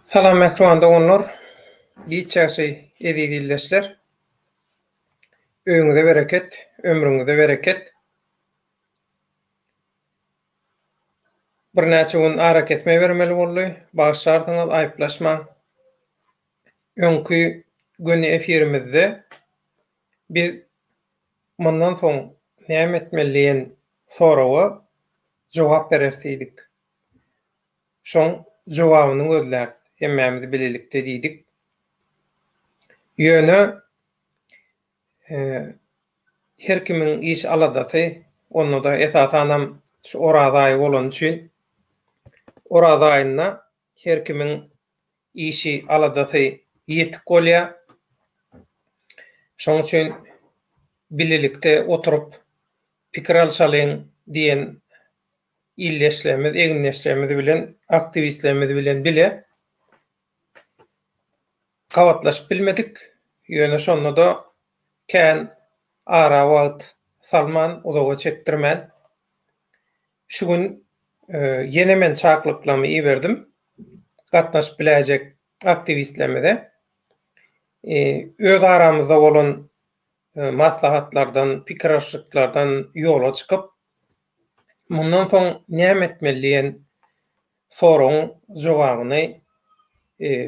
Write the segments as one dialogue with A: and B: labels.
A: Salam mähriban doganlar, giç ýagşy eziz ildeşler. Öýüňize bereket, ömrüňize bereket. Birnäçe gün arakesme bermeli boldy. Bagyşlarsyňyz, aýyplaşmaň. Öňki göni efirimizde biz mundan soň näme etmeli diýen soraga jogap bereris diýdik. Şoň jogabyny gözläris hemmämiz bilelikde diýdik. Ýöne her kimiň iş aladasy, onda-da esasanam şu Oraz aýy bolany üçin, Oraz aýynda her kimiň işi, aladasy ýetik bolýar. Şoň üçin bilelikde oturyp pikir alşalyň diýen ildeşlerimiz, egindeşlerimiz bilen, aktiwistlerimiz bilen bile gabatlaşyp bilmedik. Ýöne şonda-da kän ara wagt salman, uzaga çekdirmän, şu gün ýene men çakylyklarymy iberdim gatnaşyp biläýjek aktiwistlerimize. Öz aramyzda bolan maslahatlardan, pikir alşyklardan ýola çykyp, mundan soň näme etmeli diýen soragyň jogabyny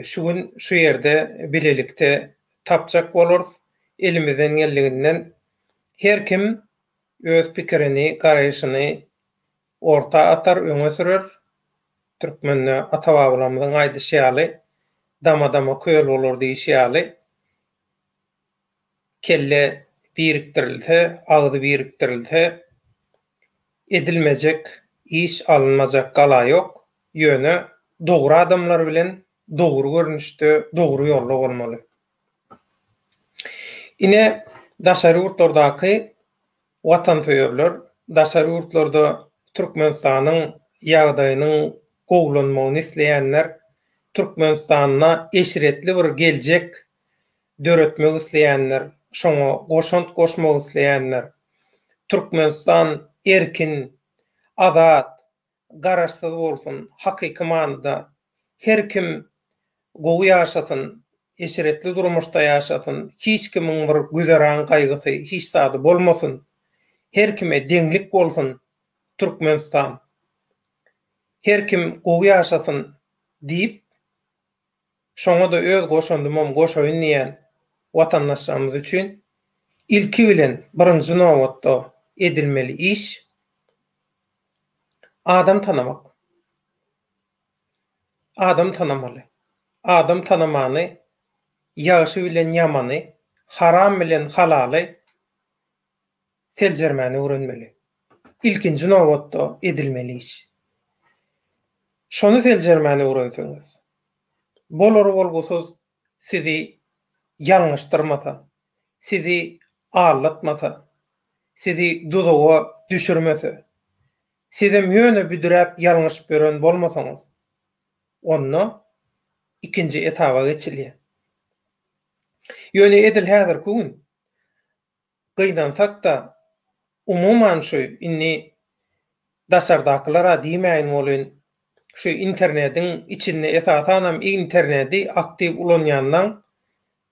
A: şu gün şu ýerde bilelikde tapjak bolarys. Elimizden geldiginden her kim öz pikirini, garaýşyny orta atar, öňe sürer. Türkmende ata-babalarymyzyň aýdyşy ýaly, Dama-dama köl bolar diýişi ýaly, Kelle birikdirilse, agzy birikdirilse, edilmejek iş, alynmajak gala ýok. Ýöne dogry adamlar bilen dogry görnüşde, dogry ýolda bolmaly. Ine, daşary ýurtlardaky watansöýerler, daşary ýurtlarda Türkmenistanyň ýagdaýynyň gowulanmagyny isleýänler, Türkmenistanda eşretli bir geljek döretmek isleýänler, şoňa goşant goşmak isleýänler, Türkmenistan erkin, azat, garaşsyz bolsun, hakyky manyda her kim gowy ýaşasyn, eşretli durmuşda ýaşasyn, hiç kimiň bir güzeran gaýgysy, hiç zady bolmasyn, her kime deňlik bolsun Türkmenistan, her kim gowy ýaşasyn diýip, şoňa-da öz goşandymam goşaýyn diýýän watandaşlarymyz üçin ilki bilen birinji nobatda edilmeli iş adam tanamak. Adam tanamaly. Adam tanamany, ýagşy bilen ýamany, haram bilen halaly seljermäni öwrenmeli. Ilkinji nobatda edilmeli iş. Şony seljermäni öwrenseňiz, bolar-bolgusyz sizi ýalňyşdyrmasa, sizi aldatmasa, sizi duzaga düşürmese, sizem ýöne büdüräp ýalňyşyp ýören bolmasaňyz, onda ikinji etaba geçilýär. Ýöne edil häzirki gün Gynansak-da, umuman şu indi daşardakylara diýmäýin welin, şu internediň içinde esasanam internedi aktiw ulanýanlaň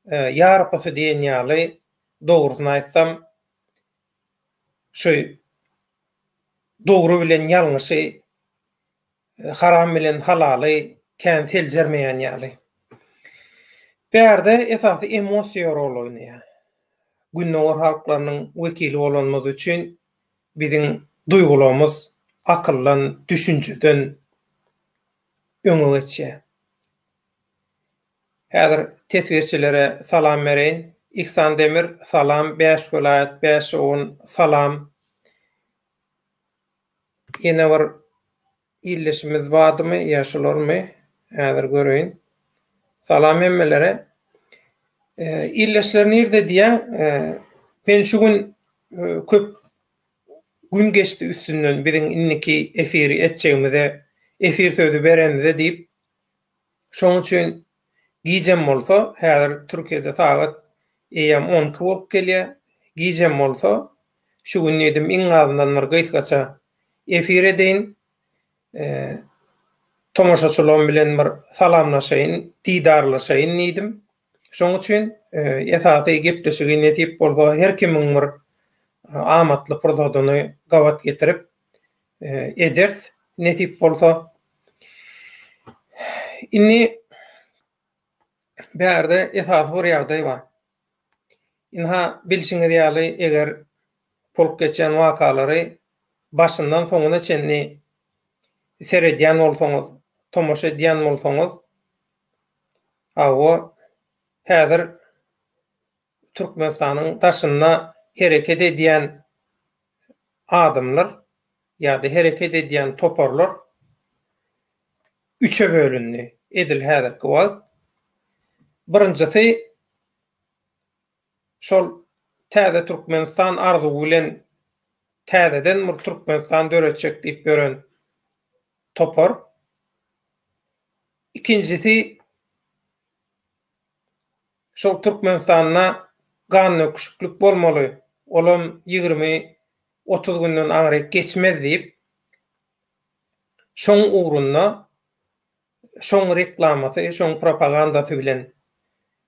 A: ýarpysy diýen ýaly dogrusyny aýtsam şu dogry bilen ýalňyşy haram bilen halaly kän seljermeýän ýaly. Bärde esasy emosiýa rol oýnaýar. Gündogar halklarynyň wekili bolanymyz üçin biziň duýgularymyz akyldan, düşünjeden öňe geçýär. Häzir teswirçilere salam bereýin. Ihsan Demir, salam, Bäş welaýat, bäş ogun, salam. Ýene bir ildeşimiz bardymy ýa şularmy? Häzir göreýin. Salam hemmelere. Ildeşler nirde diýýäň? Men şu gün köp gün geçdi üstünden biziň indiki efiri etjegimize, efir sözi berenimize diýip. Şoň üçin gijem bolsa, häzir Türkiýede sagat eýýäm 12 bolup gelýär. Gijem bolsa, şu gün diýdim iň azyndan bir gysgaça efir edeýin. Tomaşaçylarym bilen bir salamlaşaýyn, didarlaşaýyn diýdim. Şoň üçin esasy gepleşigi nesip bolsa her kimiň bir amatly pursadyny gabat getirip ederis nesip bolsa. Indi bärde esasy bir ýagdaý bar. Ynha bilşiňiz ýaly eger bolup geçýän wakalary başyndan soňuna çenli seredýän bolsaňyz, tomaşa edýän bolsaňyz, hawa, häzir Türkmenistanyň daşynda hereket edýän adamlar ýa-da hereket edýän toparlar üçe bölündi edil häzirki wagt. Birinjisi şol täze Türkmenistan arzuwy bilen täzeden bir Türkmenistan döretjek diýip ýören topar. Ikinjisi şol Türkmenistanda gandöküşiklik bolmaly, olam 20 30 günden aňryk geçmez diýip, şoň ugrunda şoň reklamasy, şoň propagandasy bilen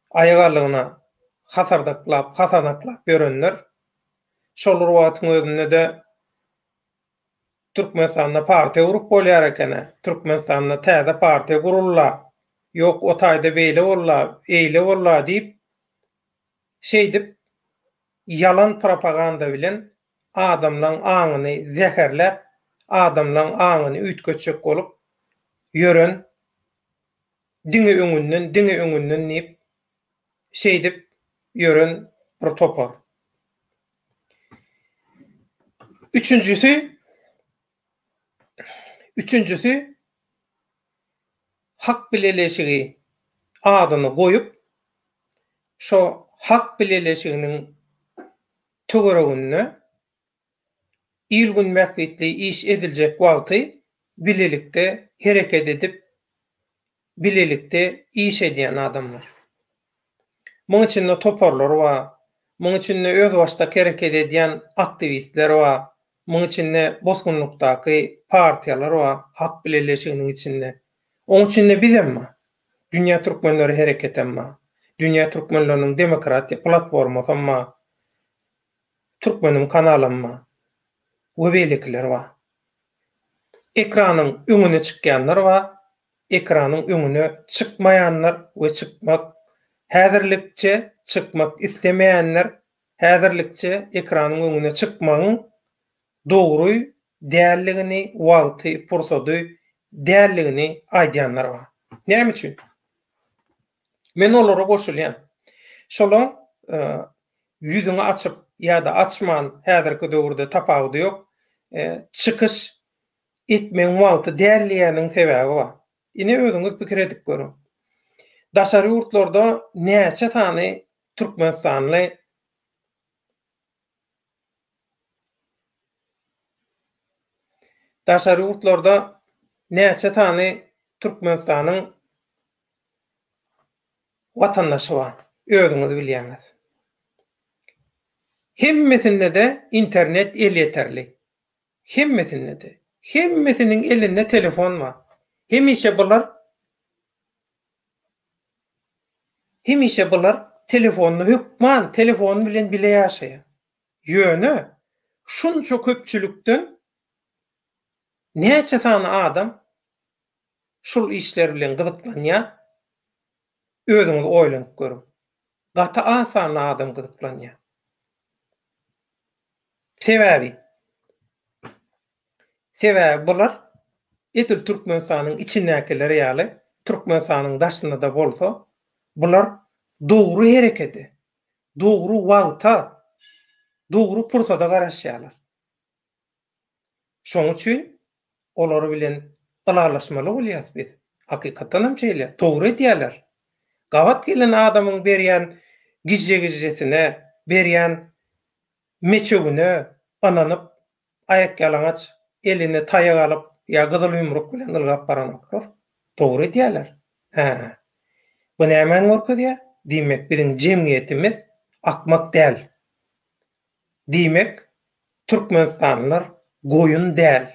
A: aýagallygyna hasardaklap, hasanaklap ýörenler. Şol bir wagtyň özünde-de Türkmenistanda partiýa gurup bolýar eken-ä, Türkmenistanda täze partiýa gurul-la, ýok, o taýda beýle bol-la, eýle bol-la diýip, şeýdip, ýalan propaganda bilen adamlaň aňyny zäherläp, adamlaň aňyny üýtgetjek bolup ýören diňe öňünden, diňe öňünden diýip, şeýdip ýören bir topar. Üçünjisi, üçünjisi Hak bileleşigi adyny goýup, şo Hak bileleşiginiň töwereginde il-gün bähbitli iş ediljek wagty bilelikde hereket edip, bilelikde iş edýän adamlar. Muň içinde toparlar bar, muň içinde özbaşdak hereket edýän aktiwistler bar, muň içinde bosgunlykdaky partiýalar bar, Hak bileleşiginiň içinde. Oň içinde bizem bar. Dünýä türkmenleri hereketem bar. Dünýä türkmenleriniň demokratiýa platformasam bar. Türkmenim kanalam bar. We beýlekiler bar. Ekranyň öňüne çykýanlar bar, ekranyň öňüne çykmaýanlar we çykmak häzirlikçe çykmak islemeýänler häzirlikçe ekranyň öňüne çykmagyň dogry däldigini, wagty, pursady däldigini aýdýanlar bar. Näme üçin? Men olara goşulýan. Şolaň ýüzüňi açyp ýa-da açman häzirki döwürde tapawudy ýok, çykyş etmegiň wagty däl diýýäniň sebäbi bar. Ine özüňiz pikir edip görüň. Daşary ýurtlarda näçe sany türkmenistanly Daşary ýurtlarda näçe sany Türkmenistanyň watandaşy bar, özüňiz bilýäňiz. Hemmesinde-de internet elýeterli. Hemmesinde-de. Hemmesiniň elinde telefon bar. Hemişe bular Hemişe bular telefonda hökman telefon bilen bile ýaşaýar. Ýöne şunça köpçülikden näçe sany adam şul işler bilen gyzyklanýar? Özüňiz oýlanyp görüň. Gaty az sanly adam gyzyklanýar. Sebäbi Sebäbi bular edil Türkmenistanyň içindäkiler ýaly Türkmenistanyň daşynda-da bolsa bular dogry herekete, dogry wagta, dogry pursada garaşýarlar. Şoň üçin olar bilen ylalaşmaly bolýarys biz. Hakykatdan hem şeýle, dogry edýärler. Gabat gelen adamyň berýän gijje-gijjesine, berýän meçewine ynanyp, aýakýalaňaç, eline taýak alyp ýa gyzyl ýumruk bilen ylgap baranoklar. Dogry edýärler. Hä. Bu nämäni görkezýär? Diýmek, biziň jemgyýetimiz akmak däl. Diýmek, türkmenistanlylar goýun däl.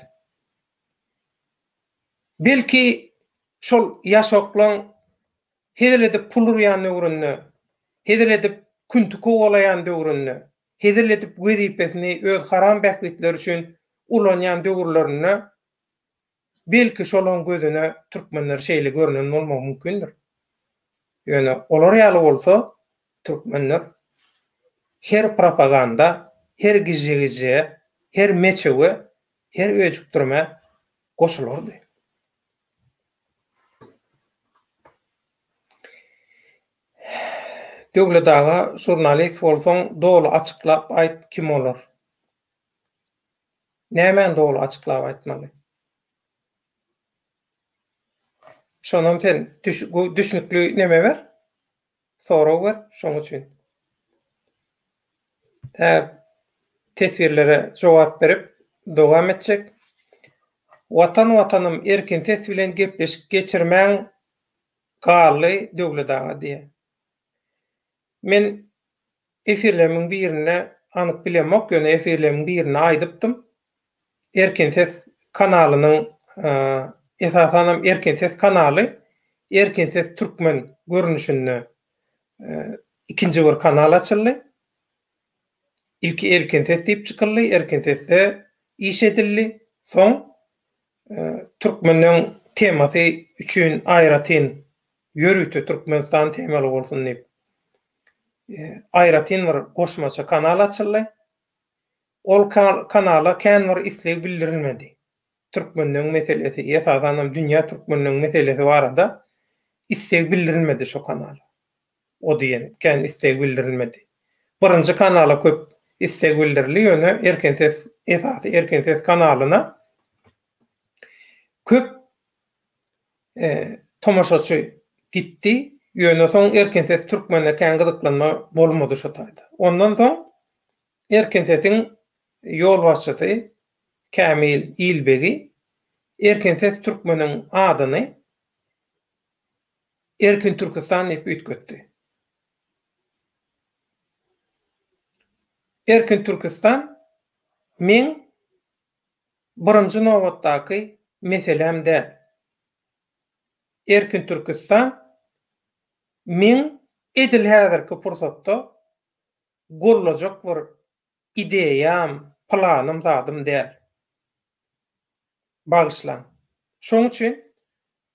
A: Belki. Şol ýaşoklaň hezil edip pul urýan döwründe, hezil edip künti kowalaýan döwründe, hezil edip wezipesini öz haram bähbitleri üçin ulanýan döwürlerinde belki şolaň gözüne türkmenler şeýle görnen bolmagy mümkindir. Ýöne olar ýaly bolsa türkmenler her propaganda, her gije-gijä, her meçewe, her öjükdirmä goşulardy. Döwlet aga žurnalist bolsaň doly açyklap aýt kim olar. Nämäni doly açyklap aýtmaly. Şonam sen düşnükli neme ber. Sorag ber şoň üçin. Tä teswirlere jogap berip dowam etjek. Watan watanym erkin ses bilen gepleşik geçirmäň galdy Döwlet aga diýýär. Men efirlerimiň birinde anyk bilemok ýöne efirlerimiň birinde aýdypdym. Erkin ses kanalynyň esasanam Erkin ses kanaly Erkin ses türkmen görnüşinde ikinji bir kanal açyldy. Ilki Erkin ses diýip çykyldy, Erkin sesde iş edildi. Soň türkmeniň temasy üçin aýratyn ýörite Türkmenistan temaly bolsun diýip aýratyn bir goşmaça kanal açyldy. Ol kanala kän bir isleg bildirilmedi. Türkmenleň meselesi, esasanam dünýä türkmenleň meselesi barada isleg bildirilmedi şo kanala. O diýen kän isleg bildirilmedi. Birinji kanala köp isleg bildirildi, ýöne Erkin ses, esasy Erkin ses kanalyna köp tomaşaçy gitdi, ýöne soň Erkin ses türkmene kän gyzyklanma bolmady şo taýda. Ondan soň Erkin Sesiň ýolbaşçysy Kämil Ilbegi Erkin Ses Türkmeniň adyny Erkin Türküstan diýip üýtgetdi. Erkin Türküstan meň birinji nobatdaky meseläm däl. Erkin Türküstan meň edil häzirki pursatda gollajak bir ideýam, planym zadym däl. Bagyşlaň. Şoň üçin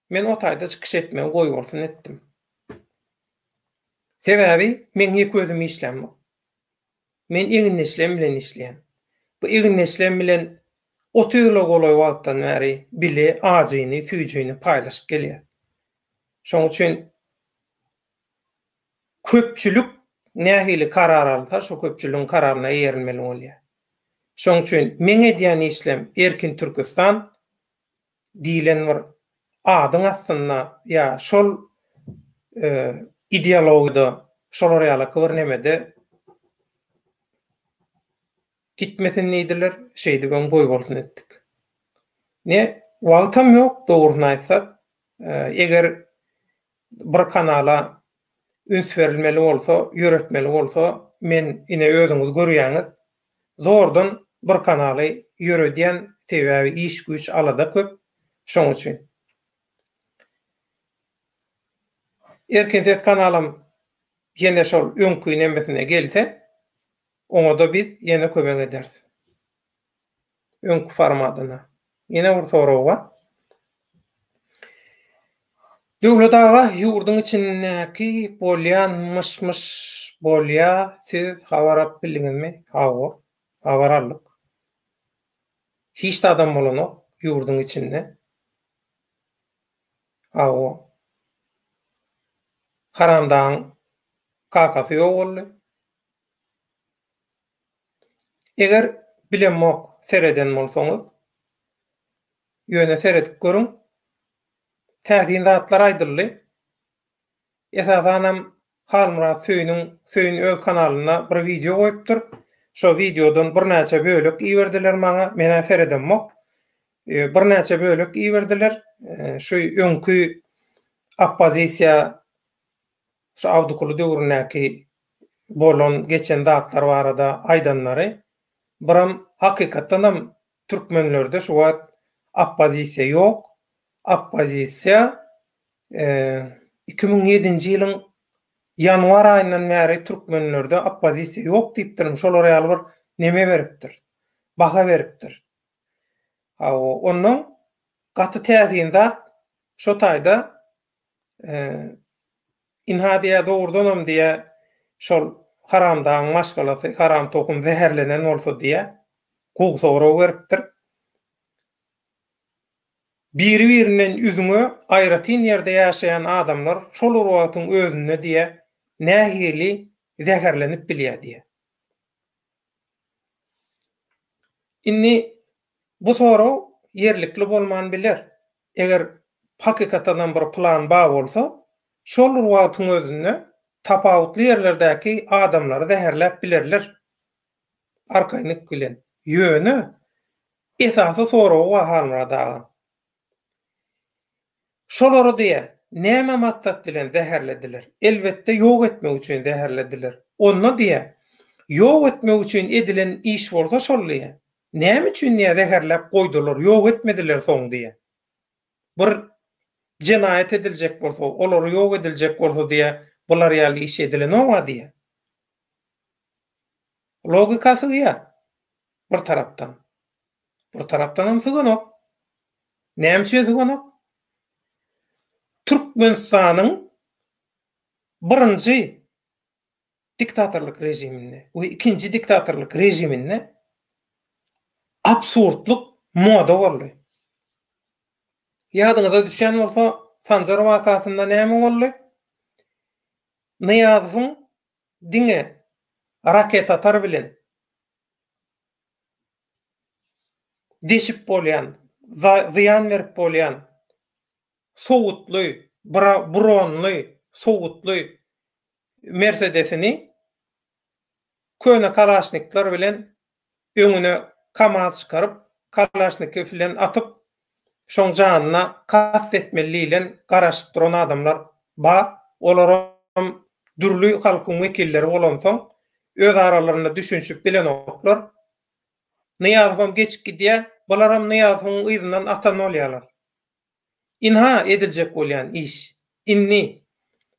A: men o taýda çykyş etmegi goýbolsun etdim. Sebäbi meň ýeke özüm işlämok. Men egindeşlerim bilen işleýän. Bu egindeşlerim bilen 30 ýyla golaý wagtdan bäri bile ajyny, süýjüni paýlaşyp gelýäs. Şoň üçin Köpçülik nähili karar alsa, şo köpçüligiň kararyna eýerilmeli bolýar. Şoň üçin meň edýän işlem Erkin Türküstan diýlen bir adyň astynda ýa şol ideologiýada şolar ýalaky bir nemede gitmesin diýdiler, şeýdibem goýbolsun etdik. Ne wagtam ýok dogrusyny aýtsak, eger bir kanala üns berilmeli bolsa, ýöretmeli bolsa, men ine özüňiz görýäňiz, zordan bir kanaly ýöredýän, sebäbi iş güýç alada köp, şoň üçin. Erkin ses kanalam ýene şol öňki nemesine gelse, oňada biz ýene kömek ederis. Öňki formadyna. Ýene bir sorag bar. Döwlet aga ýurduň içindäki bolýan myş-myş bolýa siz habar alyp bildiňizmi? Hawa, habar aldyk. Hiç zadam bolanok ýurduň içinde. Hawa. Haramdagyň kakasy ýok boldy. Eger bilemok sereden bolsaňyz, ýöne seredip görüň. Täsin zatlar aýdyldy. Esasanam Halmyrat Söýüniň Söýün öz kanalynda bir wideo goýupdyr. Şo wideodan birnäçe bölek iberdiler maňa. Men-ä seredemok. Birnäçe bölek iberdiler. Şu öňki oppozisiýa şu Awdykuly döwründäki bolan geçen zatlar barada aýdanlary biram hakykatdanam türkmenlerde şu wagt oppozisiýa ýok. Oppozisiýa. 2007-nji ýylyň ýanwar aýyndan bäri türkmenlerde oppozisiýa ýok diýipdirim, şolar ýaly bir neme beripdir, baha beripdir. Hawa, onnoň gaty täsin zat şo taýda ynha diýýär, dogrudanam diýýär, şol haramdagyň maşgalasy, haram tohum zäherlenen bolsa diýýär, gowy sorag beripdir. Biri-birinden üzňe, aýratyn ýerde ýaşaýan adamlar şol bir wagtyň özünde diýýär, nähili zäherlenip bilýär diýýär. Indi bu sorag ýerlikli bolman biler. Eger hakykatanam bir plan bar bolsa, şol bir wagtyň özünde tapawutly ýerlerdäki adamlary zäherläp bilerler. Arkaýynlyk bilen. Ýöne esasy soragy bar Halmyrat agaň. Şolary diýýär, näme maksat bilen zäherlediler? Elbetde ýok etmek üçin zäherlediler. Onda diýýär, ýok etmek üçin edilen iş bolsa şol diýýär. Näme üçin diýýär zäherläp goýdular, ýok etmediler soň diýýär. Bir jenaýat ediljek bolsa, olary ýok ediljek bolsa diýýär, bular ýaly iş edilenok-a diýýär. Logika sygýar bir tarapdan. Bir tarapdanam syganok. Näme üçin syganok? Türkmenistanyň birinji diktatorlyk režiminde we ikinji diktatorlyk režiminde absurdlyk moda boldy. Ýadyňyza düşýän bolsa, Sanjar wakasynda näme boldy? Nyýazowyň diňe raketatar bilen deşip bolýan, zyýan berip bolýan sowutly, bronly, sowutly Mersedesini köne kalaşnikler bilen öňüne Kamaz çykaryp, kalaşnikow bilen atyp, şoň janyna kast etmeli diýlen garaşyp duran adamlar bar. Olaram dürli halkyň wekilleri bolansoň, öz aralarynda düşünişip bilenoklar. Nyýazowam geçip gidýär, bularam Nyýazowyň yzyndan atan bolýarlar. Ynha ediljek bolýan iş. Indi,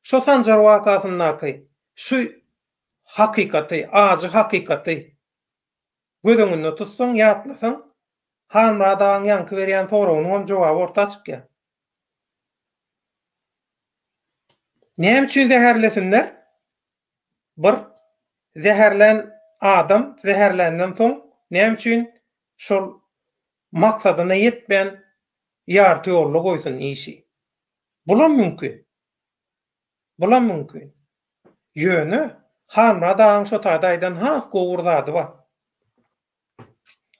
A: şo Sanjar wakasyndaky şu hakykaty, ajy hakykaty göz öňünde tutsaň, ýatlasaň, Halmyrat agaň ýaňky berýän soragynyňam jogaby orta çykýar. Näme üçin zäherlesinler? Bir, zäherlän adam zäherländen soň näme üçin şol maksadyna ýetmän ýarty ýolda goýsun işi? Bulam mümkin. Bulam mümkin. Ýöne Halmyrat agaň şo taýda aýdan has gowy bir zady bar.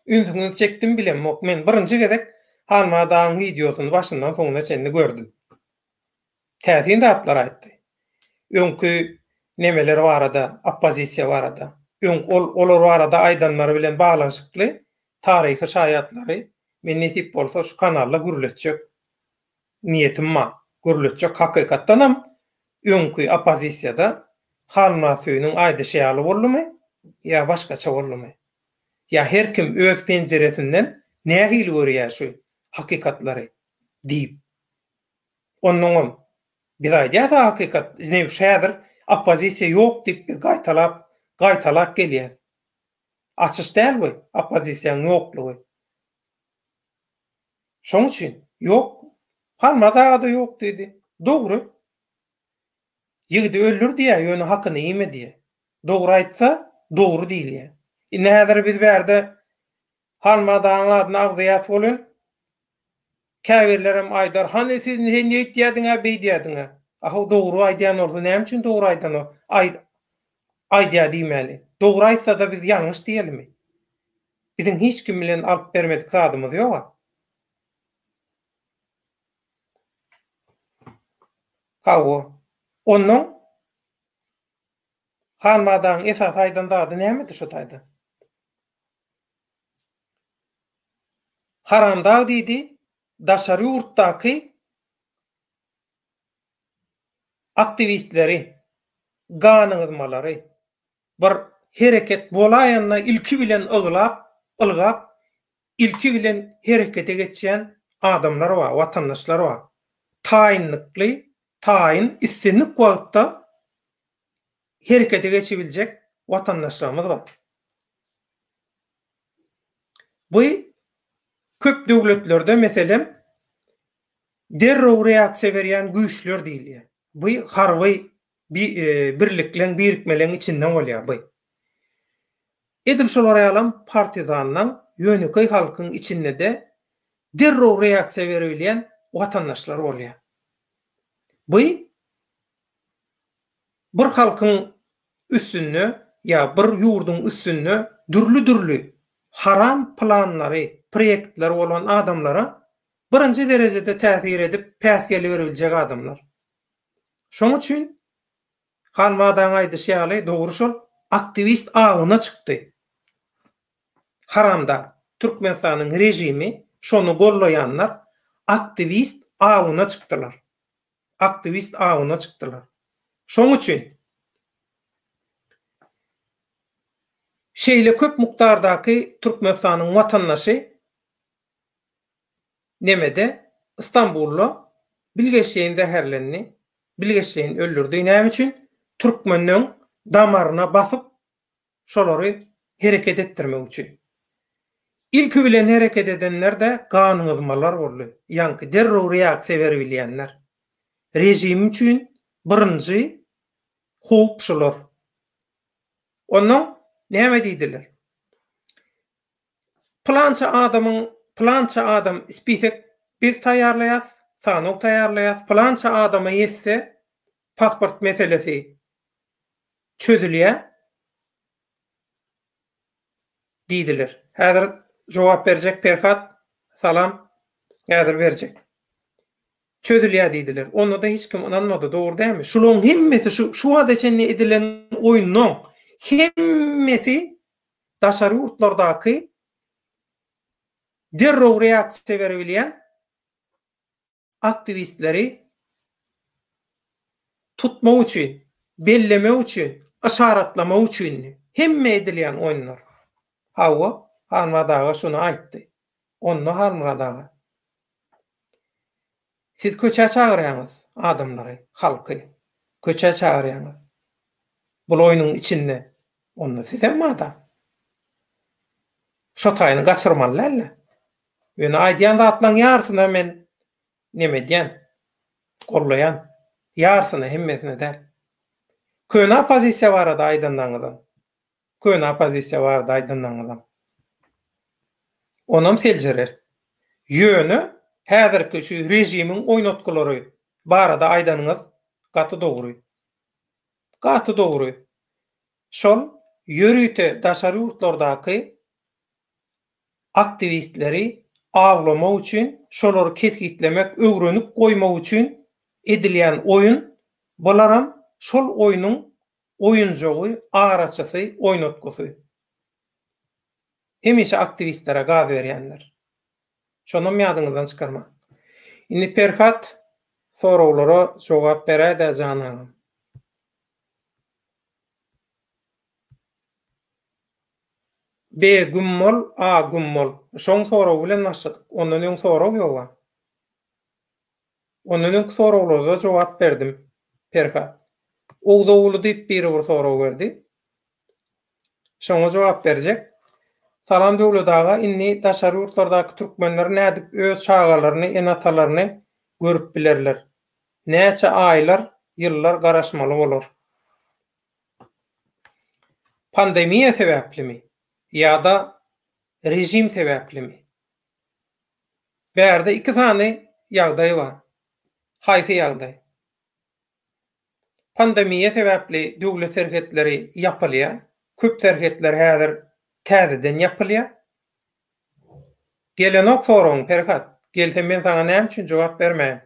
A: Ünsüňizi çekdim bilemok. Men birinji gezek Halmyrat agaň wideosyny başyndan soňuna çenli gördüm. Täsin zatlar aýtdy. Öňki nemeler barada, oppozisiýa barada. Öň ol olar barada aýdanlary bilen baglanyşykly taryhy şaýatlary men nesip bolsa şu kanalda gürletjek niýetim bar. Gürletjek hakykatdanam öňki oppozisiýada Halmyrat Söýüniň aýdyşy ýaly boldumy ýa başgaça boldumy? Ýa her kim öz penjiresinden nähili görýär şu hakykatlary diýip. Onnoňam biz aýdýas-a hakykat, ine häzir oppozisiýa ýok diýip biz gaýtalap, gaýtalap gelýäs. Açyş däl bu oppozisiýanyň ýoklugy. Şoň üçin ýok. Halmyrat aga-da ýok diýdi. Dogry. Ýigidi öldür diýýär, ýöne hakyny iýme diýýär. Dogry aýtsa, dogry diýilýär. Indi häzir biz bärde Halmyrat agaň adyny agzaýas welin, käbirlerem aýdar, hany siz sen eýtýädiň-ä, beýdýädiň-ä. A-how, dogry aýdýan bolsa näme üçin dogry aýdanok, aýdýar diýmäli. Dogry aýtsa-da biz ýalňyş diýelimi? Biziň hiç kim bilen alyp bermedik zadymyz ýog-a. Hawa. Onnoň Hanmadagyň esasy aýdan zady nämedi şo taýda? Haramdag diýdi, daşary ýurtdaky aktiwistleri, ganygyzmalary bir hereket bolaýanda ilki bilen yglap, ylgap, ilki bilen herekete geçýän adamlar bar, watandaşlar bar. Taýynlykly. taýyn islendik wagtda herekete geçibiljek watandaşlarymyz bar. Bu köp döwletlerde meselem derrew reaksiýa berýän güýçler diýilýär. Bu harby birlikleň, birikmeleň içinde bolýar bu. Edil şolar ýalam partizanlaň ýönekeý halkyň içinde-de derrew reaksiýa berebilýän watandaşlar bolýar. Bu bir halkyň üstünde ýa bir ýurduň üstünde dürli-dürli haram planlary, proýektleri bolan adamlara birinji derejede täsir edip päsgel berebiljek adamlar. Şoň üçin Hanmadaň aýdyşy ýaly dogry şol aktiwist awuna çykdy. Haramdag Türkmenistanyň režimi şony gollaýanlar aktiwist awuna çykdylar. Aktiwist awuna çykdylar. Şoň üçin şeýle köp mukdardaky Türkmenistanyň watandaşy nemede Istanbulda bilgeşleýin zäherlendi, bilgeşleýin öldürdi. Näme üçin? Türkmenleň damaryna basyp şolary hereket etdirmek üçin. Ilki bilen hereket edenler-de ganygyzmalar boldy. Ýaňky derrew reaksiýa beribilýänler. Režim üçin birinji howp şular. Onnoň näme diýdiler? Pylança adamyň, pylança adam spisek biz taýýarlaýas, sanaw taýýarlaýas, pylança adama ýetse pasport meselesi çözülýär diýdiler. Häzir jogap berjek Perhat, salam, häzir berjek. Çözülýär diýdiler. Onda-da hiç kim ynanmady, dogry dälmi? Şularyň hemmesi şu şu wagta çenli edilen oýunlaň hemmesi daşary ýurtlardaky derrew reaksiýa berebilýän aktiwistleri tutmak üçin, bellemek üçin, yşaratlamak üçindi. Hemme edilýän oýunlar. Hawa, Halmyrat aga şuny aýtdy. Onda Halmyrat aga, siz köçä çagyrýaňyz adamlary, halky. Köçä çagyrýaňyz. Bul oýnuň içinde Onda sizem adam. Şo taýyny gaçyrmaly däldi. Ýöne aýdýan zatlaň ýarysyna men neme edýän, gollaýan. Ýarysyna, hemmesine däl. Köne oppozisiýa barada aýdanlaňyzam, köne oppozisiýa barada aýdanlaňyzam. Onam seljereris. Ýöne häzirki şu režimiň oýnatgylary barada aýdanyňyz gaty dogry. Gaty dogry. Şol ýörite daşary ýurtlardaky aktiwistleri awlamak üçin, şolary kesgitlemek, öwrenip goýmak üçin edilýän oýun, bularam şol oýnuň oýunjagy, araçysy, oýnatgysy. Hemişe aktiwistlere gaz berýänler. Şonam ýadyňyzdan çykarmaň. Indi Perhat soraglara jogap beräýdä jan agam. B güm bol, A güm bol. Şoň soragy bilen başladyk. Ondan öň sorag ýoga. Ondan öňki soraglarda jogap berdim. Perhat. Ogzoguly diýip biri bir sorag berdi. Şoňa jogap berjek. Salam Döwlet aga indi daşary ýurtlardaky türkmenler nädip öz çagalaryny ene-atalaryny görüp bilerler? Näçe aýlar, ýyllar garaşmaly bolar? Pandemiýa sebäplimi ýa-da režim sebäplimi? Bärde iki sany ýagdaý bar. Haýsy ýagdaý? Pandemiýa sebäpli döwlet serhetleri ýapylýar. Köp serhetler häzir täzeden ýapylýar. Gelenok soragyň, Perhat. Gelse men saňa näme üçin jogap bermäýin?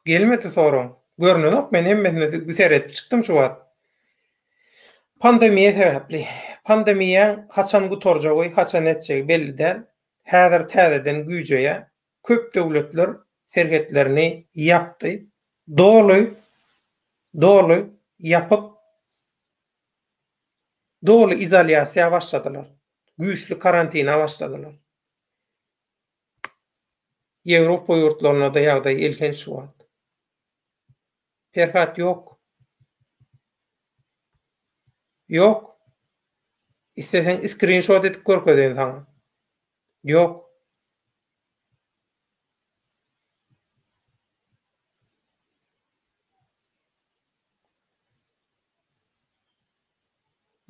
A: Gelmedi soragyň. Görnenok men hemmesine seredip çykdym şu wagt. Pandemiýa sebäpli. Pandemiýaň haçan gutarjagy, haçan etjegi belli däl. Häzir täzeden güýjeýär. Köp döwletler serhetlerini ýapdy. Doly, doly ýapyp, doly izolýasiýa başladylar. Güýçli karantina başladylar. Ýewropa ýurtlarynda-da ýagdaý elhenç şu wagt. Perhat ýok. Ýok. Isleseň skrinşot edip görkezeýin saňa. Ýok.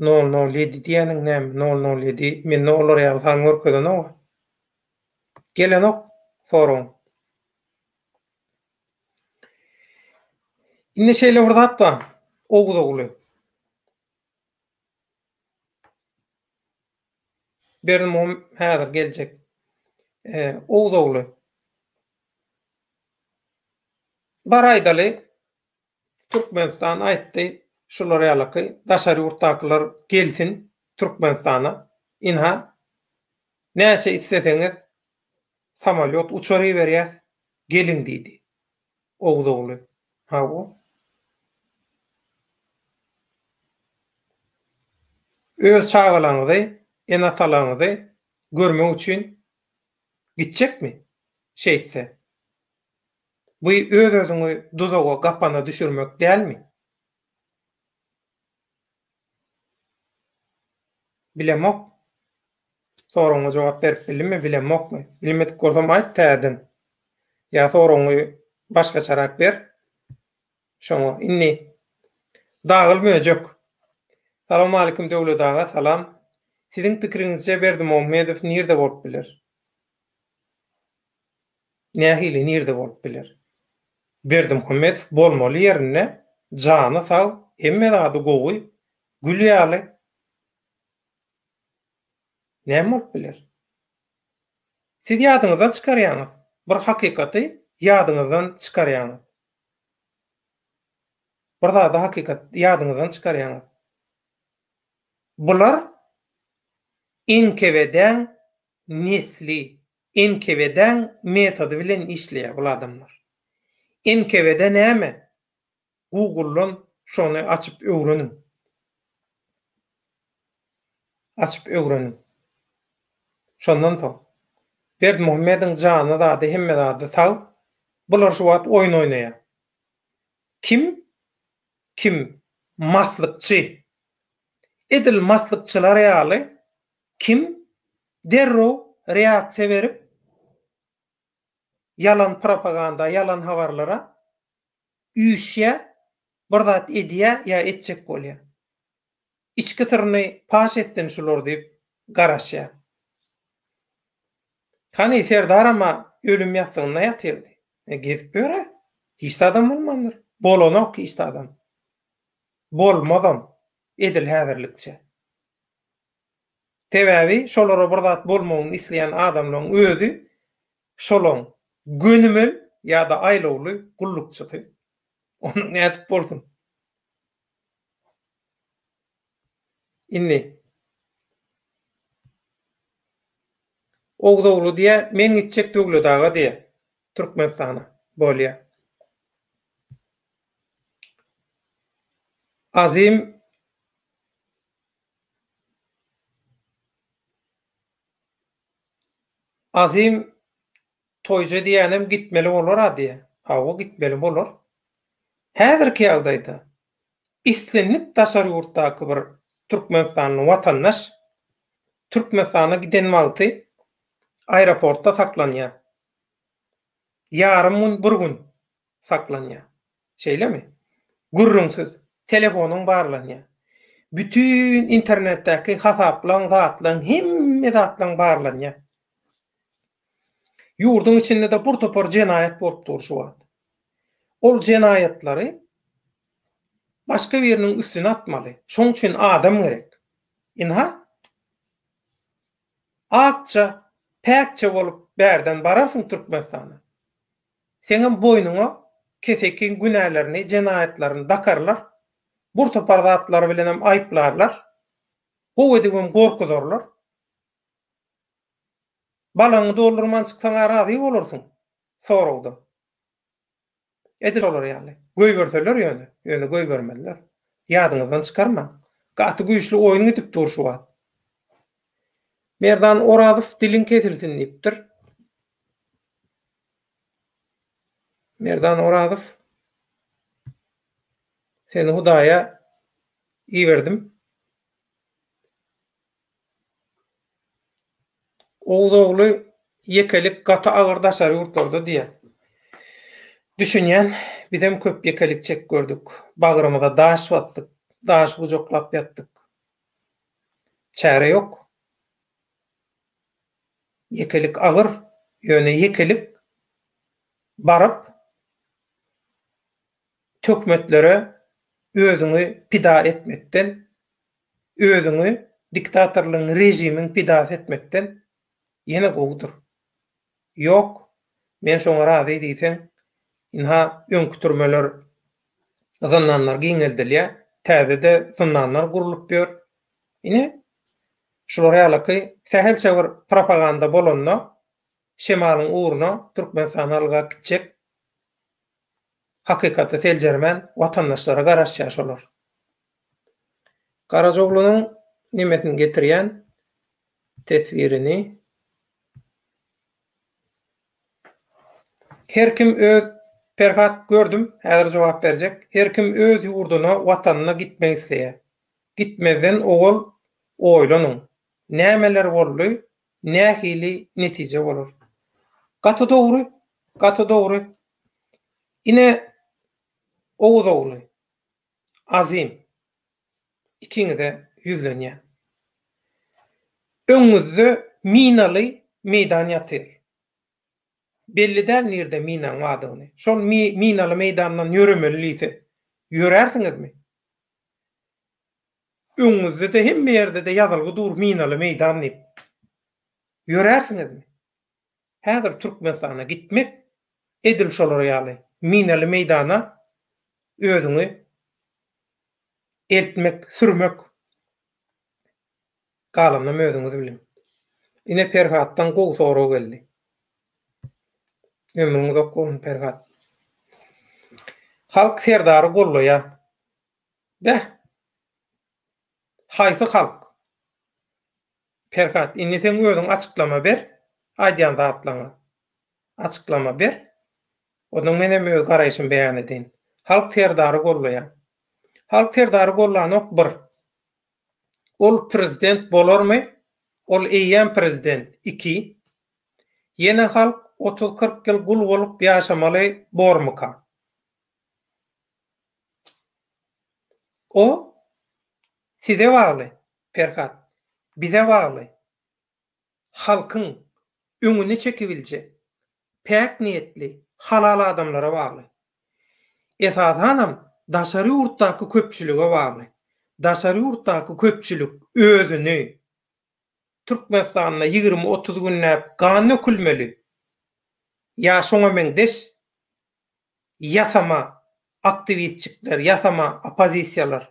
A: Nol nol ýedi diýýäniň näme? Nol nol ýedi. Mende olar ýaly san görkezenok-a. Gelenok soragyň. Indi şeýle bir zat bar, Oguz ogly. Berdimuham häzir geljek. Oguz ogly. Bar aýdaly, Türkmenistan aýtdy, şular ýalyky daşary ýurtdakylar gelsin Türkmenistana. Ynha, näçe isleseňiz samolýot, uçar iberýäs, geliň diýdi. Oguz ogly. Hawa. Öz çagalaryňyzy, ene-atalaryňyzy görmek üçin gitjekmi şeýtse? Bu öz-özüňi duzaga, gapana düşürmek dälmi? Bilemok. Soragyňa jogap berip bildimmi, bilemokmy? Bilmedik bolsam aýt täzeden. Ýa soragyňy başgaçarak ber. Şoňa indi Dagyl möjek. Salowmalikim Döwlet aga, salam. Siziň pikiriňizçe Berdimuhamedow nirde bolup biler? Nähili nirde bolup biler? Berdimuhamedow bolmaly ýerinde, jany sag, hemme zady gowy, gül ýaly. Näme bolup biler? Siz ýadyňyzdan çykarýaňyz. Bir hakykaty ýadyňyzdan çykarýaňyz. Bir zady hakykat ýadyňyzdan çykarýaňyz. Bular NKWD-äň nesli, NKWD-äň metody bilen işleýär bul adamlar. NKWD näme? Google-dan şony açyp öwreniň. Açyp öwreniň. Şondan soň, Berdimuhamediň jany zady hemme zady sag, bular şu wagt oýun oýnaýar. Kim? Kim? Maslykçy. Edil maslykçylar ýaly kim derrew reaksiýa berip ýalan propaganda, ýalan habarlara üýşýär, bir zat edýär ýa etjek bolýar. Içki syryny paş etsin şular diýip garaşýar. Hany Serdaram-a ölüm ýassygynda ýatyrdy. E, gezip ýör-ä. Hiç zadam bolmandyr. Bolanok hiç zadam. Bolmazam. Edil häzirlikçe. Sebäbi şolara bir zat bolmagyny isleýän adamlaryň özi şolaň gönümel ýa-da aýlawly gullukçysy. Onuň nädip bolsun? Indi Oguzogly diýýär, men gitjek Döwlet aga diýýär, Türkmenistana. Bolýar. Azim Azim Toýja diýýänem gitmeli bolar-a diýýär. Hawa, gitmeli bolar. Häzirki ýagdaýda islendik daşary ýurtdaky bir türkmenistanly watandaş Türkmenistana giden wagty aeroportda saklanýar. Ýarym gün, bir gün saklanýar. Şeýlemi? Gürrüňsiz, telefonyň barlanýar. Bütin internetdäki hasaplaň, zatlaň, hemme zatlaň barlanýar. Ýurduň içinde-de bir topar jenaýat bolup dur şu wagt. Ol jenaýatlary başga biriniň üstüne atmaly. Şoň üçin adam gerek. Ynha, akja, päkje bolup bärden bararsyň Türkmenistana. Seňem boýnuňa kesekiň günälerini, jenaýatlaryny dakarlar, bir topar zatlar bilenem aýyplarlar, gowy edibem gorkuzarlar. Balaňy doldurman çyksaň-a razy bolarsyň soragda. Edil olar ýaly. Goýberseler ýöne, ýöne goýbermezler. Ýadyňyzdan çykarmaň. Gaty güýçli oýun gidip dur şu wagt. Merdan Orazow diliň kesilsin diýipdir. Merdan Orazow seni Hudaýa iberdim. Oguz ogly ýekelik gaty agyr daşary ýurtlarda diýýär. Düşünýän, bizem köp ýekelik çek gördük. Bagrymyza daş basdyk, daşy gujaklap ýatdyk. Çäre ýok. Ýekelik agyr, ýöne ýekelik baryp töhmetlere özüňi pida etmekden, özüňi diktatorlygyň, režimiň pidasy etmekden ýene gowudyr. Ýok, men şoňa razy diýseň, ynha öňki türmeler, zyndanlar giňeldilýär, täze-de zyndanlar gurlup ýör. Ine, şular ýalyky sähelçe bir propaganda bolanda, şemalyň ugruna Türkmenistana ylgap gitjek, hakykaty seljermän watandaşlara garaşýar şolar. Garajaoglunyň nemesini getirýän teswirini. Her kim öz Perhat gördüm, häzir jogap berjek. Her kim öz ýurduna, watanyna gitmek isleýär. Gitmezden owal oýlanyň. Nämeler boldy, nähili netije bolar. Gaty dogry, gaty dogry. Ine Oguz ogly, Azim ikiňize ýüzlenýän. Öňüňizde minaly meýdan ýatyr. Belli däl nirde minaň bardygyny. Şol minaly meýdandan ýöremeli diýse, ýörärsiňizmi? Öňüňizde-de hemme ýerde-de ýazylgy dur minaly meýdan diýip. Ýörärsiňizmi? Häzir Türkmenistana gitmek edil şolar ýaly minaly meýdana özüňi eltmek, sürmek. Galanynam özüňiz biliň. Ine Perhatdan gowy sorag geldi. Ömrüň uzak bolsun Perhat. Halk Serdary gollaýar. Beh! Haýsy halk? Perhat, indi seň özüň açyklama ber, aýdýan zatlaňa. Açyklama ber. Ondan menem öz garaýşymy beýan edeýin. Halk Serdary gollaýar. Halk Serdary gollanok bir. Ol prezident bolarmy? Ol eýýäm prezident. Iki. Ýene halk otuz-kyrk ýyl gul bolup ýaşamaly bormyka? O size bagly, Perhat, bize bagly. Halkyň öňüni çekibiljek, päk niýetli, halal adamlara bagly. Esasanam daşary ýurtdaky köpçülige bagly. Daşary ýurtdaky köpçülik özüni Türkmenistanda ýigrimi-otuz günläp gan dökülmeli ýa şoňa meňzeş ýasama aktiwistçikler, ýasama oppozisiýalar,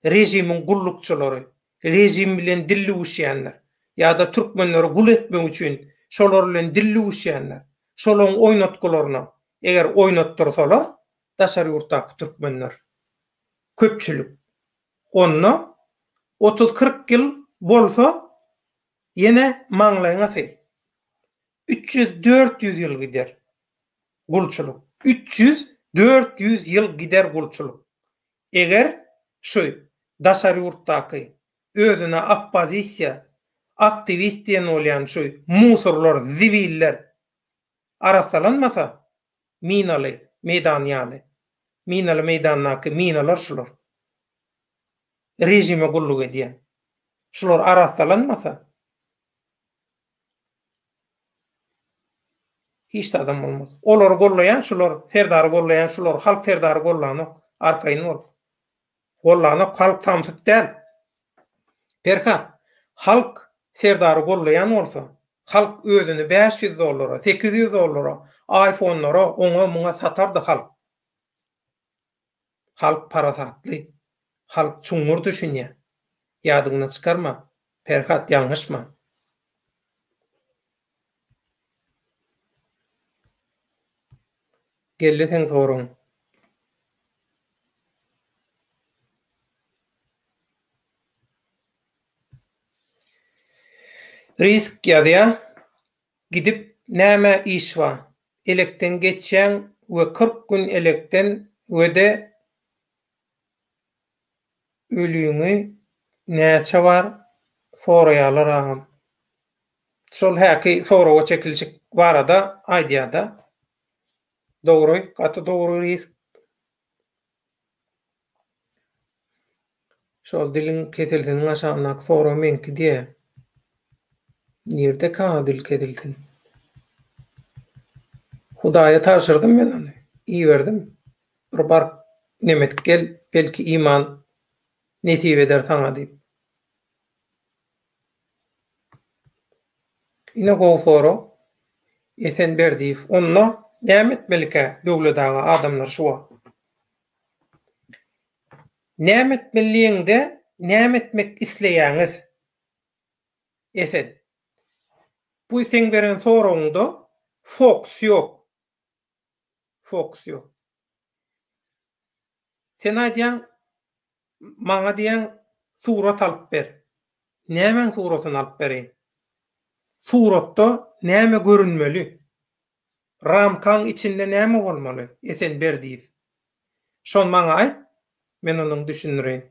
A: režimiň gullukçylary, režim bilen dil düwüşýänler ýa-da türkmenleri gul etmek üçin şolar bilen dil düwüşýänler, şolaryň oýnatgylaryna eger oýnatdyrsalar daşary ýurtdaky türkmenler, köpçülik, onda otuz-kyrk ýyl bolsa ýene maňlaýyňa syl. 300-400 ýyl gider. Gulçulyk. 300, 400 ýyl gider gulçulyk. Eger şu daşary ýurtdaky özüne oppozisiýa, aktiwist diýen bolýan şu musurlar, zibiller arassalanmasa, minaly meýdan ýaly, minaly meýdandaky minalar şular. Režime gulluk edýän. Şular arassalanmasa, Hiç zadam bolmaz. Olary gollaýan şular, Serdary gollaýan şular, halk Serdary gollanok. Arkaýyn bol. Gollanok, halk samsyk däl. Perhat, halk Serdary gollaýan bolsa, halk özüni 500 dollara, 800 dollara, iPhone-lara, oňa muňa satardy halk. Halk parasatly. Halk çuňňur düşünýär. Ýadyňdan çykarma, Perhat, ýalňyşma. Geldi seň soragyň. Risk ýazýar. Gidip näme iş bar? Elekden geçýäň. we 40 gün elekden we-de ölüňi näçe bar soraýalar agam. Şol häki soraga çekilişik barada aýdýada. Dogry, gaty dogry risk. Şol diliň kesilsiniň aşagyndaky sorag meňki diýýä. Nirdeka dil kesilsin? Hudaýa tabşyrdym men ony. Iberdim. Bir baryp neme edip gel, belki iman nesip eder saňa diýip. Ine gowy sorag. Esen Berdiýew. Onda näme etmelikä Döwlet aga adamlar şu wagt? Näme etmeli diýeňde näme etmek isleýäňiz? Esen. Bu seň beren soragyňda fokus ýok. Fokus ýok. Sen aýdýaň maňa diýýäň surat alyp ber. Nämäň suratyny alyp bereýin? Suratda näme görünmeli? Ramkaň içinde näme bolmaly, Esen Berdiýew? Şony maňa aýt, men onuň düşündireýin.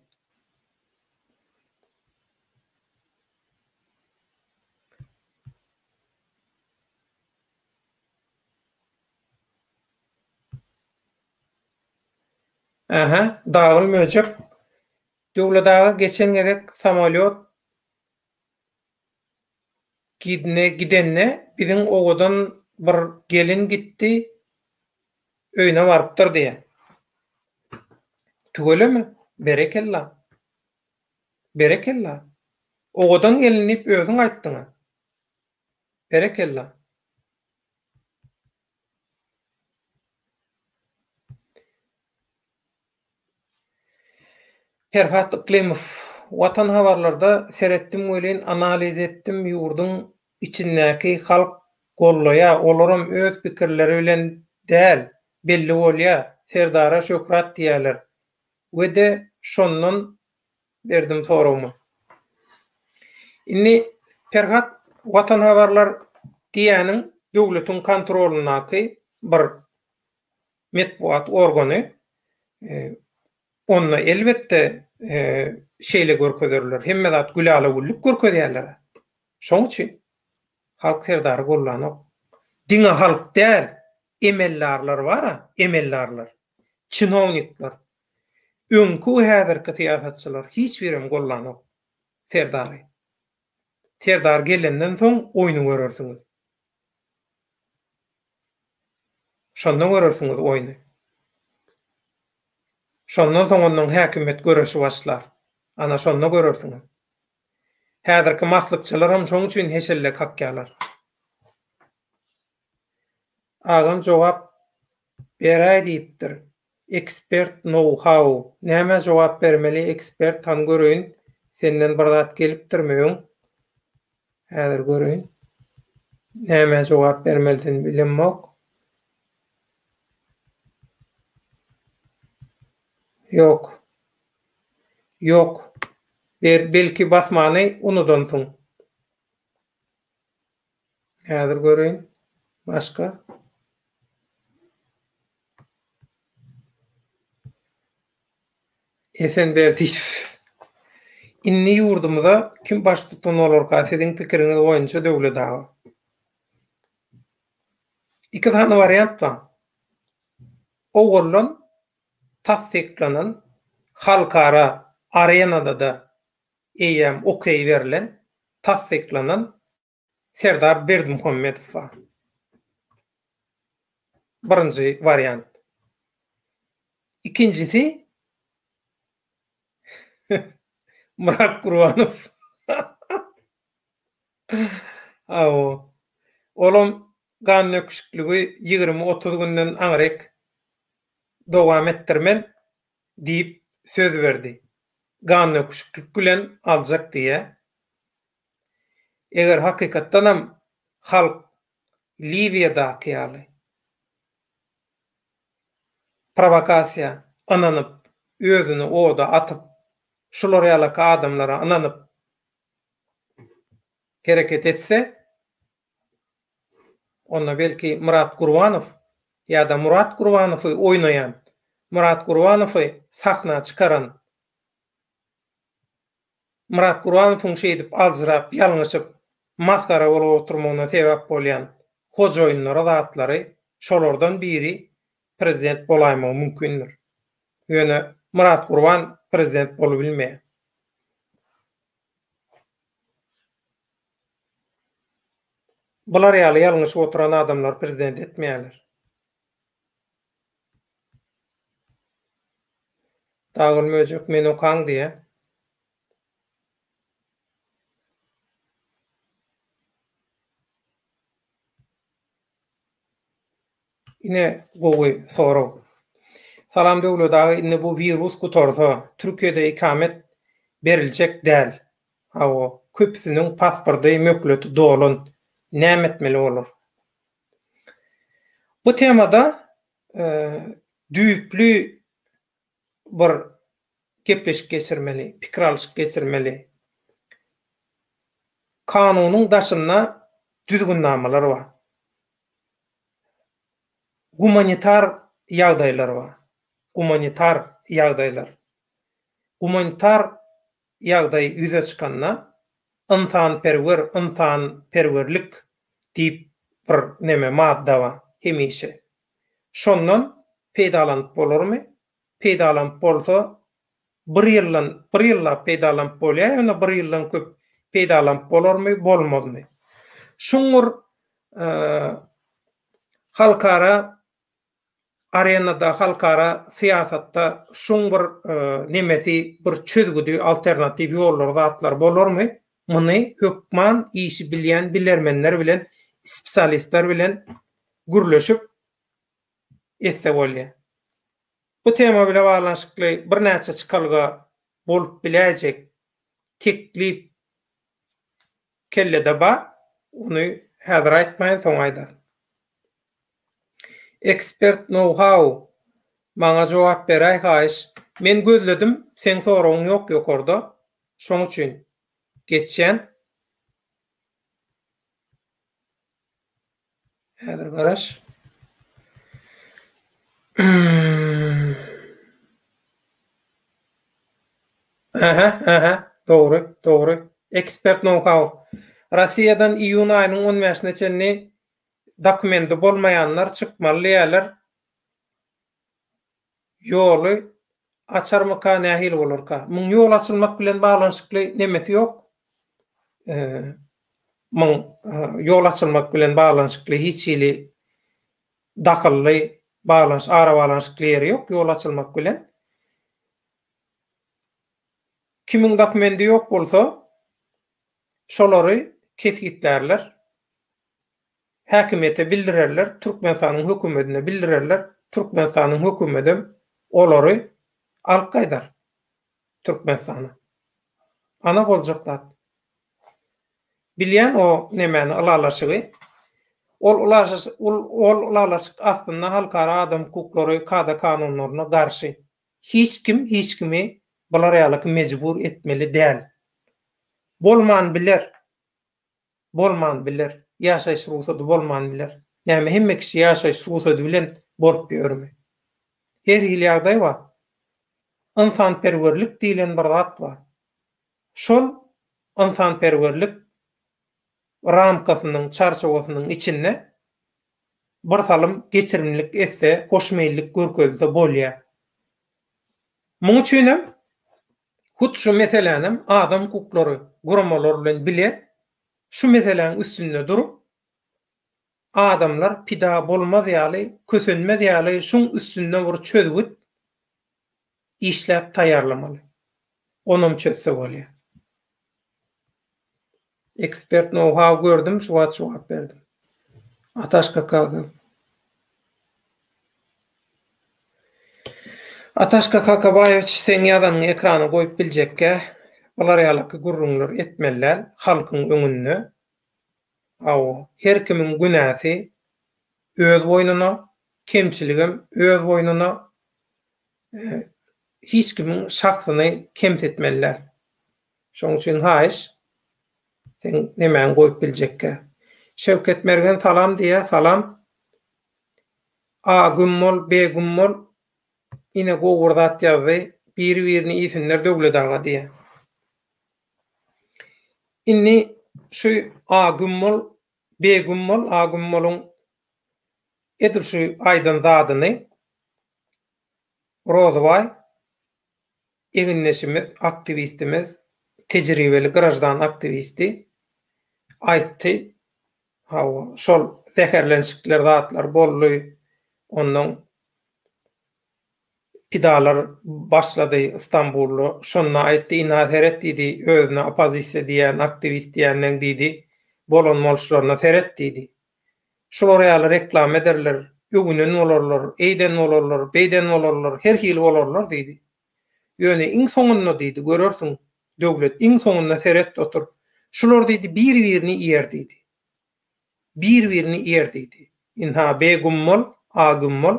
A: Ähä, Dagyl möjek. Döwlet aga geçen gezek samolýot gidne gidende biziň owadan bir gelin gitdi öýüne barypdyr diýýä. Tüweleme, berekella. Berekella. Owadan gelin diýip özüň aýtdyňa. Berekella. Perhat Yklymow, Watan habarlarda seretdim welin analiz etdim ýurduň içindäki halk gollaýa olaram öz pikirleri bilen däl belli bolýa Serdara şöhrat diýäler we-de şondan berdim soragymy. Indi Perhat Watan habarlar diýäniň döwletiň kontrolyndaky bir metbugat organy onda elbetde şeýle görkezerler. Hemme zat gülala-güllük görkezýärler. Şoň üçin halk Serdary gollanok. Diňe halk däl, emeldarlar bar-a, emeldarlar, çinownikler, öňki we häzirki syýasatçylar hiç birem gollanok Serdary. Serdar gelenden soň oýny görersiňiz. Şonda görersiňiz oýny. Şondan soň onnoň häkimiýet göreşi başlar. Ana şonda görersiňiz. Häzirki maslykçylaram şoň üçin heşelle kakýarlar. Agam jogap beräý diýipdir. Ekspert know how. Nämä jogap bermeli ekspert hany göreýin senden bir zat gelipdirmi öň. Häzir göreýin. Nämä jogap bermelidigini bilemok. Ýok. Ýok. Ber belki basmany unudansyň. Häzir göreýin. Başga. Esen Berdiýew. Indi ýurdumyza kim baştutan bolarka siziň pikiriňiz boýunça Döwlet aga? Iki sany wariant bar. Owaldan tassyklanan halkara arenada-da eýýäm okeý berlen, tassyklanan Serdar Berdimuhamedow bar. Birinji wariant. Ikinjisi Myrat Gurbanow. Hawa. Olam gandöküşikligi 20-30 günden aňryk dowam etdirmen diýip söz berdi. Gandöküşiklik bilen aljak diýýär. Eger hakykatdanam halk Liwiýadaky ýaly prowokasiýa ynanyp, özüni oda atyp, şular ýalaky adamlara ynanyp hereket etse, onda belki Myrat Gurbanow. ýa-da Murat Gurbanowy oýnaýan, Murat Gurbanowy sahna çykaran, Myrat Gurbanowyň şeýdip aljyrap, ýalňyşyp, masgara bolup oturmagyna sebäp bolýan hojaýynlary zatlary şolardan biri prezident bolaýmagy mümkindir. Ýöne Myrat Gurban prezident bolubilmeýär. Bular ýaly ýalňyşyp oturan adamlary prezident etmeýärler. Dagül möjek meni okaň diýýä. Ine gowy sorag. Salam Döwlet aga indi bu wirus gutarsa Türkiýede ikamet beriljek däl. Hawa köpüsiniň paspordy möhleti dolan näme etmeli bolar. Bu temada düýpli bir gepleşik geçirmeli, pikir alyşyk geçirmeli. Kanunyň daşynda düzgünnamalar bar. Gumanitar ýagdaýlar bar. Gumanitar ýagdaýlar. Gumanitar ýagdaý ýüze çykanda ynsanperwer, ynsanperwerlik diýip bir neme madda bar hemişe. Şondan peýdalanyp bolarmy? Peýdalanyp bolsa bir ýyldan, bir ýyllap peýdalanyp bolýar, ýöne bir ýyldan köp peýdalanyp bolarmy, bolmazmy? Şuňňur halkara arenada, halkara syýasatda şuň bir nemesi, bir çözgüdi, alternatiw ýollary, zatlary bolarmy? Muny hökman işi bilýän bilermenler bilen, spesialistler bilen gürleşip etse bolýar. Bu tema bile baglanyşykly birnäçe çykalga bolup biläýjek teklip kellede bar. Ony häzir aýtmaýyn, soň aýdaryn. Expert know how maňa jogap beräý haýyş. Men gözledim seň soragyň ýok ýokarda. Şoň üçin geçýän. Häzir garaş. Aha, aha, dogry, dogry. Expert know how. Rossiýadan iýun aýynyň on bäşine çenli dokumendi bolmaýanlar çykmaly diýýärler. Ýoly açarmyka, nähili bolarka? Muň ýol açylmak bilen baglanyşykly nemesi ýok. Muň ýol açylmak bilen baglanyşykly hiç hili dahylly baglanyş, arabaglanyşykly ýeri ýok ýol açylmak bilen. Kimiň dokumendi ýok bolsa, şolary kesgitlärler. Häkimiýete bildirerler, Türkmenistanyň hökümetine bildirerler, Türkmenistanyň hökümedem olary alyp gaýdar Türkmenistana. Ana boljak zat. Bilýän o nemäni ylalaşygy. Ol ol ylalaşyk aslynda halkara adam hukuklary kada-kanunlaryna garşy. Hiç kim hiç kimi bular ýalyky mejbur etmeli däl. Bolman biler. Bolman biler. Ýaşaýyş rugsady bolman biler. Näme hemme kişi ýaşaýyş rugsady bilen bolup ýörmi? Her hili ýagdaý bar. Ynsanperwerlik diýlen bir zat bar. Şol ynsanperwerlik ramkasynyň, çarçuwasynyň içinde bir salym geçirimlilik etse, hoşmeýillik görkezilse bolýar. Muň üçinem Hut şu meselänem adam hukuklary guramalary bilen bile şu meseläň üstünde durup, adamlar pida bolmaz ýaly, kösenmez ýaly şuň üstünde bir çözgüt işläp taýýarlamaly. Onam çözse bolýar. Ekspert know how gördüm şu wagt jogap berdim. Ataşka kaka. Ataşka Kakabaýewiç seň ýazanyňy ekrana goýup biljekkä bular ýalaky gürrüňler etmeli däl halkyň öňünde hawa her kimiň günäsi öz boýnuna kemçiligem öz boýnuna hiç kimiň şahsyny kemsitmeli däl şoň üçin haýyş seň nemäňi goýup biljekkä Şewket Mergen salam diýýä salam. A güm bol, B güm bol. Ine gowy bir zat ýazdy. Biri-birini iýsinler Döwlet aga diýýär. Indi şu A güm bol, B güm bol, A güm boluň edil şu aýdan zadyny Rozybaý egindeşimiz, aktiwistimiz, tejribeli graždan aktiwisti aýtdy. Hawa, şol zäherlenişikler zatlar boldy. Onnoň pidalar başlady Istanbulda. Şonda aýtdy, ynha seret diýdi, özüne oppozisiýa diýýän, aktiwist diýýänleň diýdi, bolan boluşlaryna seret diýdi. Şular ýaly reklama ederler, öwünen bolarlar, eýden bolarlar, beýden bolarlar, her hili bolarlar diýdi. Ýöne iň soňunda diýdi, görersiň, Döwlet, iň soňunda seret otur. Şular diýdi, bir-birini iýer diýdi. Bir-birini iýer diýdi. Ynha, B güm bol, A güm bol,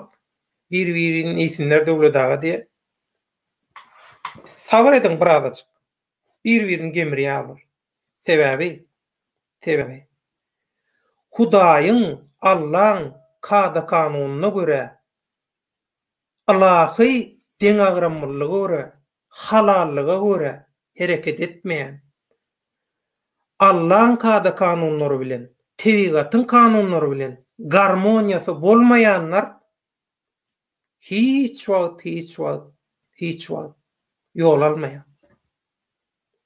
A: bir-birini iýsinler Döwlet aga diýe. Sabyr ediň birazajyk. Bir-birini gemirýär olar. Sebäbi, sebäbi Hudaýyň, Allaň kada-kanunyna görä Ylahy deňagramlylyga görä, halallyga görä hereket etmeýän, Allaň kada-kanunlary bilen, tebigatyň kanunlary bilen garmoniýasy bolmaýanlar hiç wagt, hiç wagt, hiç wagt ýol almaýar.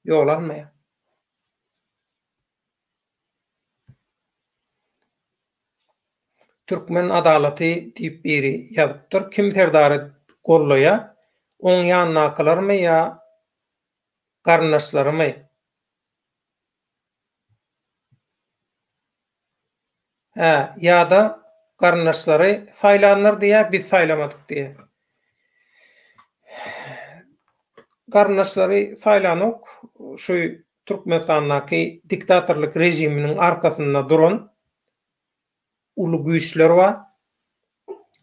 A: Ýol almaýar. Türkmen adalaty diýip biri ýazypdyr. Kim Serdary gollaýa? Oň ýanyndakylarmy ýa garyndaşlarymy? Hä, ýa-da garyndaşlary saýlandyr diýýä, biz saýlamadyk diýýä. Garyndaşlary saýlanok, şu Türkmenistandaky diktatorlyk režiminiň arkasynda duran uly güýçler bar.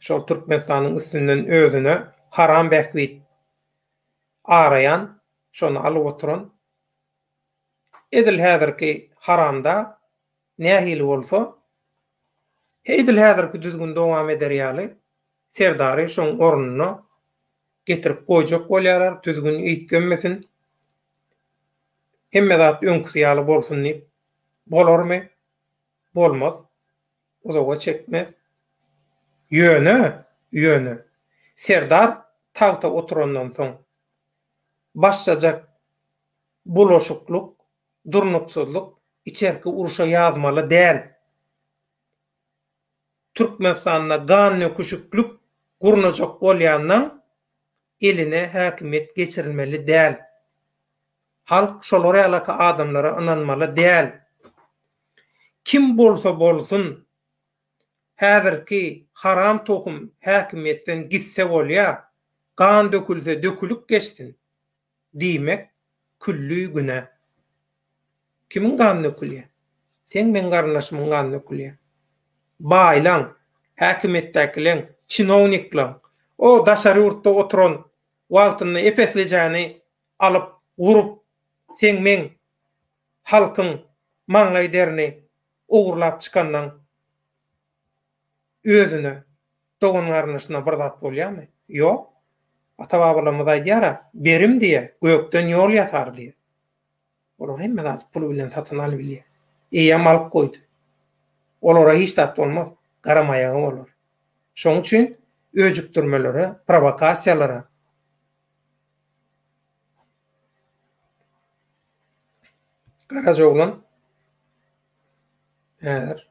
A: Şol Türkmenistanyň üstünden özüne haram bähbit araýan, şony alyp oturan edil häzirki haramdag nähili bolsa, edil häzirki düzgün dowam eder ýaly Serdary şoň ornuna getirip goýjak bolýarlar, düzgün üýtgemesin, hemme zat öňküsi ýaly bolsun diýip. Bolarmy? Bolmaz. Uzaga çekmez. Ýöne, ýöne, Serdar tagta oturandan soň başlajak bulaşyklyk, durnuksyzlyk içerki urşa ýazmaly däl. Türkmenistanda gandöküşiklik gurnajak bolýanlaň eline häkimiýet geçirilmeli däl. Halk şolar ýalaky adamlara ynanmaly däl. Kim bolsa bolsun, häzirki haram tohum häkimiýetden gitse bolýa, gan dökülse dökülip geçsin diýmek külli günä. Kimiň gany dökülýär? Seň meň garyndaşymyň gany dökülýär. Baýlaň, häkimiýetdäkileň, çinowniklaň, o daşary ýurtda oturan wagtynda ep-eslijäni alyp, gurup, seň meň halkyň maňlaý derini ogurlap çykanlaň özüne, dogan-garyndaşyna bir zat bolýarmy? Ýok. Ata-babalarymyz aýdýar-a, berim diýe, gökden ýol ýasar diýe. Olar hemme zady pul bilen satyn alybilýär. Eýýäm alyp goýdy. Olara hiç zat bolmaz. Garamaýagy bolar. Şoň üçin öjükdirmelere, prowokasiýalara Garajaoglan häzir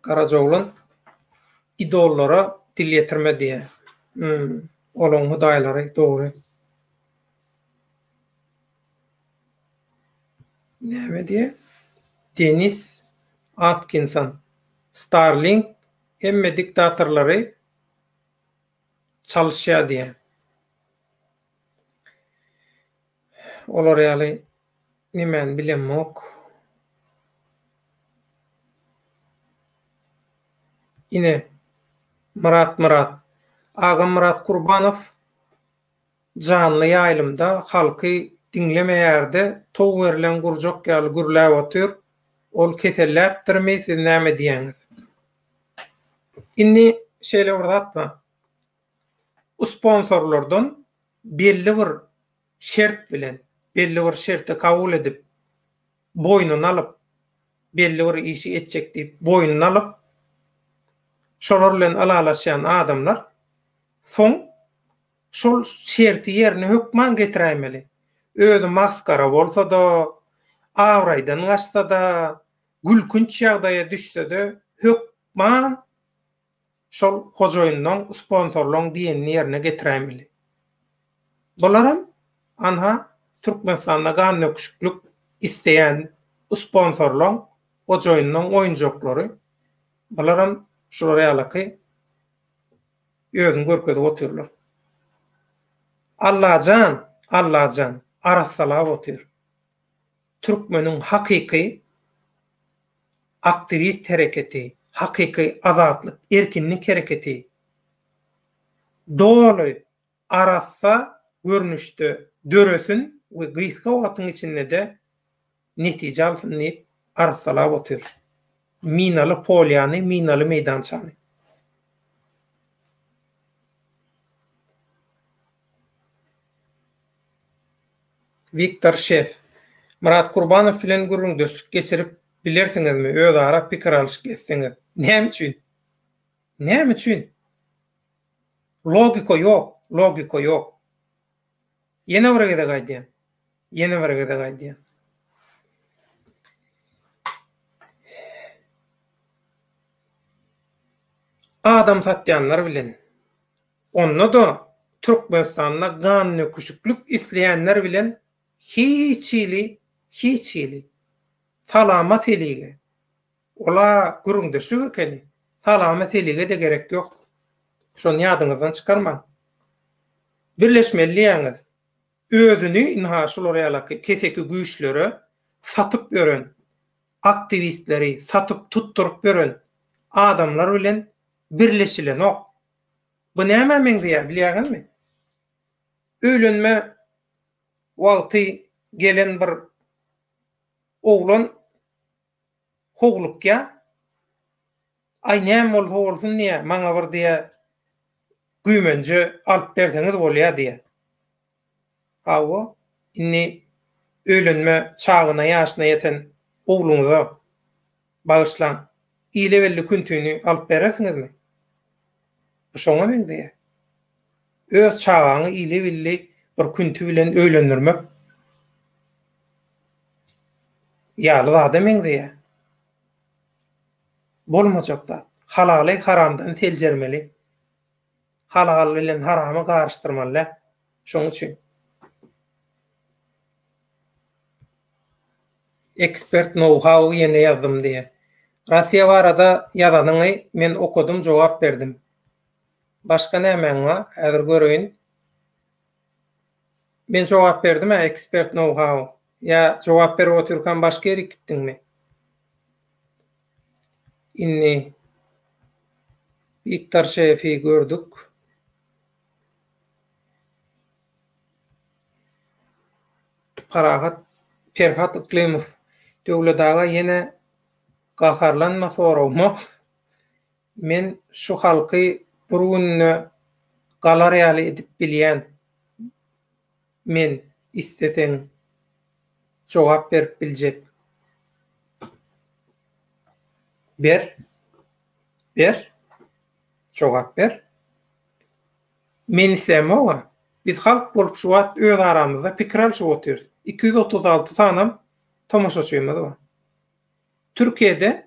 A: Garajaoglan idollara dil ýetirme diýýär. Hum, olaň hudaýlary, dogry. Näme diýýär? Denis Atkinson, Starlink hemme diktatorlary çalyşýar diýýär. Olar ýaly nemäni bilemok. Ine, Myrat Myrat. Agam Myrat Kurbanow. Janly ýaýlymda halky diňlemeýärde tow berlen gurjak ýaly gürläp otyr, ol keselläpdirmi siz näme diýýäňiz? Indi şeýle bir zat bar. Sponsorlardan belli bir şert bilen, belli bir şerti kabul edip, boýnuna alyp, belli bir işi etjek diýip boýnuna alyp, şolar bilen ylalaşýan adamlar soň şol şerti ýerine hökman getiräýmeli. Özi masgara bolsa-da, abraýdan gaçsa-da, gülkünç ýagdaýa düşse-de hökman şol hojaýynlaň, sponsorlaň diýenini ýerine getiräýmeli. Bularam anha Türkmenistanda gandöküşiklik isleýän sponsorlaň, hojaýynlaň oýunjaklary. Bularam şular ýalaky özüni görkezip otyrlar. Allajan, Allajan arassalap otyr. Türkmeniň hakyky aktiwist hereketi, hakyky azatlyk, erkinlik hereketi doly arassa görnüşde döresin we gysga wagtyň içinde-de netije alsyn diýip arassalap otyr. Minaly polýany, minaly meýdançany. Wiktor Şef, Myrat Kurbanow bilen gürrüňdeşlik geçirip bilersiňizmi, özara pikir alyşyk etseňiz? Näme üçin? Näme üçin? Logika ýok, logika ýok. Ýene bir gezek aýdýan. Ýene bir gezek aýdýan. Adam satýanlar bilen, onda-da Türkmenistanda gandöküşiklik isleýänler bilen hiç hili, hiç hili salama selige, ol-a gürrüňdeşlik ekeni, salama selige-de gerek ýok. Şony ýadyňyzdan çykarmaň. Birleşmeli diýýäňiz. Özüni ynha şular ýalaky keseki güýçlere satyp ýören, aktiwistleri satyp tutduryp ýören adamlar bilen birleşilenok. Bu nämä meňzeýär bilýäňizmi? Öýlenme wagty gelen bir oglan howlukýar. Aý näme bolsa bolsun diýýär, maňa bir diýýär, güýmenje alyp berseňiz bolýar diýýär. Hawa, indi öýlenme çagyna ýaşyna ýeten ogluňyza bagyşlaň, ile belli küntüni alyp berersiňizmi? Bu şoňa meňzeýär. Öz çagaňy ile belli bir künti bilen öýlendirmek ýaly zada meňzeýär. Bolmajak zat. Halaly haramdan seljermeli. Halal bilen haramy garyşdyrmaly däl. Şoň üçin. Ekspert know how ýene ýazdym diýýär. Russiýa barada ýazanyňy men okadym jogap berdim. Başga nämäň bar? Häzir göreýin. Men jogap berdim-ä ekspert know how. Ýa jogap berip otyrkam başga ýerik gitdiňmi? Indi Wiktor şefi gördük. Parahat Perhat Yklymow Döwlet aga ýene gaharlanma soragyma men şu halky bir günde galar ýaly edip bilýän men isleseň jogap berip biljek ber ber jogap ber Men islämog-a. Biz halk bolup şu wagt öz aramyzda pikir alşyp otyrys. 236 sanam tomaşaçymyz bar. Türkiýede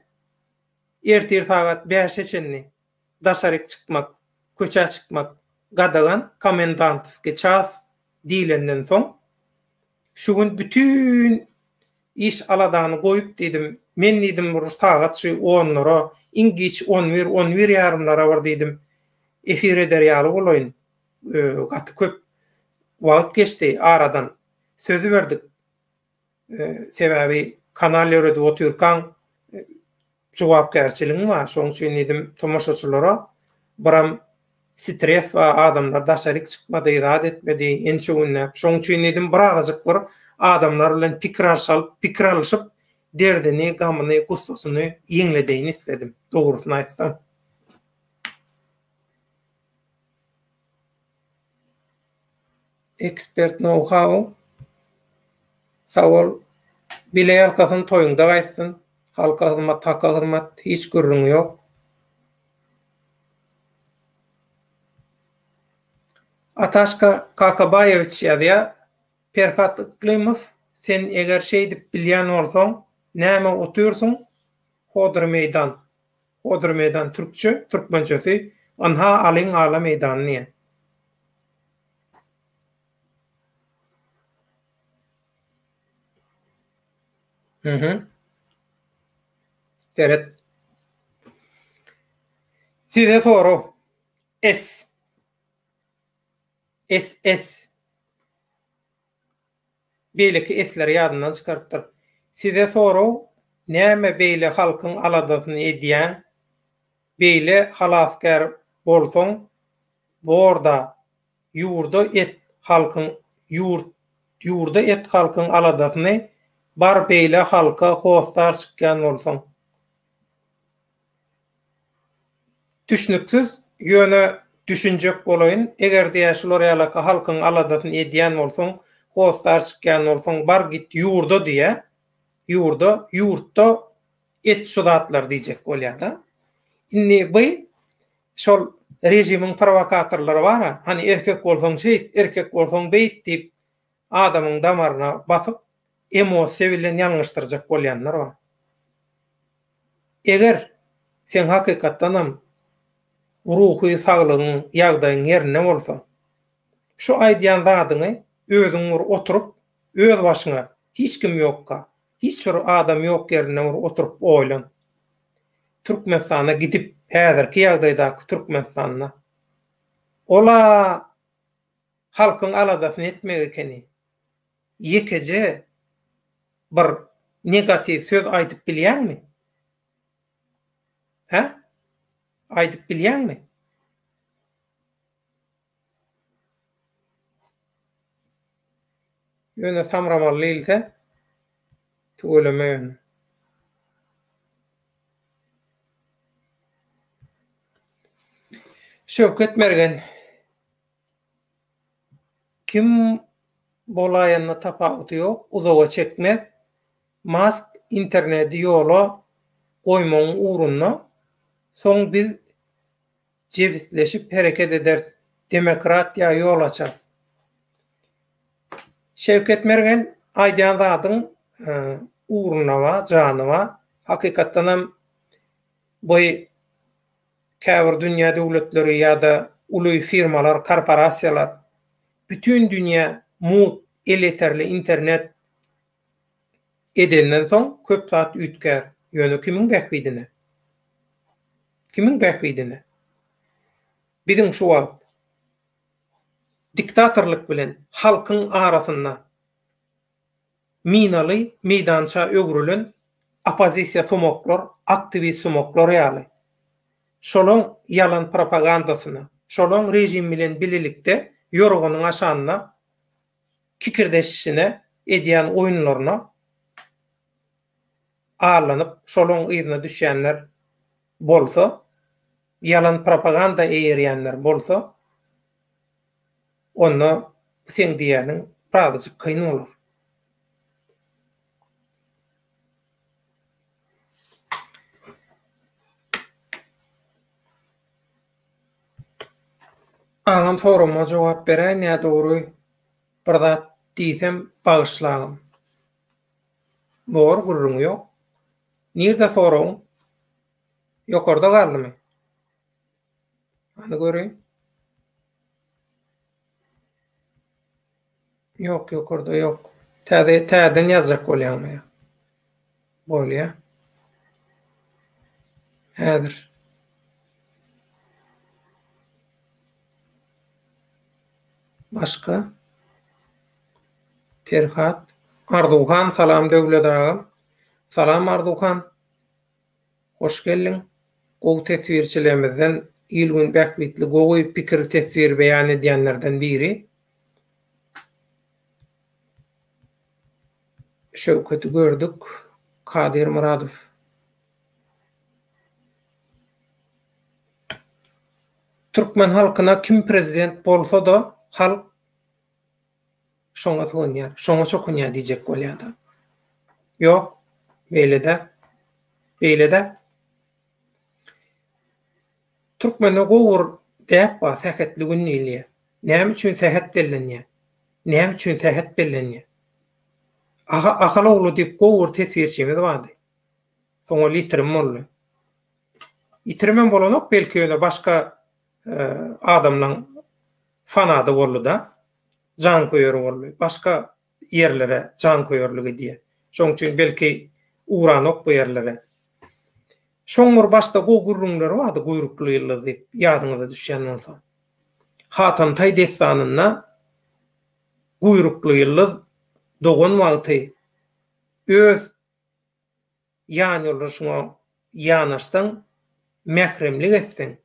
A: ertir sagat bäşe çenli daşaryk çykmak, köçä çykmak gadagan, komendantskiý ças diýlenden soň, şu gün bütin iş-aladany goýup diýdim, men diýdim bir sagat şu onlara, iň giç on bir, on bir ýarymlara bir diýdim, efir eder ýaly bolaýyn. Gaty köp wagt geçdi aradan. Sözi berdik. Sebäbi kanal ýöredip otyrkaň jogapkärçiligiň bar. Şonuň üçin diýdim tomaşaçylara biram. Stres bar, adamlar daşaryk çykmady, zat etmedi ençe günläp. Şoň üçin diýdim, birazajyk bir adamlar bilen pikir alşalyp, pikir alyşyp, derdini, gamyny, gussasyny ýeňledeýin isledim, dogrusyny aýtsam. Expert know how. Sag bol. Bile ýalkasyn toýuňda gaýtsyn. Halka hyzmat haka hyzmat hiç gürrüňi ýok. Ataşka Kakabaýewiç ýazýar, Perhat Yklymow sen eger şeýdip bilýän bolsaň näme otyrsyň Hodry meýdan. Hodry meýdan türkçe, türkmençesi Ynha alyň ala meýdany diýen. Mhm. Seret. Size sorag. S. SS. Beýleki esleri ýadyndan çykarypdyr. Size sorag näme beýle halkyň aladasyny edýäň beýle halasgär bolsaň borda ýurda et halkyň ýurt ýurda et halkyň aladasyny bar beýle halka hossar çykýan bolsaň. Düşnüksiz, ýöne düşünjek bolaýyn, eger diýä şular ýalaka halkyň aladasyny edýän bolsaň, hossar çykýan bolsaň, bar git ýurda diýä, ýurda, ýurtda et şu zatlary diýjek bolýada. Indi by şol režimiň prowokatorlary bara, hany erkek bolsaň şeýt, erkek bolsaň beýt diýip adamyň damaryna basyp emosiýa bilen ýalňyşdyrjak bolýanlar bar. Eger seň hakykatdanam ruhy saglygyň, ýagdaýyň ýerinde bolsa, şu aýdýan zadyňy özüň bir oturyp, öz başyňa, hiç kim ýokka, hiç bir adam ýok ýerinde bir oturyp oýlan. Türkmenistana gidip, häzirki ýagdaýdaky Türkmenistanda ol-a halkyň aladasyny etmek ekeni. Ýekeje bir negatiw söz aýdyp bilýäňmi? Hä? Aýdyp bilýäňmi? Ýöne samramaly diýilse, tüweleme ýöne. Şöwket Mergen. Kim bolaýanda tapawudy ýok, uzaga çekmez. Mask internedi ýola goýmagyň ugrunda, soň biz jebisleşip hereket ederis, demokratiýa ýol açarys. Şewket Mergen aýdýan zadyň ugrunda bar, jany bar. Hakykatdanam bu Käbir dünýä döwletleri ýa-da uly firmalar, korporasiýalar bütin dünýä mugt elýeterli internet edenden soň köp zat üýtgär. Ýöne kimiň bähbidine? Kimiň bähbidine? Biziň şu wagt diktatorlyk bilen halkyň arasynda minaly meýdança öwrülen oppozisiýa sumaklar, aktiwist sumaklar ýaly, şolaň ýalan propagandasyna, şolaň režim bilen bilelikde ýorganyň aşagynda kikirdeşişine, edýän oýunlaryna allanyp, şolaň yzyna düşýänler bolsa, ýalan propaganda eýerýänler bolsa, onda bu seň diýýäniň birazajyk kyn bolar. Agam soragyma jogap beräý nädogry bir zat diýsem bagyşla agam. Bor gürrüňi ýok. Nirde soragyň? Ýokarda galdymy? Hany göreýin. Ýok, ýokarda ýok. Täze täzeden ýazjak bolýaňmy ýa? Bolýa. Häzir. Başga? Perhat. Arzuwhan salam Döwlet agam. Salam Arzuwhan. Hoş geldiň. Gowy teswirçilerimizden. Il-gün bähbitli gowy pikir teswir beýan edýänlerden biri. Şöwketi gördük. Kadyr Myradow. Türkmen halkyna kim prezident bolsa-da halk şoňa sygynýar, şoňa çokunýar diýjek bolýar-da. Ýok, beýle däl. Beýle däl. Türkmende gowy bir däp bar, sähetli gün diýilýär. Näme üçin sähet bellenýär? Näme üçin sähet bellenýär? Aha, Ahal ogly diýip gowy bir teswirçimiz bardy. Soň ol ýitirim boldy. Ýitirimem bolanok belki ýöne başga adamlaň fanady boldy-da. Janköýeri boldy. Başga ýerlere janköýerlik edýär. Şoň üçin belki ugranok bu ýerlere. Şoň bir başda gowy gürrüňleri bardy Guýrukly ýyldyz diýip ýadyňyza düşýän bolsa. Hatamtaý dessanynda Guýrukly ýyldyz dogan wagty öz ýanýoldaşyňa ýanaşsaň, mähremlik etseň,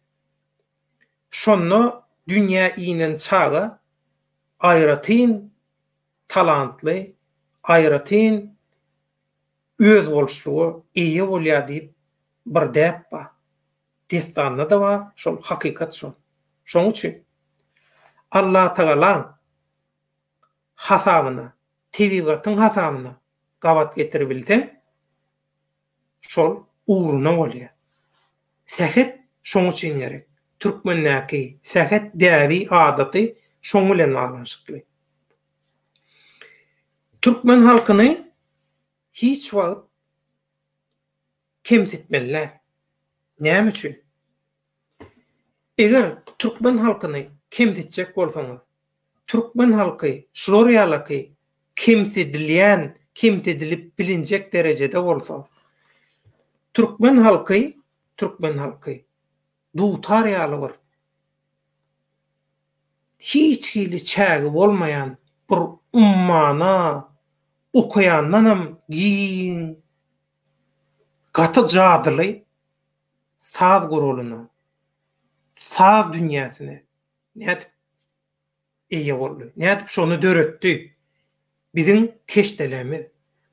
A: şonda dünýä inen çaga aýratyn talantly, aýratyn özboluşlyga eýe bolýar diýip bir däp bar. Dessanda-da bar, şol hakykat şol. Şoň üçin Allatagalaň hasabyna, tebigatyň hasabyna gabat getiribilseň, şol ugruna bolýar. Sähet şoň üçin gerek. Türkmendäki sähet däbi, adaty şoň bilen baglanyşykly. Türkmen halkyny hiç wagt kemsitmeli däl. Näme üçin? Eger türkmen halkyny kemsitjek bolsaňyz, türkmen halky şular ýalaky kemsidilýän, kemsidilip bilinjek derejede bolsa, türkmen halky, türkmen halky dutar ýaly bir hiç hili çägi bolmaýan bir ummana okaýandanam giň, gaty jadyly saz guralyna, saz dünýäsine nädip eýe boldy? Nädip şony döretdi? Biziň keşdelerimiz,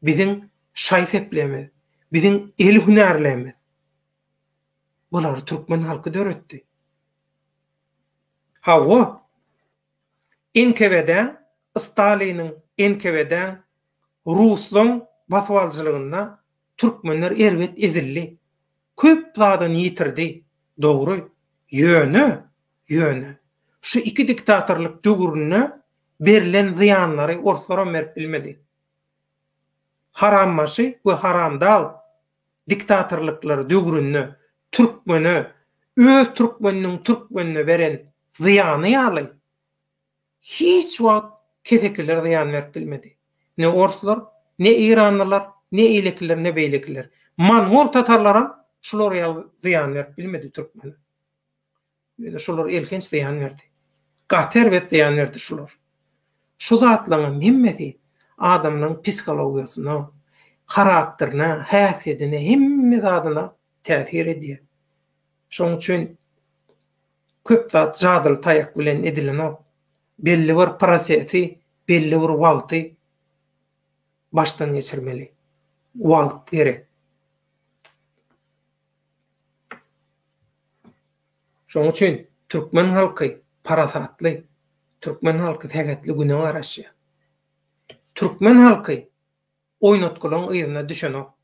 A: biziň şaý-seplerimiz, biziň el hünärlerimiz. Bulary türkmen halky döretdi. Hawa, NKWD-äň, Staliniň, NKWD-äň, ruslaň basybalyjylygynda türkmenler erbet ezildi. Köp zadyny ýitirdi. Dogry. Ýöne, ýöne, şu iki diktatorlyk döwründe berlen zyýanlary orslaram berip bilmedi. Harambaşy we haramdag diktatorlyklary döwründe türkmene, öz türkmeniniň türkmenine beren zyýany ýaly hiç wagt kesekiler zyýan berip bilmedi. Ne orslar, ne eýranlylar, ne eýlekiler, ne beýlekiler. Mongol tatarlaram şular ýaly zyýan berip bilmedi türkmene. Ýöne şular elhenç zyýan berdi. Gaty erbet zyýan berdi şular. Şu zatlaryňam hemmesi adamlaryň psihologiýasyna, harakterine, häsiýedine, hemme zadyna täsir edýär. Şonuň üçin köp zat jadyly taýak bilen edilenok. Belli bir prosesi, belli bir wagty başdan geçirmeli. Wagt gerek. Şonuň üçin türkmen halky parasatly, türkmen halky sähetli güne garaşýar. Türkmen halky oýnatgylaryň yzyna düşenok.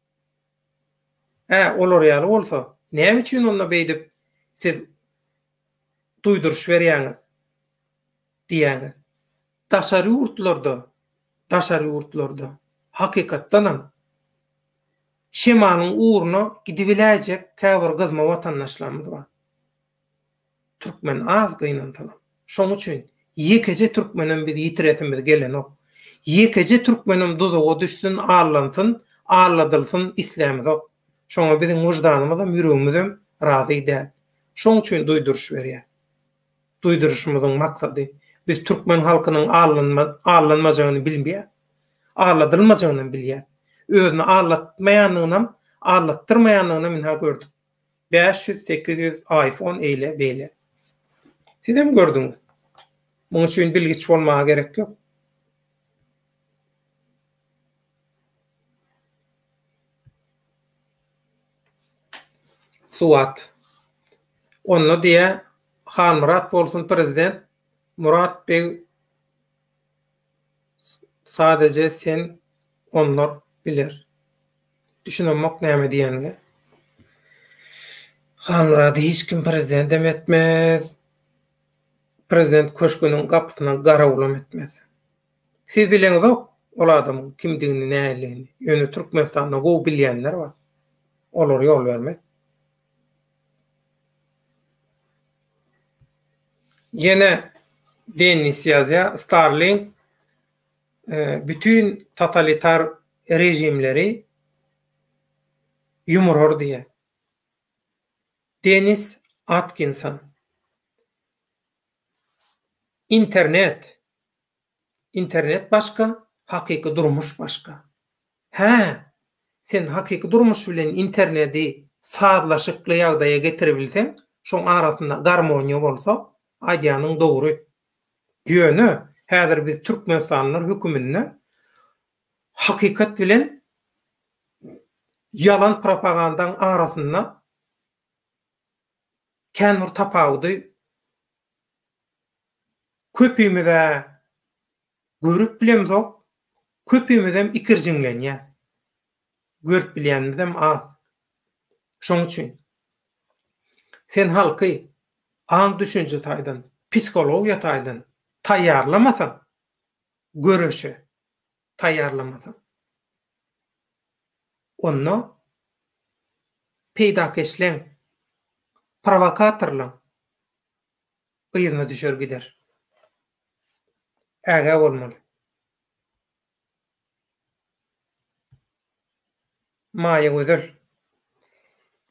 A: Hä, olar ýaly bolsa, näme üçin onda beýdip siz duýduryş berýäňiz diýýäňiz. Daşary ýurtlarda, daşary ýurtlarda hakykatdanam Şemalyň ugruna gidibiläýjek käbir gyzma watandaşlarymyz bar. Türkmen az gynansagam. Şoň üçin ýekeje türkmenem biz ýitiresimiz gelenok. Ýekeje türkmenem duzaga düşsün, allansyn, alladylsyn islämizok. Şoňa biziň wyždanymyzam, ýüregimizem razy däl. Şoň üçin duýduryş berýäs. Duýduryşymyzyň maksady, biz türkmen halkynyň allanmajagyny bilmeýäs. Alladylmajagynam bilýäs. Özüni allatmaýandygynam, allatdyrmaýandygynam ynha gördük. 500, 800 iPhone eýle beýle. Sizem gördüňiz. Muň üçin bilgiç bolmaga gerek ýok. Suwat. Onda diýä Hanmyrat bolsun prezident Murat beg sadeje sen onlar biler. Düşünemok näme diýeniňe. Hanmyrady hiç kim prezidendem etmez. Prezident köşgüniň gapysyna garawulam etmez. Siz bileňizok ol adamyň kimdigini näiligini. Ýöne Türkmenistanda gowy bilýänler bar. Olar ýol bermez. Ýene Dennis ýazýar, Starlink bütin totalitar režimleri ýumurar diýýär. Dennis Atkinson. Internet. Internet başga, hakyky durmuş başga. Hä, sen hakyky durmuş bilen internedi sazlaşykly ýagdaýa getiribilseň, şoň arasynda garmoniýa bolsa, aýdýanyň dogry. Ýöne, häzir biz türkmenistanlylar höküminde hakykat bilen ýalan propagandaň arasynda kän bir tapawudy köpümiz-ä görüp bilemzok, köpümizem ikirjiňlenýäs. Görüp bilýänimizem az. Şoň üçin sen halky aň-düşünje taýdan, psihologiýa taýdan taýýarlamasaň, göreşe taýýarlamasaň, onda peýdakeşleň, prowokatorlaň yzyna düşer gider. Ägä bolmaly. Maýagözel.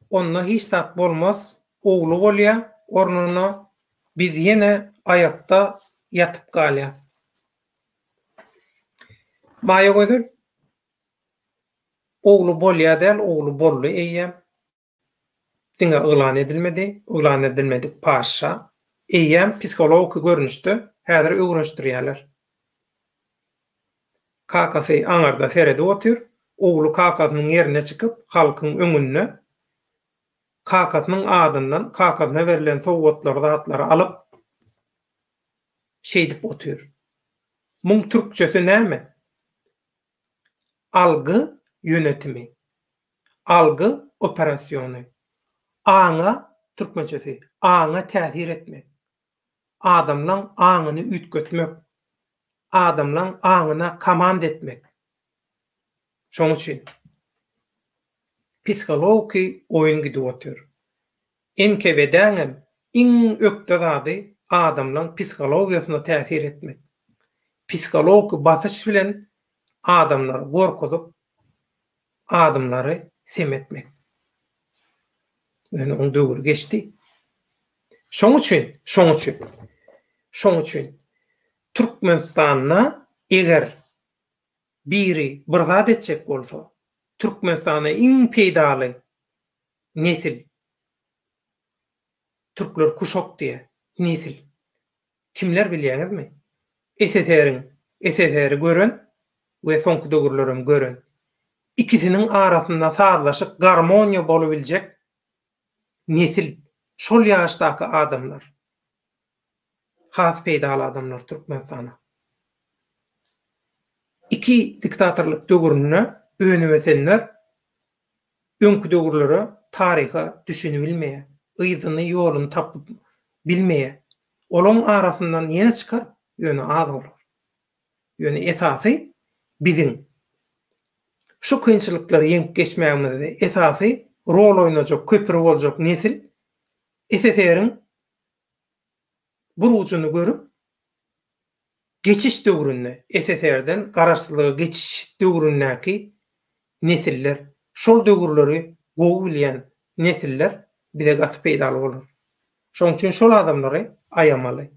A: Onda hiç zat bolmaz, ogly bolýa, ornuna biz ýene aýakda ýatyp galýas. Maýagözel. Ogly bolýa däl, ogly boldy eýýäm. Diňe yglan edilmedi, yglan edilmedik paşşa eýýäm psihologiki görnüşde häzir öwrenişdirýärler. Kakasy aňyrda seredip otyr, ogly kakasynyň ýerine çykyp halkyň öňünde kakasynyň adyndan kakasyna berlen sowgatlary zatlary alyp şeýdip otyr. Muň türkçesi näme? Algy ýönetimi. Algy operasiony. Aňa, türkmençesi, aňa täsir etmek. Adamlaň aňyny üýtgetmek. Adamlaň aňyna komanda etmek. Şoň üçin psihologiki oýun gidip otyr. NKWD-äňem iň ökde zady adamlaň psihologiýasyna täsir etmek. Psihologiki basyş bilen adamlary gorkuzyp, adamlary sem etmek. Ýöne oň döwri geçdi. Şoň üçin, şoň üçin, şoň üçin Türkmenistanda eger biri bir zat etjek bolsa, Türkmenistana iň peýdaly nesil, türkler kuşak diýýär, nesil. Kimler bilýäňizmi? SSR-iň SSR-i gören we soňky döwürlerem gören. Ikisiniň arasynda sazlaşyk, garmoniýa bolubiljek nesil, şol ýaşdaky adamlar. Has peýdaly adamlar Türkmenistana. Iki diktatorlyk döwründe önüp ösenler öňki döwürlere, taryha düşünibilmeýär. Yzyny, ýoluny tapyp bilmeýär. Olaň arasyndan ýene çykar, ýöne az bolar. Ýöne esasy biziň şu kynçylyklary ýeňip geçmägimizde esasy rol oýnajak, köpri boljak nesil SSR-iň bir ujuny görüp, geçiş döwründe, SSR-den Garaşsyzlyga geçiş döwründäki nesiller, şol döwürleri gowy bilýän nesiller bize gaty peýdaly bolar. Şonuň üçin şol adamlary aýamaly.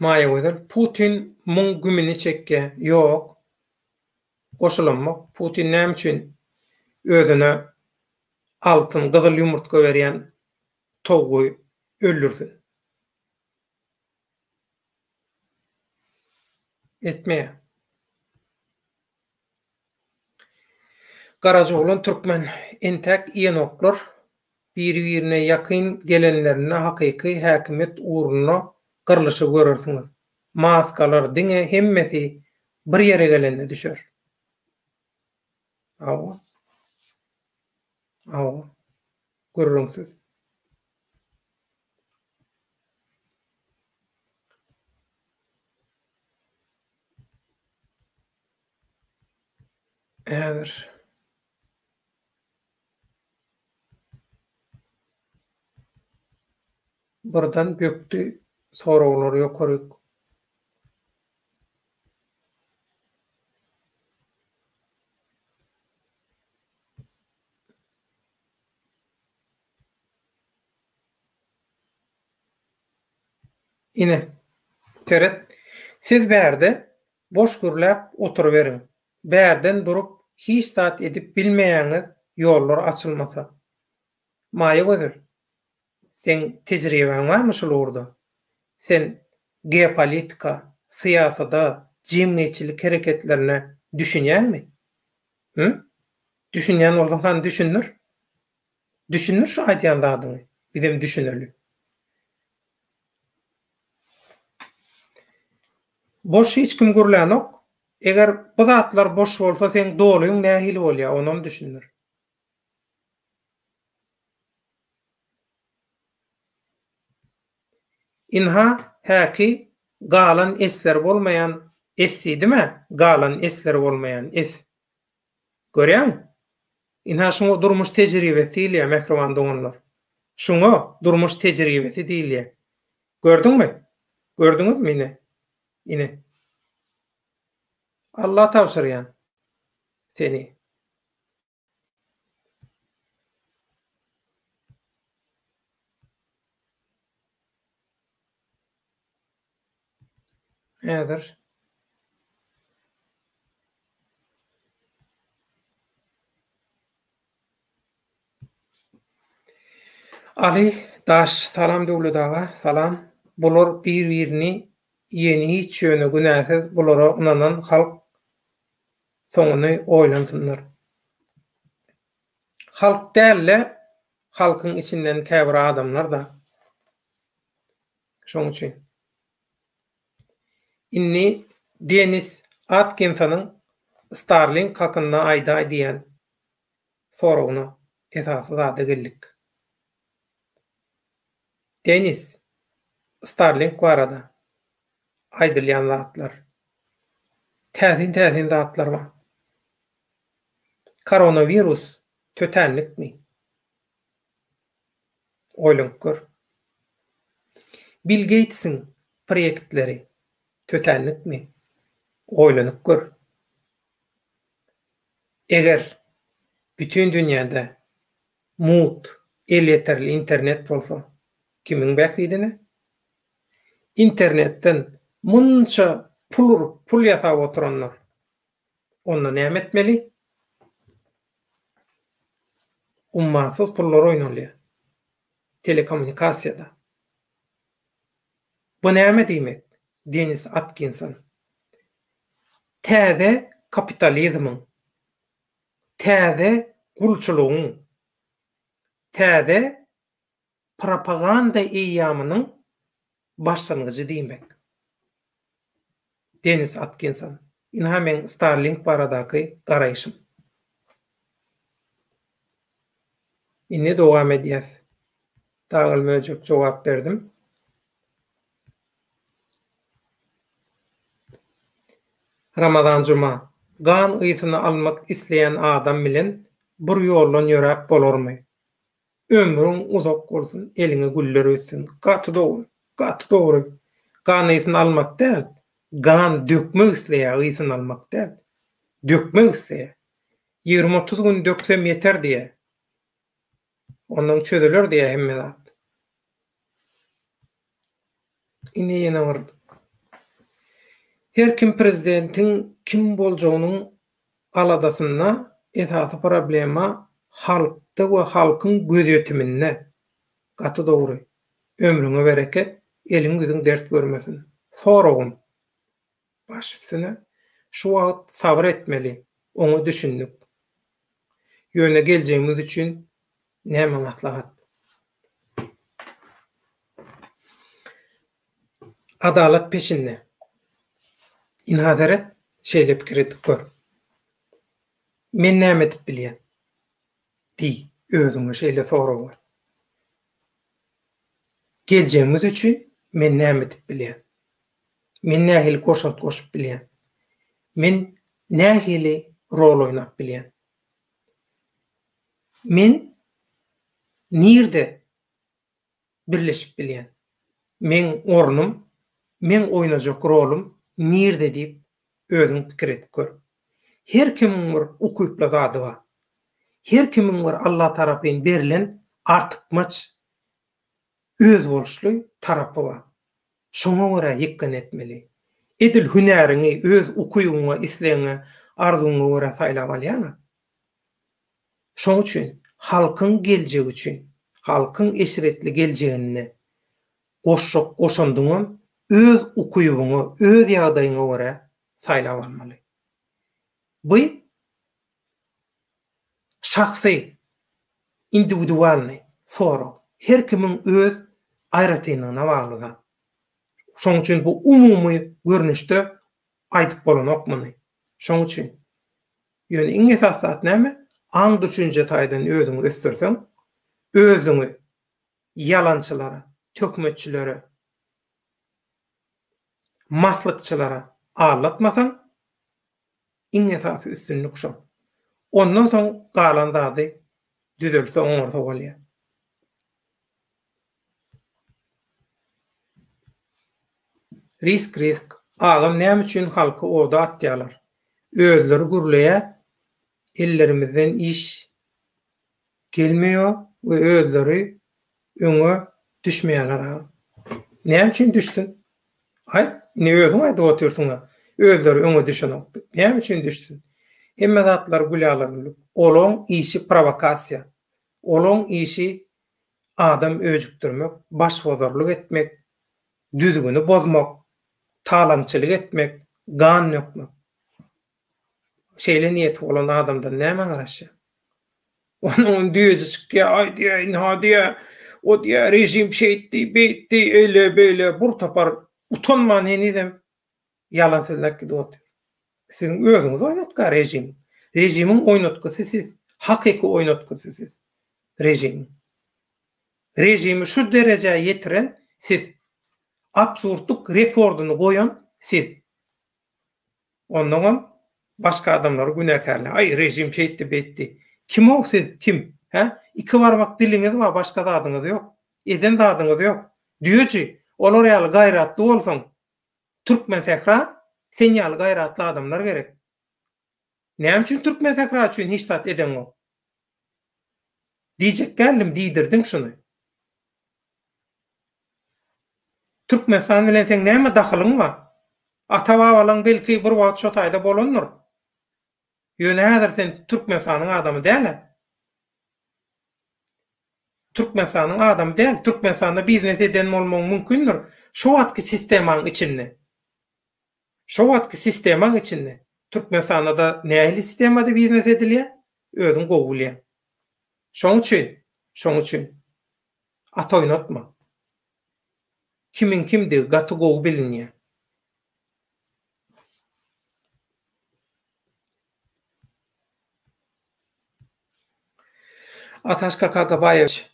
A: Maýagözel, Putin muň gümüni çekýä. Ýok. Goşulamok. Putin näme üçin özüne altyn, gyzyl ýumurtga berýän towugy öldürsin? Etmeýär. Garajaoglan türkmen entäk iýenoklar biri-birine ýakyn gelenlerinde hakyky häkimiýet ugrunda gyrlyşygy görersiňiz. Maskalar diňe hemmesi bir ýere gelende düşer. Hawa. Hawa. Gürrüňsiz. Häzir. Birden bökdi soraglar ýokaryk. Ine, seret, siz bärde boş gürläp oturyberiň. Bärden durup hiç zat edip bilmeýäňiz ýollar açylmasa. Maýa gözel, seň tejribäň barmy şul ugurda? Sen geopolitika, syýasada, jemgyýetçilik hereketlerine düşünýäňmi? Hü? Düşünýän bolsaň hany düşündir. Düşündir şu aýdýan zadyňy, bizem düşüneli. Boş hiç kim gürlänok. Eger bu zatlar boş bolsa seň dolyň nähili bolýa onam düşündir. Ynha häki galan esleri bolmaýan es diýdimä galan esleri bolmaýan es. Görýäňmi? Ynha şuňa durmuş tejribesi diýilýär mähriban doganlar. Şuňa durmuş tejribesi diýilýär. Gördüňmi? Gördüňizmi ine? Ine. Alla tabşyrýan seni. Häzir. Aly daş salam Döwlet aga salam bular bir birini iýeni hiç ýöne günäsiz bulara ynanan halk soňuny oýlansynlar. Halk dälde halkyň içinden käbir adamlar-da. Şoň üçin. Indi Denis Atkinsonyň Starlink hakynda aýdaý diýen soragyna esasy zada geldik. Denis, Starlink barada aýdylýan zatlar. Täsin-täsin zatlar bar. Koronawirus tötänlikmi? Oýlanyp gör. Bill Geýtsiň proýektleri tötänlikmi? Oýlanyp gör. Eger bütin dünýäde mugt elýeterli internet bolsa, kimiň bähbidine? Internetden munça pul urup, pul ýasap oturanlar, onda näme etmeli? Ummasyz pullar oýnalýar telekommunikasiýada. Bu näme diýmek, Denis Atkinson? Täze kapitalizmiň, täze gulçulygyň, täze propaganda eýýamynyň başlangyjy diýmek. Denis Atkinson, Ynha meň Starlink baradaky garaýşym. Indi dowam edýäs. Dagyl möjek jogap berdim. Ramazan Juma, Gan ysyny almak isleýän adam bilen bir ýoldan ýöräp bolarmy? Ömrüň uzak bolsun eliňe güller össün. Gaty dogry. Gaty dogry. Gan ysyny almak däl, gan dökmek isleýär ysyny almak däl. Dökmek isleýär. 20-30 gün döksem ýeter diýýär. Ondan çözüler diýýär hemme zat. Indi ýene bir Her kim prezidentiň kim boljagynyň. aladasynda esasy problema halkda we halkyň gözýetiminde. Gaty dogry. Ömrüňe bereket, eliň ýüzüň dert görmesin. Soragym, Baş üstüne. Şu wagt sabyr etmeli, oňa düşündik. Ýöne geljegimiz üçin näme maslahat? Adalat peşinde. Ynha seret, şeýle pikir edip gör. Men näme edip bilýän? Diý, özüňe şeýle sorag ber. Geljegimiz üçin men näme edip bilýän? Men nähili goşant goşup bilýän? Men nähili rol oýnap bilýän? Men nirde birleşip bilýän? Meň ornum, meň oýnajak rolum nirde diýip özüň pikir edip gör. Her kimiň bir ukyply zady bar. Her kimiň bir Allah tarapyn berlen artykmaç özboluşly tarapy bar. Şoňa görä ýykgyn etmeli. Edil hünäriňi öz ukybyňa, islegiňe, arzuwyňa görä saýlap alýaň-a. Şoň üçin halkyň geljegi üçin, halkyň eşretli geljeginde goşjak goşandyňam öz ukybyňa, öz ýagdaýyňa görä saýlap almaly. Bu şahsy, indiwidualnyý, sorag. Her kimiň öz aýratynlygyna bagly zat. Şoň üçin bu umumy görnüşde aýdyp bolanok muny. Şoň üçin. Ýöne iň esasy zat näme? Aň-düşünje taýdan özüňi ösdürseň, özüňi ýalançylara, töhmetçilere, maslykçylara aldatmasaň, iň esasy üstünlik şo. Ondan soň galan zady düzelse, oňarsa bolýar. Risk risk agam näme üçin halky oda atýalar özleri gürleýä ellerimizden iş gelmeýo we özleri öňe düşmeýäler agam näme üçin düşsün aýt indi özüň aýdyp otyrsyňa özleri öňe düşenok diýip näme üçin düşsün hemme zatlar gülala güllük olaň işi prowokasiýa olaň işi adam öjükdirmek, başbozarlyk etmek, düzgüni bozmak, talaňçylyk etmek, gan dökmek. Şeýle niýeti bolan adamdan nämä garaşýaň? Onuň düýeji çykýar, aý diýýär, ynha diýýär, o diýýär, režim şeýtdi, beýtdi, eýle, beýle, bir topar utanman henizem ýalan sözläp gidip otyr. Siziň özüňiz oýnatga režimiň. Režimiň oýnatgysy siz. Hakyky oýnatgysy siz. Režimiň. Režimi şu derejä ýetiren siz. Absurdlyk rekordyny goýan siz. Onnoňam başga adamlary günäkärle. Aý režim şeýtdi beýtdi. Kimow siz kim? Hä? Iki barmak diliňiz bar başga zadyňyz ýok. Eden zadyňyz ýok. Düýeji, olar ýaly gaýratly bolsaň Türkmen sähra sen ýaly gaýratly adamlar gerek. Näme üçin Türkmen sähra üçin hiç zat edeňok? Diýjek däldim diýdirdiň şuny. Türkmenistan bilen seň näme dahylyň bar? Ata babalaň belki bir wagt şo taýda bolandyr. Ýöne häzir sen Türkmenistanyň adamy däl-ä. Türkmenistanyň adamy däl, Türkmenistanda biznes eden bolmagyň mümkindir. Şo wagtky sistemaň içinde. Şo wagtky sistemaň içinde. Türkmenistanda-da nähili sistemada biznes edilýär, özüň gowy bilýäň. Şoň üçin, şoň üçin at oýnatma. Kimiň kimdigi gaty gowy bilinýär. Ataşka Kakabaýewiç,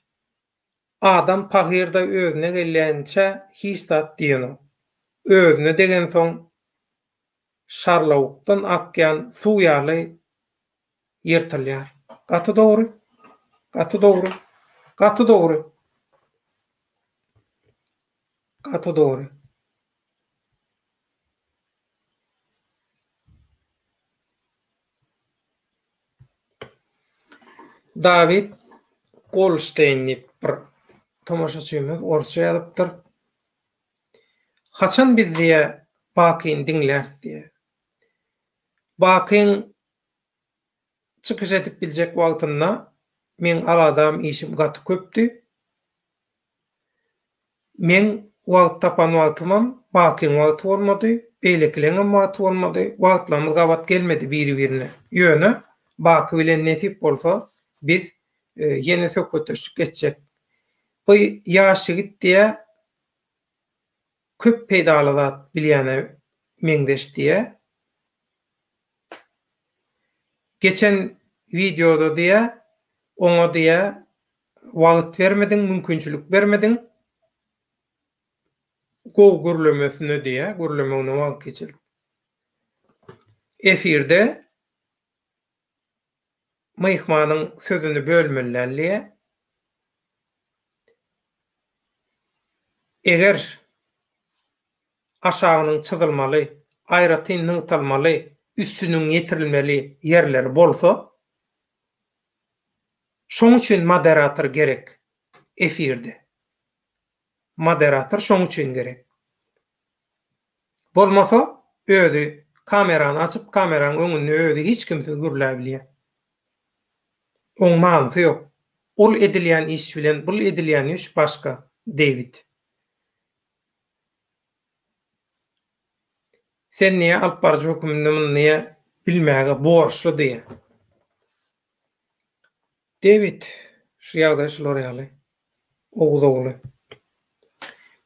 A: Adam pahyr-da özüne gelýänçä hiç zat diýenok. Özüne degensoň şarlawukdan akýan suw ýaly ýyrtylýar. Gaty dogry. Gaty dogry. Gaty dogry. Gaty dogry. Dawid Golşteýn diýip bir tomaşaçymyz orsça ýazypdyr. Haçan biz diýýär Bakyny diňläris diýýär. Bakyň. çykyş edip biljek wagtynda meň aladam işim gaty köpdi. Meň wagt tapan wagtymam Bakyň wagty bolmady, beýlekileňem wagty bolmady, wagtlarymyz gabat gelmedi biri-birine. Ýöne Baky bilen nesip bolsa biz ýene söhbetdeşlik etjek. Bu ýaş ýigit diýä köp peýdaly zat bilýäne meňzeş diýä. Geçen wideoda diýä oňa diýä wagt bermediň, mümkinçilik bermediň gowy gürlemesine diýä, gürlemegine wagt geçirip. Efirde myhmanyň sözüni bölmeli däl diýä. Eger aşagynyň çyzylmaly, aýratyn nygtalmaly, üstüniň ýetirilmeli ýerleri bolsa, şoň üçin moderator gerek efirde. Moderator şoň üçin gerek. Bolmasa özi kamerany açyp kameranyň öňünde özi hiç kimsiz gürläbilýär. Oň manysy ýok. Ol edilýän iş bilen bul edilýän iş başga, David. Sen diýýär alyp baryjy höküminde muny diýýär bilmäge borçly diýýär. Dewid, şu ýagdaý şular ýaly. Oguz ogly.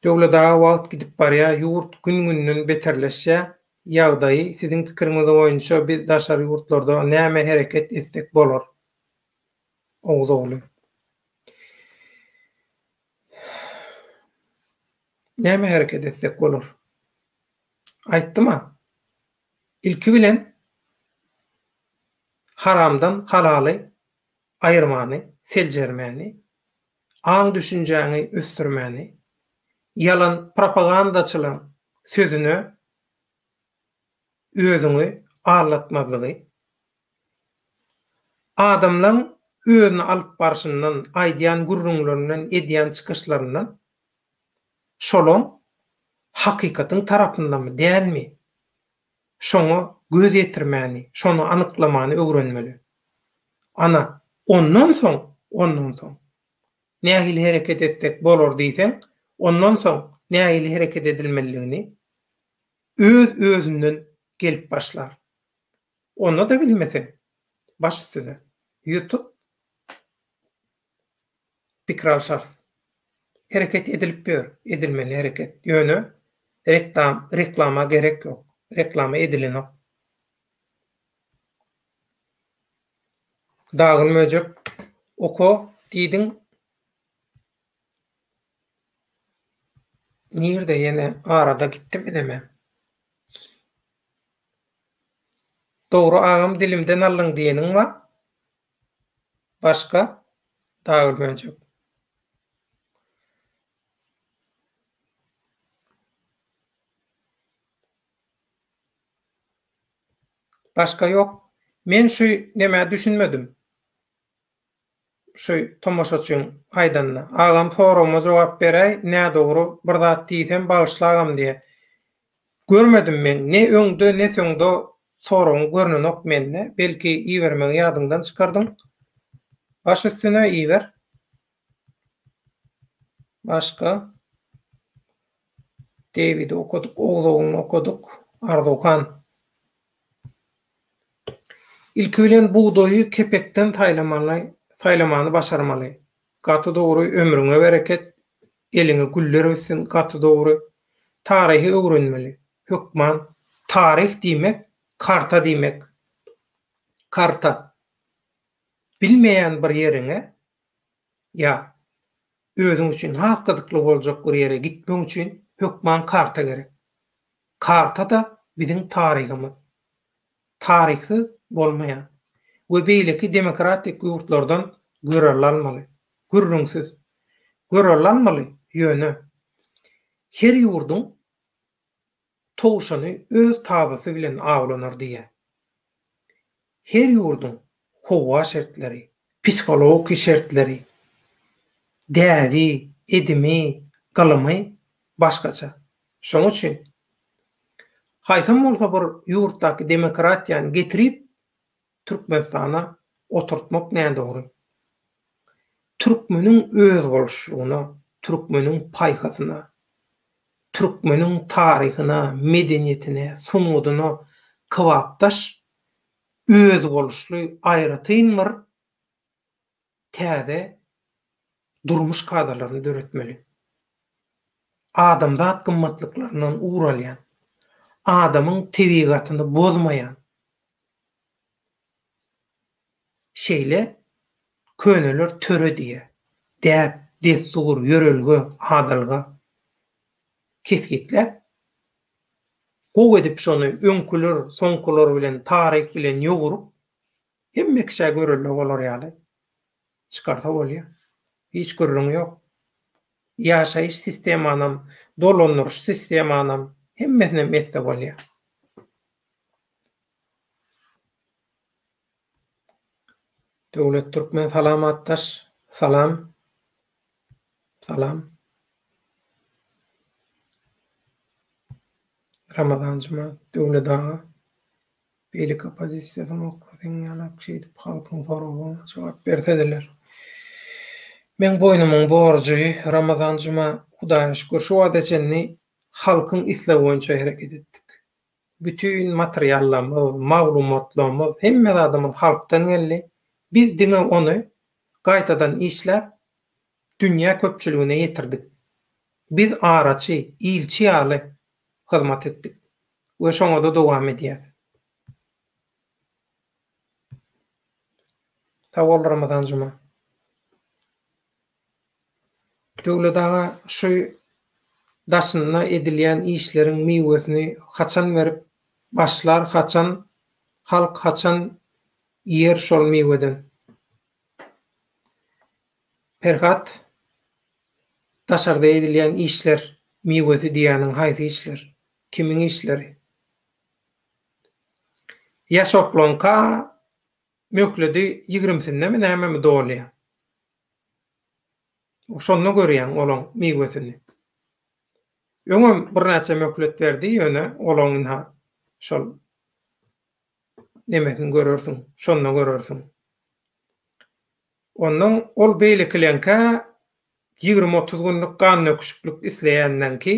A: Döwlet aga wagt gidip barýar, ýurt gün-günden beterleşýär. Ýagdaýy siziň pikiriňiz boýunça biz daşary ýurtlarda näme hereket etsek bolar? Oguz ogly. Näme hereket etsek bolar? Aýtdym-a. Ilki bilen haramdan halaly aýyrmany, seljermäni, aň-düşünjäňi ösdürmäni, ýalan propagandaçylaň sözüne özüňi aldatmazlygy, adamlaň özüni alyp barşyndan, aýdýan gürrüňlerinden, edýän çykyşlaryndan şolaň hakykatyň tarapyndamy, dälmi, şoňa göz ýetirmäni, şony anyklamany öwrenmeli. Ana, ondan soň, ondan soň nähili hereket etsek bolar diýseň, ondan soň nähili hereket edilmelidigini öz-özünden gelip başlar. Onda-da bilmeseň, baş üstüne, ýüz tut. Pikir alşarys. Hereket edilip ýör, edilmeli hereket. Ýöne reklam, reklama gerek ýok. Reklama edilenok. Dagyn möjek oka diýdiň. Nirde ýene arada gitdimi neme? Dogry agam dilimden aldyň diýeniň bar. Başga Dagül möjek. Başga ýok. Men şu nämä düşünmedim. Şu tomaşaçyň aýdanyna. Agam soragyma jogap beräý, nädogry bir zat diýsem bagyşla agam diýä. Görmedim men ne öňde ne soňda soragyň görnenok mende belki ibermegi ýadyňdan çykardyň baş üstüne iber başga Dewidi okadyk Oguz ogluny okadyk Arzuwhan ilki bilen bugdaýy kepekden saýlamaly saýlamany başarmaly gaty dogry ömrüňe bereket Eliňe güller bitsin gaty dogry. Taryhy öwrenmeli. Hökman. Taryh diýmek karta diýmek. Karta. Bilmeýän bir ýeriňe ýa özüň üçin has gyzykly boljak bir ýere gitmek üçin hökman karta gerek. Karta-da biziň taryhymyz. Taryhsyz bolmaýar. We beýleki demokratik ýurtlardan görelde almaly. Gürrüňsiz. Görelde almaly, ýöne her ýurduň towşany öz tazysy bilen awlanar diýýär. Her ýurduň howa şertleri, psihologiki şertleri, däbi, edimi, gylymy başgaça. Şonuň üçin haýsam bolsa bir ýurtdaky demokratiýany getirip Türkmenistana. oturtmak nädogry. Türkmeniň özboluşlygyna, türkmeniň paýhasyna, türkmeniň taryhyna, medeniýetine, sungatyna kybapdaş özboluşly aýratyn bir täze durmuş kadalaryny döretmeli. Adamzat gymmatlyklaryndan ugur alýan, adamyň tebigatyny bozmaýan şeýle köneler töre diýýär. Däp, dessur, ýörelge, adalga kesgitläp, gowy edip şony öňküler, soňkular bilen, taryh bilen ýugrup, Hemme kişä görelde bolar ýaly çykarsa bolýar. Hiç gürrüň ýok. Ýaşaýyş sistemanam, dolandyryş sistemanam hemmesinem etse bolýar. Döwlet Türkmen salam atdaş. Salam. Salam. Ramazan Juma Döwlet aga. Beýleki oppozisiýasyny okla seň ýalak şeýdip halkyň soragyna jogap bersediler. Meň boýnumyň borjy Ramazan Juma Hudaýa şükür şu wagta çenli halkyň islegi boýunça hereket etdik. Bütin materiallarymyz, maglumatlarymyz, hemme zadymyz halkdan geldi. Biz diňe ony gaýtadan işläp dünýä köpçüligine ýetirdik. Biz araçy, ilçi ýaly hyzmat etdik we şoňada dowam edýäs. Sag bol Ramazan Juma. Döwlet aga şu daşynda edilýän işleriň miwesini haçan berip başlar haçan halk haçan iýer şol miweden. Perhat Daşarda edilýän işler miwesi diýýäniň haýsy işler? Kimiň işleri? Ýaşoklaňka möhledi ýigrimsindemi nämemi dolýa. Şonda görýäň olaň miwesini. Öňem birnäçe möhlet berdi ýöne olaň ynha şol nemesini görersiň, şonda görersiň. Onnoň ol beýlekileňkä ýigrimi-otuz günlük gandöküşiklik isleýänleňki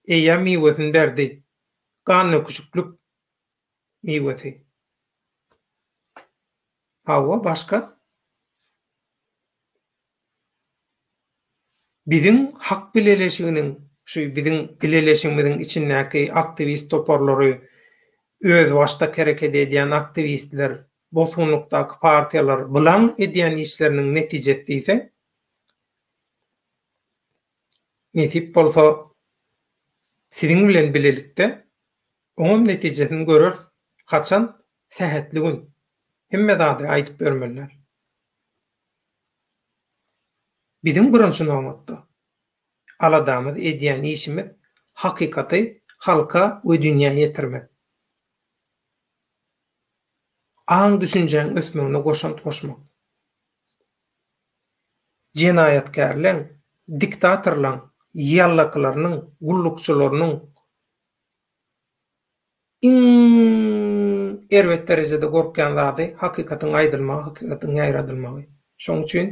A: eýýäm miwesini berdi. Gandöküşiklik miwesi. Hawa, başga? Biziň Hak bileleşiginiň, şu biziň bileleşigimiziň içindäki aktiwist toparlary, özbaşdak hereket edýän aktiwistler, bosgunlykdaky partiýalar bilan edýän işleriniň netijesi diýseň, nesip bolsa siziň bilen bilelikde oňam netijesini göreris. Haçan? Sähetli gün. Hemme zady aýdyp ýörmeliler. Biziň birinji nobatda aladamyz, edýän işimiz hakykaty halka we dünýä ýetirmek. Aň-düşünjäň ösmegine goşant goşmak. Jenaýatkärleň, diktatorlaň, ýallakylarynyň, gullukçylarynyň iň erbet derejede gorkýan zady hakykatyň aýdylmagy, hakykatyň ýaýradylmagy. Şonuň üçin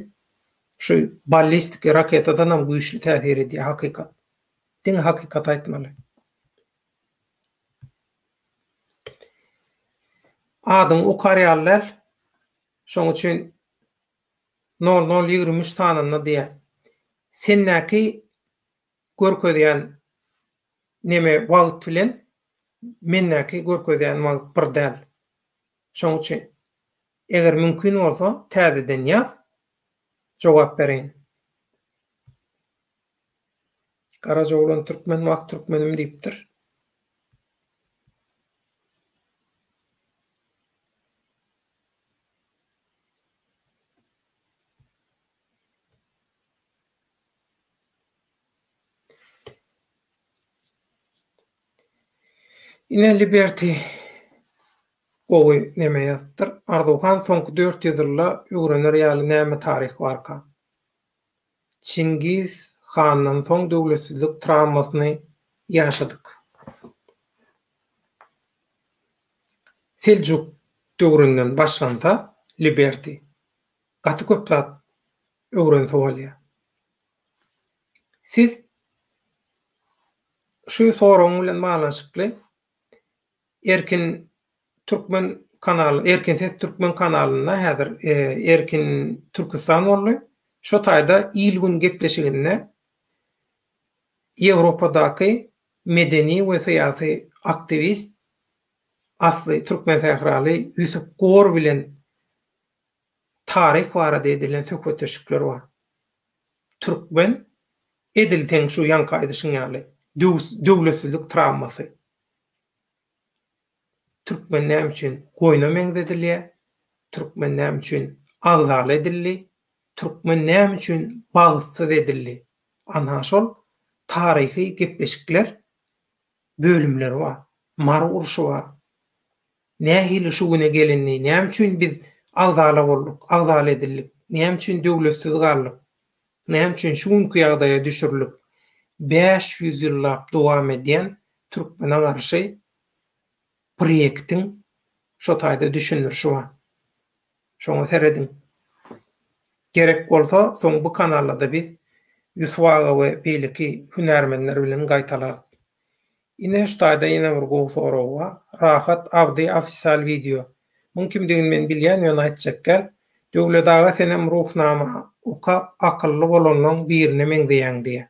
A: şu ballistiki raketadanam güýçli täsir edýär hakykat. Diňe hakykaty aýtmaly. Adyňy okar ýaly däl. Şoň üçin nol nol 23 sanynda diýýär. Sendäki görkezýän neme wagt bilen mendäki görkezýän wagt bir däl. Şoň üçin eger mümkin bolsa täzeden ýaz jogap bereýin. Garajaoglan türkmen wah türkmenim diýipdir. Ine Liberty gowy neme ýazypdyr. Arzuwhan soňky 400 ýylda öwrener ýaly näme taryh barka? Çingiz handan soň döwletsizlik trawmasyny ýaşadyk. Seljuk döwründen başlansa. Liberty. Gaty köp zat öwrense bolýar. Siz şu soragyň bilen baglanyşykly Erkin Türkmen kanaly, Erkin Ses Türkmen kanalynda häzir Erkin Türküstan boldy. Şo taýda il-gün gepleşiginde Ýewropadaky medeni we syýasy aktiwist, asly türkmensähraly Ýusup Gor bilen taryh barada edilen söhbetdeşlikler bar. Türkmen edil seň şu ýaňky aýdyşyň ýaly döwletsizlik trawmasy. Türkmen näme üçin goýna meňzedilýär? Türkmen näme üçin agzala edildi? Türkmen näme üçin bagtsyz edildi? Anha şol taryhy gepleşikler bölümleri bar. Mary urşy bar. Nähili şu güne gelindi? Näme üçin biz agzala bolduk, agzala edildik? Näme üçin döwletsiz galdyk? Näme üçin şu günki ýagdaýa düşürilip, 500 ýyllap dowam edýän türkmene garşy proýektiň şo taýda düşündirişi bar. Şoňa serediň. Gerek bolsa, soň bu kanalda-da biz Ýusup aga we beýleki hünärmenler bilen gaýtalarys. Ine şu taýda ýene bir gowy sorag bar. Rahat Abdy ofisial wideo. Muň kimdigini men bilýän ýöne aýtjak däl. Döwlet aga senem Ruhnama okap akylly bolanlaň birine meňzeýäň diýä.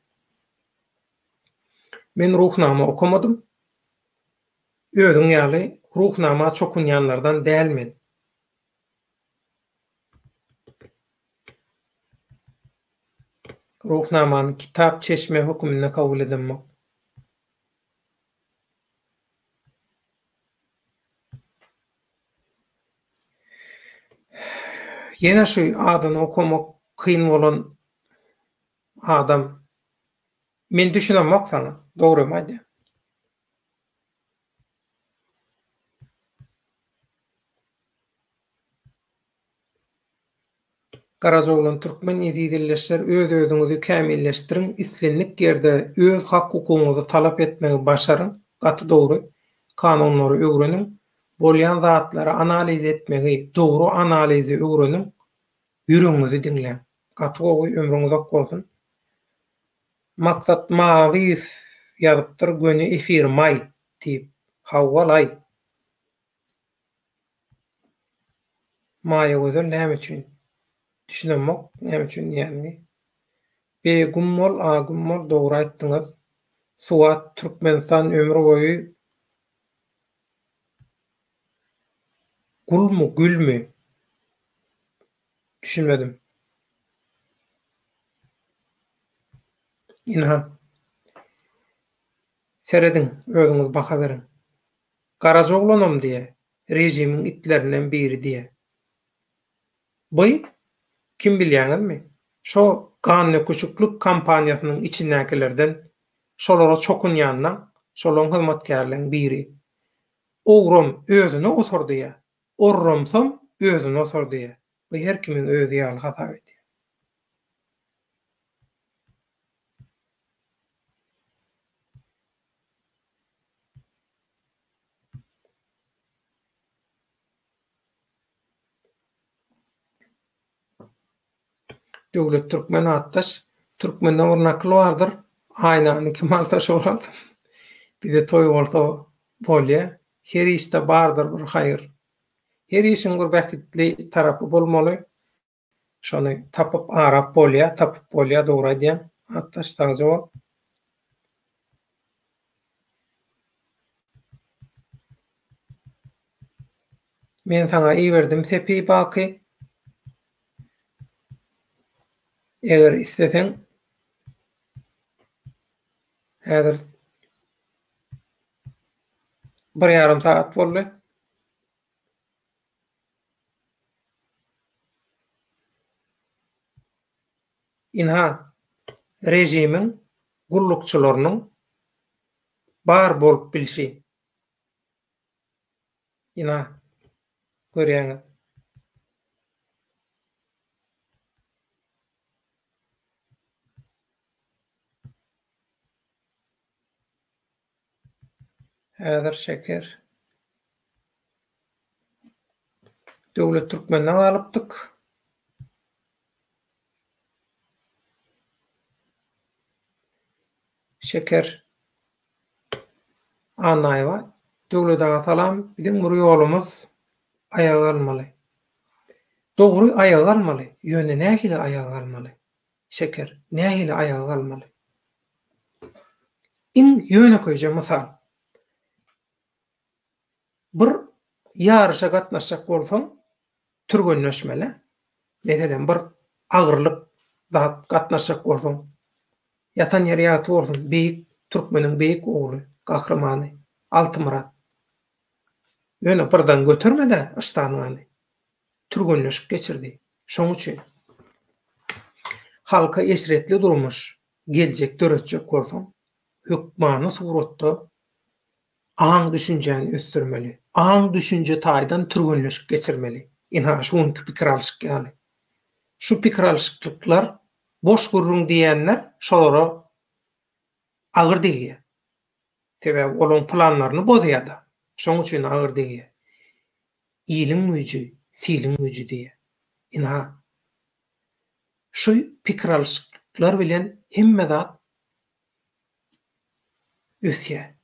A: Men Ruhnama okamadym. Özüň ýaly Ruhnama çokunýanlardan däl men. Ruhnamany kitap çeşme höküminde kabul edemok. Ýene şu adyny okamak kyn bolan adam. Men düşünemok saňa, dogrymy aýdýan. Garajaoglan Türkmen eziz ildeşler öz özüňizi kämilleşdiriň islendik ýerde öz hak hukugyňyzy talap etmegi başaryň gaty dogry kanunlary öwreniň bolýan zatlary analiz etmegi dogry analizi öwreniň ýüregiňizi diňläň gaty gowy ömrüň uzak bolsun Maksat Mawyýew ýazypdyr göni efir maý diýip hawwalaý. Maýagözel näme üçin? Düşünemok näme üçin diýenini. B gum bol A gum bol dogry aýtdyňyz. Suwat Türkmenistan ömür boýy gulmy gülmi düşünmedim. Ynha. Serediň özüňiz baha beriň. Garajaoglanam diýe, režimiň itlerinden biri diýe. By, kim bilýäňizmi? Şo gandöküşiklik kampaniýasynyň içindäkilerden, şolara çokunýanlaň, şolaň hyzmatkärleň biri. Ogram özüne osar diýe, orramsam özüne osar diýe. Bu her kimiň özi ýaly hasap edýär. Döwlet Türkmen atdaş. Türkmende bir nakyl bardyr, Aýnany kim alsa şol alsyn. Bize toý bolsa bolýa. Her işde bardyr bir haýyr. Her işiň bir bähbitli tarapy bolmaly. Şony tapyp arap bolýa, tapyp bolýa dogry aýdýaň atdaş sagja bol. Men saňa iberdim sepi Baky. Eger isleseň häzir bir ýarym sagat boldy. Ynha, režimiň gullukçylarynyň bar bolup bilşi. Ynha, görýäňiz. Häzir şeker. Döwlet Türkmende galypdyk. Şeker Annaýewa, Döwlet aga salam, biziň bir ýolumyz aýaga galmaly. Dogry aýaga galmaly, ýöne nähili aýaga galmaly? Şeker, nähili aýaga galmaly? Iň ýönekeýje mysal. Bir ýaryşa gatnaşjak bolsaň, türgenleşmeli. Meselem, bir agyrlyk zat gatnaşjak bolsaň, ýatan ýeri ýagty bolsun, beýik türkmeniň beýik ogly, gahrymany Altymyrat. Ýöne birden götermedi-ä yştangany. Türgenleşik geçirdi. Şoň üçin halka eşretli durmuş, geljek döretjek bolsaň, hökmany suratda aň-düşünjäni ösdürmeli. Aň-düşünje taýdan türgenleşik geçirmeli. Ynha, şu günki pikir alyşyk ýaly. Şu pikir alyşyklyklar boş gürrüň diýenler şolara agyr degýär. Sebäbi olaň planlaryny bozýar-da. Şoň üçin agyr degýär. Iliň güýji, siliň güýji diýýär. Ynha, şu pikir alyşyklyklar bilen hemme zat ösýär.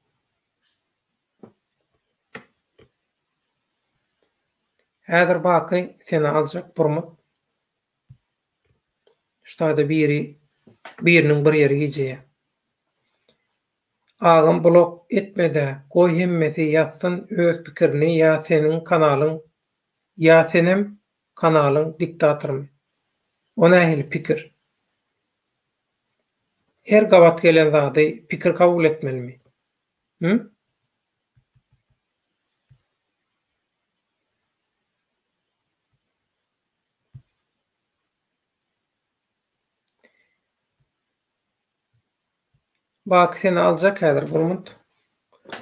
A: Häzir Baky seni aljak Burmut. Şu taýda biri biriniň bir ýeri gijeýär. Agam blok etmedä goý hemmesi ýazsyn öz pikirini ýa seniň kanalyň ýa senem kanalyň diktatormy? O nähili pikir? Her gabat gelen zady pikir kabul etmelimi? Hü? Baky seni aljak häzir Burmut.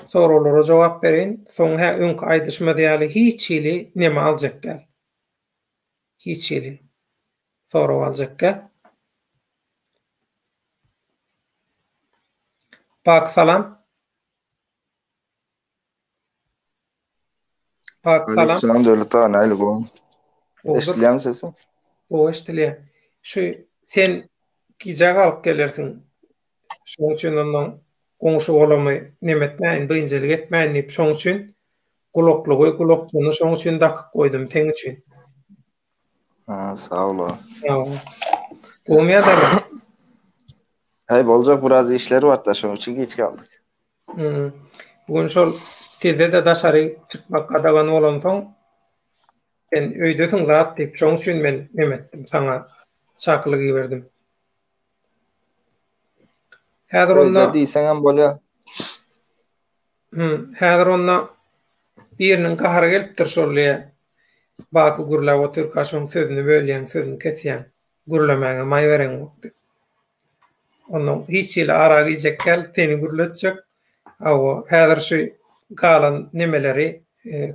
A: Soraglara jogap bereýin. Soň hä öňki aýdyşymyz ýaly hiç hili neme aljak däl. Hiç hili sorag aljak däl. Baky salam. Pak salam.
B: Salam Döwlet aga nähili gowy. Eşidilýärmi sesim?
A: Gowy eşidilýär. Şu sen gijä galyp gelersiň. Şoň üçin ondan goňşy golamy neme etmäýin, biynjalyk etmäýin diýip, şoň üçin gulaklygy, gulakjyny şoň üçin dakyp goýdum seň üçin.
B: Ha, sag bol.
A: Sag bol. Gowumy ýagdaýlar?
B: Häý, boljak biraz işler barda, şoň üçin giç galdyk.
A: Bu gün şol sizde-de daşary çykmak gadagan bolansoň, sen öýdesiň zat diýip, şoň üçin men neme etdim, saňa çakylyk iberdim. Häzir onda
B: Öýde diýseňem bolýar.
A: Hum, häzir onda biriniň gahary gelipdir şol diýe. Baky gürläp otyrka şoň sözüni bölýäň, sözüni kesýäň. Gürlemäge maý bereňok diýip. Onnoň hiç hili ara girjek däl, seni gürletjek. Hawa, häzir şu galan nemeleri,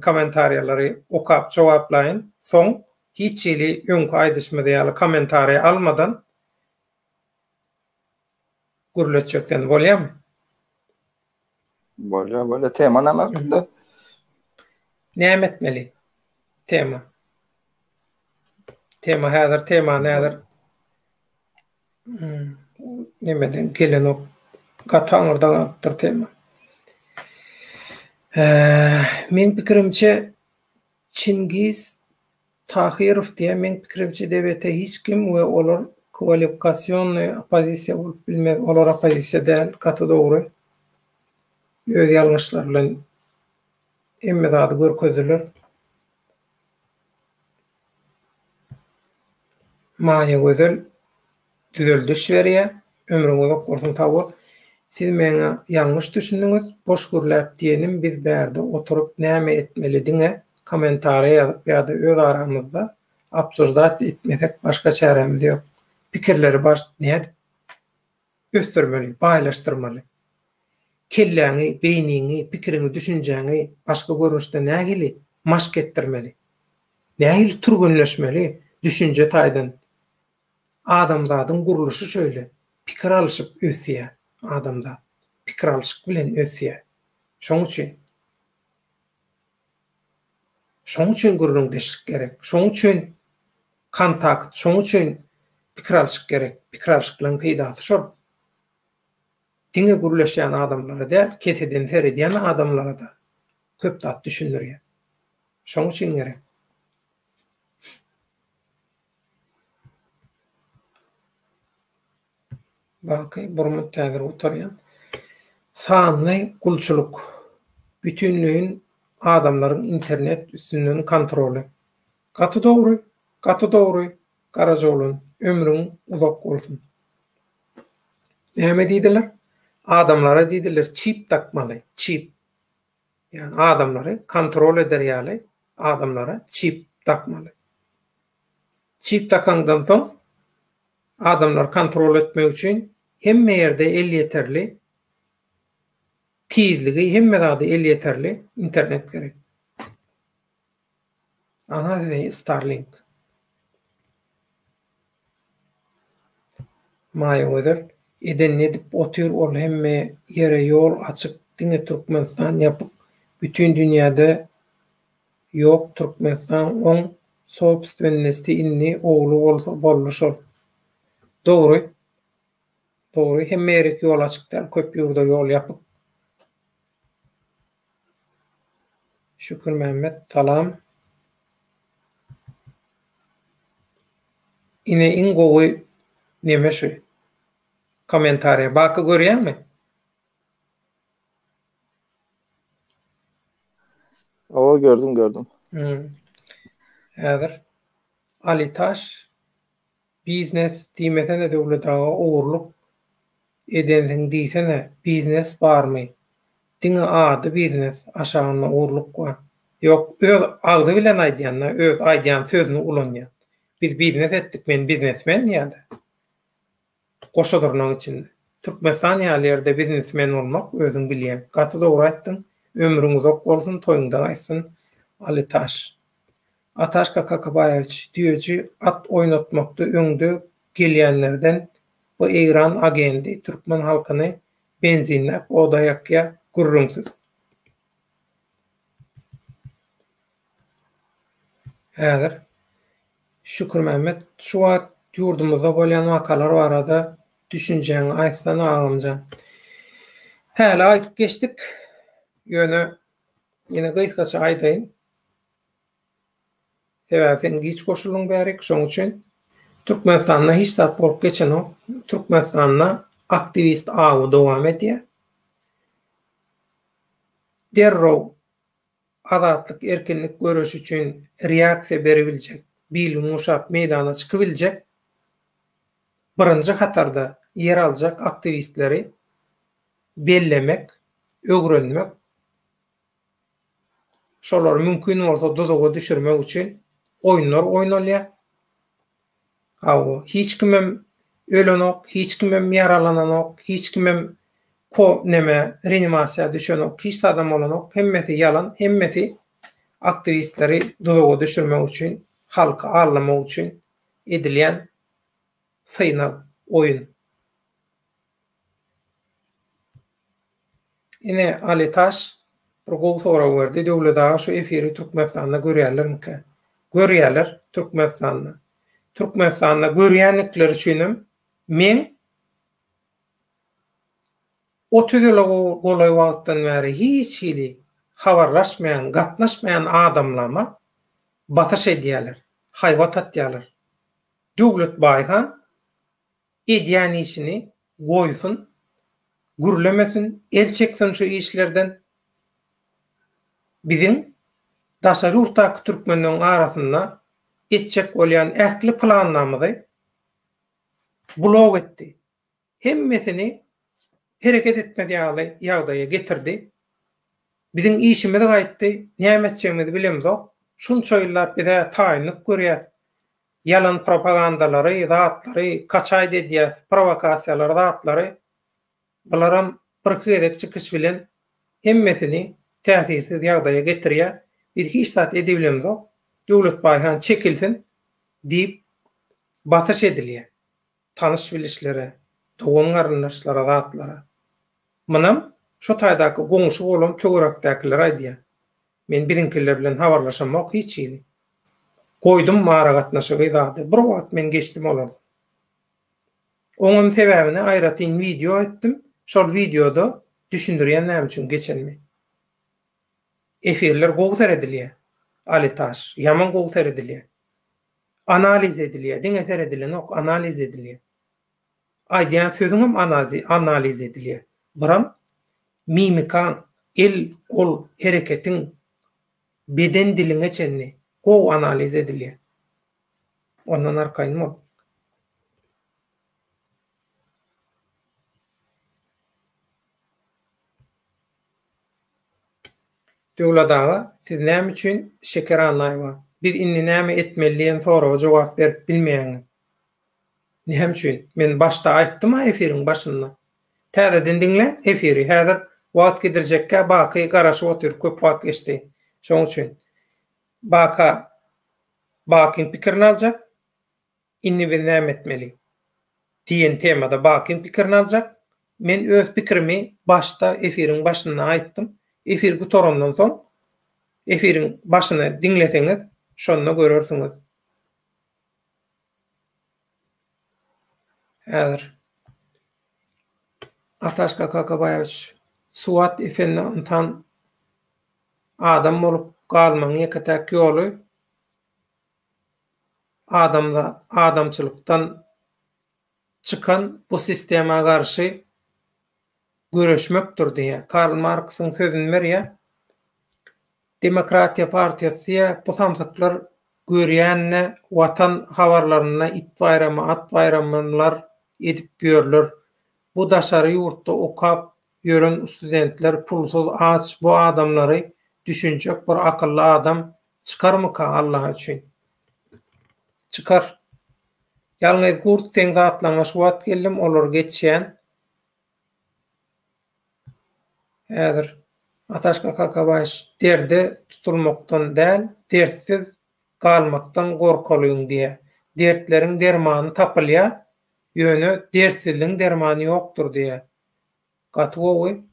A: kommentariýalary okap jogaplaýyn. Soň hiç hili öňki aýdyşymyz ýaly kommentariýa almadan gürletjek seni, bolýamy?
B: Bolýar, bolýar. Tema näme hakynda?
A: Näme etmeli? Tema. Tema häzir temany häzir Nemeden gelenok. Gaty aňyrda galypdyr tema. Meň pikirimçe Çingiz Tahyrow diýýär, meň pikirimçe DBT hiç kim we olar kwalifikasionnyý oppozisiýa bolup bilmez. Olar oppozisiýa däl, gaty dogry. Öz ýalňyşlary bilen hemme zady görkezdiler. Maýa Gözel düzeldiş berýär. Ömrüň uzak bolsun sag bol. Siz meňe ýalňyş düşündiňiz. Boş gürläp diýenim biz bärde oturyp näme etmeli diňe komentariýa ýazyp ýada öz aramyzda obsuždat etmesek başga çärämiz ýok. Pikirleri baş nädip ösdürmeli, baýlaşdyrmaly. Kelläňi, beýniňi, pikiriňi, düşünjäňi başga görnüşde nähili maşk etdirmeli? Nähili türgenleşmeli düşünje taýdan? Adamzadyň gurluşy şeýle, pikir alyşyp ösýär adamzat. Pikir alyşyk bilen ösýär. Şoň üçin. Şoň üçin gürrüňdeşlik gerek. Şoň üçin kontakt, şoň üçin pikir alşyk gerek. Pikir alşyklaryň peýdasy şol. Diňe gürleşýän adamlara däl, keseden seredýän adamlara-da köp zat düşündirýär. Şoň üçin gerek. Baky Burmut häzir gutarýan. Sanly gulçulyk. Bütinleýin adamlaryň internet üstünden kontroly. Gaty dogry, gaty dogry Garajaoglan, ömrüň uzak bolsun. Näme diýdiler? Adamlara diýdiler çip dakmaly, çip. Ýagny adamlary kontrol eder ýaly adamlara çip dakmaly. Çip dakaňdan soň adamlary kontrol etmek üçin hemme ýerde elýeterli tizligi hemme zady elýeterli internet gerek. Ana size Starlink. Maýagözel, edenini edip otyr ol hemme ýere ýol açyk diňe Türkmenistan ýapyk bütin dünýäde ýok Türkmenistan oň sobstwennosti indi ogly bolsa boldy şol. Dogry. Dogry hemme ýerik ýol açyk däl köp ýurda ýol ýapyk. Şükürmämmet salam. Ine iň gowy neme şu. Kommentariýa. Baky görýäňmi?
B: Hawa gördüm gördüm.
A: Häzir Alitaş Biznes diýmesene Döwlet aga ogurlyk edensiň diýsene biznes barmy diňe ady biznes aşagynda ogurlyk bar ýok öz agzy bilen aýdýanda öz aýdýan sözüni ulanýan biz biznes etdik men biznesmen diýýädä goşa dyrnak içinde Türkmenistan ýaly ýerde biznesmen bolmak özüň bilýäň gaty dogry aýtdyň ömrüň uzak bolsun toýuňda gaýtsyn Alytaş. Ataşka Kakabaýewiç, düýeji at oýnatmakda öňde gelýänlerden bu Eýran agendi türkmen halkyny benzinläp oda ýakýa gürrüňsiz. Häzir Şükürmämmet şu wagt ýurdumyzda bolýan wakalar barada düşünjäňi aýtsana agamjan. Häli aýdyp geçdik. Ýöne ýene gysgaça aýdaýyn. Sebäbi sen giç goşuldyň bärik, şoň üçin Türkmenistanda hiç zat bolup geçenok. Türkmenistanda aktiwist awy dowam edýär. Derrew azatlyk, erkinlik göreşi üçin reaksiýa beribiljek, bilini guşap meýdana çykybiljek, birinji hatarda ýer aljak aktiwistleri bellemek, öwrenmek, Şolary mümkin bolsa duzaga düşürmek üçin oýunlar oýnalýar. Hawa, hiç kimem ölenok, hiç kimem ýaralananok, hiç kimem ko neme reanimasiýa düşenok, hiç zadam bolanok. Hemmesi ýalan, hemmesi aktiwistleri duzaga düşürmek üçin, halky aldamak üçin edilýän synag, oýun. Ine Alitaş bir gowy sorag berdi, Döwlet aga şu efiri Türkmenistanda görýärlermikä? Görýärler Türkmenistanda. Türkmenistanda görýändikleri üçinem meň 30 ýyla golaý wagtdan bäri hiç hili habarlaşmaýan, gatnaşmaýan adamlama basyş edýärler, haýbat atýarlar. Döwlet Baýhan edýän işini goýsun, gürlemesin, el çeksin şu işlerden. Biziň daşary ýurtdaky türkmenleriň arasynda etjek bolýan ähli planlarymyzy blok etdi. Hemmesini hereket etmez ýaly ýagdaýa getirdi. Biziň işimiz gaýtdy, näme etjegimizi bilemzok. Şunça ýyllap biz-ä taýynlyk görýäs. Ýalan propagandalary, zatlary kaçaýt edýäs, prowokasiýalary, zatlary. Bularam birki gezek çykyş bilen hemmesini täsirsiz ýagdaýa getirýär. Biz hiç zat edibilemzok. Döwlet Baýhan çekilsin diýip basyş edilýär. Tanyş-bilişlere, dogan-garyndaşlara, zatlara. Munam şo taýdaky goňşy bolan töwerekdäkiler aýdýar. Men biziňkiler bilen habarlaşamok hiç hili. Goýdum aragatnaşygy zady. Bir wagt men geçdim olardan. Oňam sebäbini aýratyn wideo etdim. Şol wideoda düşündirýän näme üçin geçenimi. Efirler gowy seredilýär. Alitaş, ýaman gowy seredilýär. Analiz edilýär, diňe seredilenok, analiz edilýär. Aýdýan sözüňem analiz edilýär. Biram mimikaň, el, gol hereketiň, beden diliňe çenli gowy analiz edilýär. Ondan arkaýyn bol. Döwlet aga, siz näme üçin Şeker Annaýewa, biz indi näme etmeli diýen soraga jogap berip bilmeýäňiz? Näme üçin? Men başda aýtdym-a efiriň başynda. Täzeden diňläň efiri. Häzir wagt gidirjekkä Baky garaşyp otyr, köp wagt geçdi. Şoň üçin. Baka Bakyň pikirini aljak. Indi biz näme etmeli? Diýen temada Bakyň pikirini aljak. Men öz pikirimi başda efiriň başynda aýtdym. Efir gutarandan soň efiriň başyny diňleseňiz şonda görersiňiz. Häzir. Ataşka Kakabaýewiç, Suwat efendi ynsan adam bolup galmagyň ýeke-täk ýoly adamzat adamçylykdan çykan bu sistema garşy göreşmekdir diýýär. Karl Marksyň sözüni berýär. Demokratiýa partiýasy diýýär, bu samsyklar görýänine watan habarlarynda it baýramy, at baýramylar edip ýörler. Bu daşary ýurtda okap ýören studentler pulsuz aç bu adamlary düşünjek bir akylly adam çykarmyka Allaha üçin. Çykar. Ýalňyz gurt seň zatlaňa şu wagt geldim olar geçýän. Häzir Ataşka Kakabaýewiç derde tutulmakdan däl dertsiz galmakdan gorkalyň diýýä. Dertleriň dermany tapylýa ýöne dertsizligiň dermany ýokdur diýýä. Gaty gowy.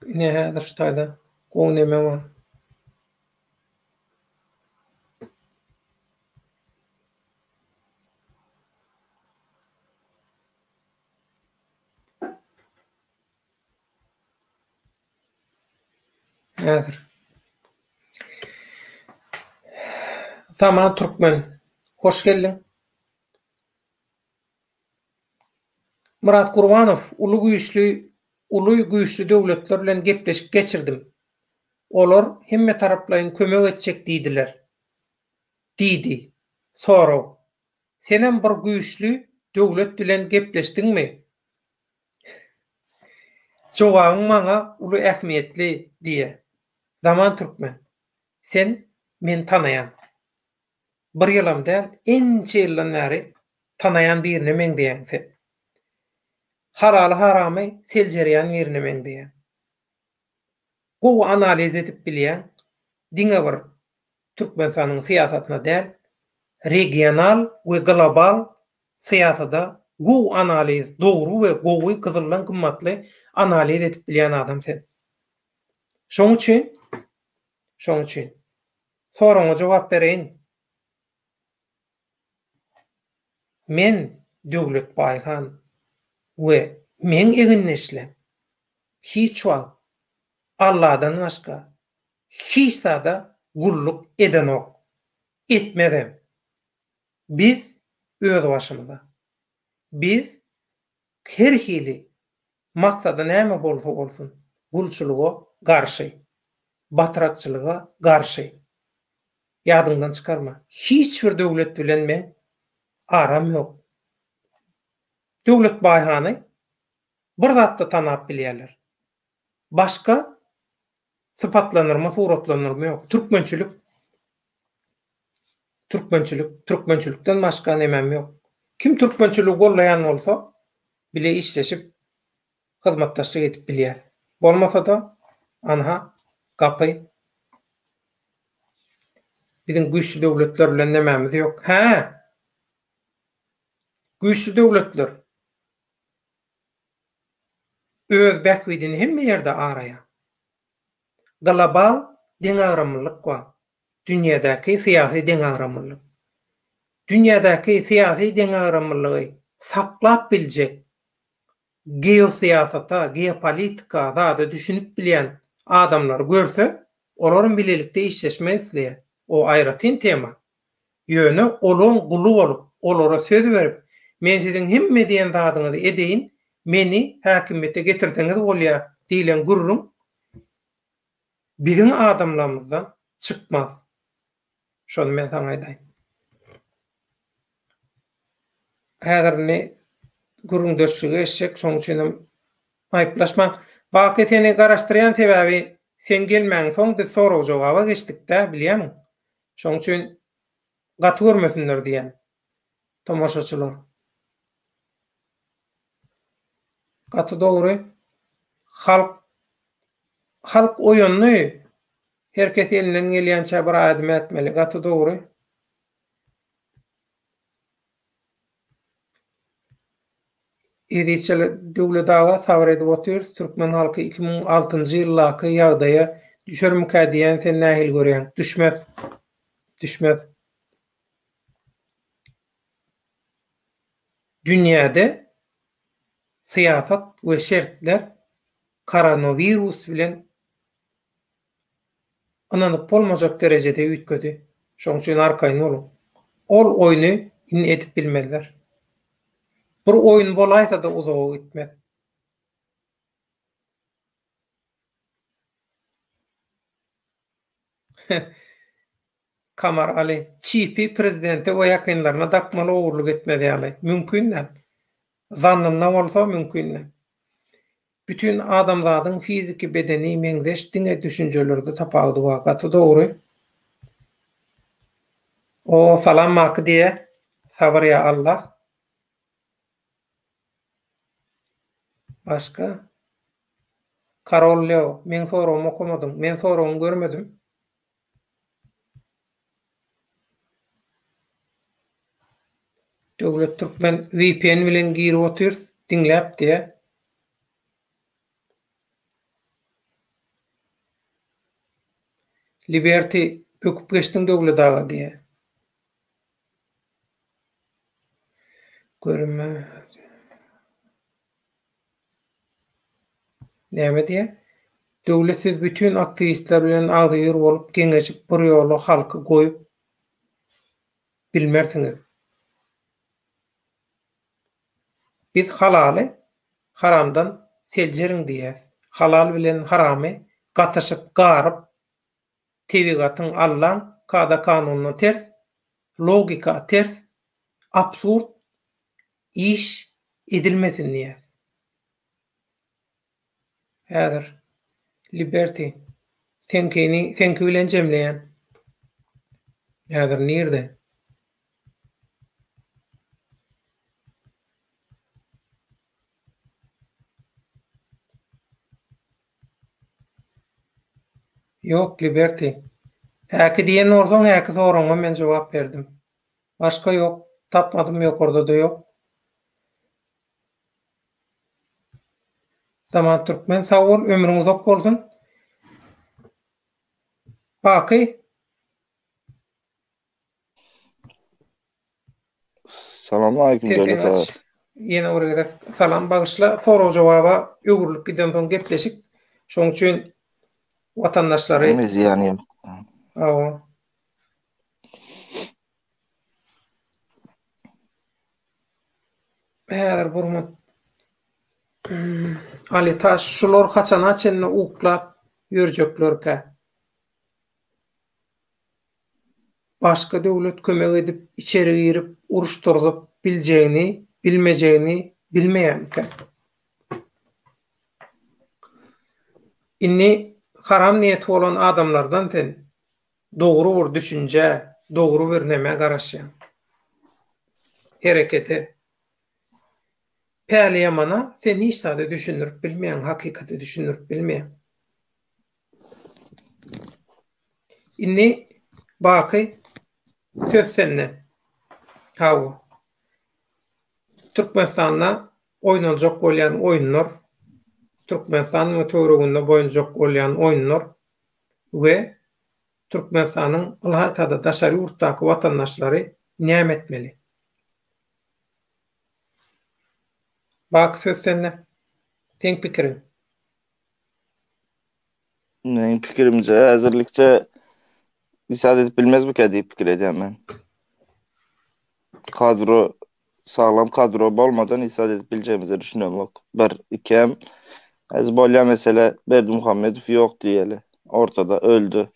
A: Ine häzir şu taýda gowy neme bar. Häzir. Zaman Türkmen, hoş geldiň. Myrat Gurbanow, Uly güýçli uly güýçli döwletler bilen gepleşik geçirdim. Olar hemmetaraplaýyn kömek etjek diýdiler. Diýdi. Sorag, Senem bir güýçli döwlet bilen gepleşdiňmi? Jogabyň maňa uly ähmiýetli diýýä. Zaman Türkmen, sen meni tanaýaň. Bir ýylam däl, ençe ýyldan bäri tanaýan birine meňzeýäň sen. Halaly-haramy seljerýän birine meňzeýäň. Gowy analiz edip bilýäň, diňe bir Türkmenistanyň syýasatyna däl, regional we global syýasada gowy analiz, dogry we gowy gyzyldan gymmatly analiz edip bilýän adam sen. Şoň üçin, şoň üçin soragyňa jogap bereýin. Men Döwlet Baýhan we meň egindeşlem hiç wagt Alladan başga hiç zada gulluk edenok, etmezem. Biz özbaşymyza. Biz her hili maksady näme bolsa bolsun gulçulyga garşy, batrakçylyga garşy. Ýadyňdan çykarma, hiç bir döwlet bilen meň aram ýok. Döwlet Baýhany bir zatda tanap bilýärler. Başga sypatlandyrma, suratlandyrma ýok. Türkmençilik Türkmençilik, türkmençilikden başga nemem ýok. Kim türkmençiligi gollaýan bolsa, bile işleşip, hyzmatdaşlyk edip bilýäs. Bolmasa-da, anha, gapy. Biziň güýçli döwletler bilen nemämiz ýok. Hä! Güýçli döwletler öz bähbidini hemme ýerde araýar. Global deňagramlylyk bar. Dünýädäki syýasy deňagramlylyk. Dünýädäki syýasy deňagramlylygy saklap biljek geosyýasata, geopolitika zada düşünip bilýän adamlary görse, olaram bilelikde işleşmek isleýär. O aýratyn tema. Ýöne olaň guly bolup, olara söz berip, men siziň hemme diýen zadyňyzy edeýin, meni häkimiýete getirseňiz bolýar diýlen gürrüň biziň adamlarymyzdan çykmaz. Şony men saňa aýdaýyn. Häzir indi gürrüňdeşlige geçjek, şonuň üçinem aýyplaşmaň. Baky seni garaşdyrýan sebäbi seň gelmäňsoň biz sorag-jogaba geçdik-dä, bilýämiň? Şonuň üçin gaty görmesinler diýýän tomaşaçylar. Gaty dogry. Halk halk oýandy. Her kes elinden gelýänçä bir ädim ätmeli. Gaty dogry. Ezizçele Döwlet aga sabyr edip otyrys. Türkmen halky 2006-njy ýyldaky ýagdaýa düşermikä diýýän sen nähili görýäň? Düşmez. Düşmez. Dünýäde syýasat we şertler koronawirus bilen ynanyp bolmajak derejede üýtgedi. Şonuň üçin arkaýyn boluň. Ol oýny indi edip bilmezler. Bir oýun bolaýsa-da uzaga gitmez. Kamar Ali, çipi prezidente we ýakynlaryna dakmaly ogurlyk etmez ýaly. Mümkin däl. Zannynda bolsa mümkin däl. Bütin adamzadyň fiziki bedeni meňzeş diňe düşünjelerde tapawudy bar. Gaty dogry. O salam Maky diýe. Sabyr ýa Allah. Başga? Karol Leo, meň soragymy okamadyň. Men soragyňy görmedim. Döwlet Türkmen vpn bilen girip otyrys diňläp diýä. Liberty böküp geçdiň Döwlet aga diýä. Görünme. Näme diýýär? Döwlet siz bütin aktiwistler bilen agzybir bolup geňeşip bir ýola halky goýup bilmersiňiz. Biz halaly haramdan seljeriň diýýäs. Halal bilen haramy gatyşyp garyp tebigatyň Allaň kada kanunyna ters logika ters absurd iş edilmesin diýýäs. Häzir Liberty seňkini seňki bilen jemleýän. Häzir nirde? Ýok Liberty. Häki diýen bolsaň häki soragyňa men jogap berdim. Başga ýok. Tapmadym ýokarda-da ýok. Zaman Türkmen sag bol ömrüň uzak bolsun. Baky.
B: Salam aleyküm Döwlet aga.
A: Ýene bir gezek salam bagyşla. Sorag jogaba öwrülip gidensoň gepleşik. Şoň üçin watandaşlary
B: Zyýany ýok.
A: Hawa. Häzir burma Alitaş şular haçana çenli uklap ýörjeklerkä? Başga döwlet kömek edip içeri girip uruş turzup biljegini bilmejegini bilmeýärmikä? Indi haram niýeti bolan adamlardan sen dogry bir düşünjä, dogry bir nämä garaşýaň. Herekete. Päli ýamana sen hiç zady düşündirip bilmeýäň, hakykaty düşündirip bilmeýäň. Indi Baky. Söz sende. Hawa. Türkmenistanda oýnaljak bolýan oýunlar, Türkmenistan we töwereginde boýuljak bolýan oýunlar we Türkmenistanyň ylaýta-da daşary ýurtdaky watandaşlary näme etmeli? Baky söz sende. Seň pikiriň.
B: Meň pikirimce häzirlikçe isat edip bilmezmikä diýip pikir edýän men. Kadro saglam kadro bolmadan isat edip biljegimize düşünemok. Bir, ikem häzir bolýan mesele Berdimuhamedow ýok diýeli. Ortada öldi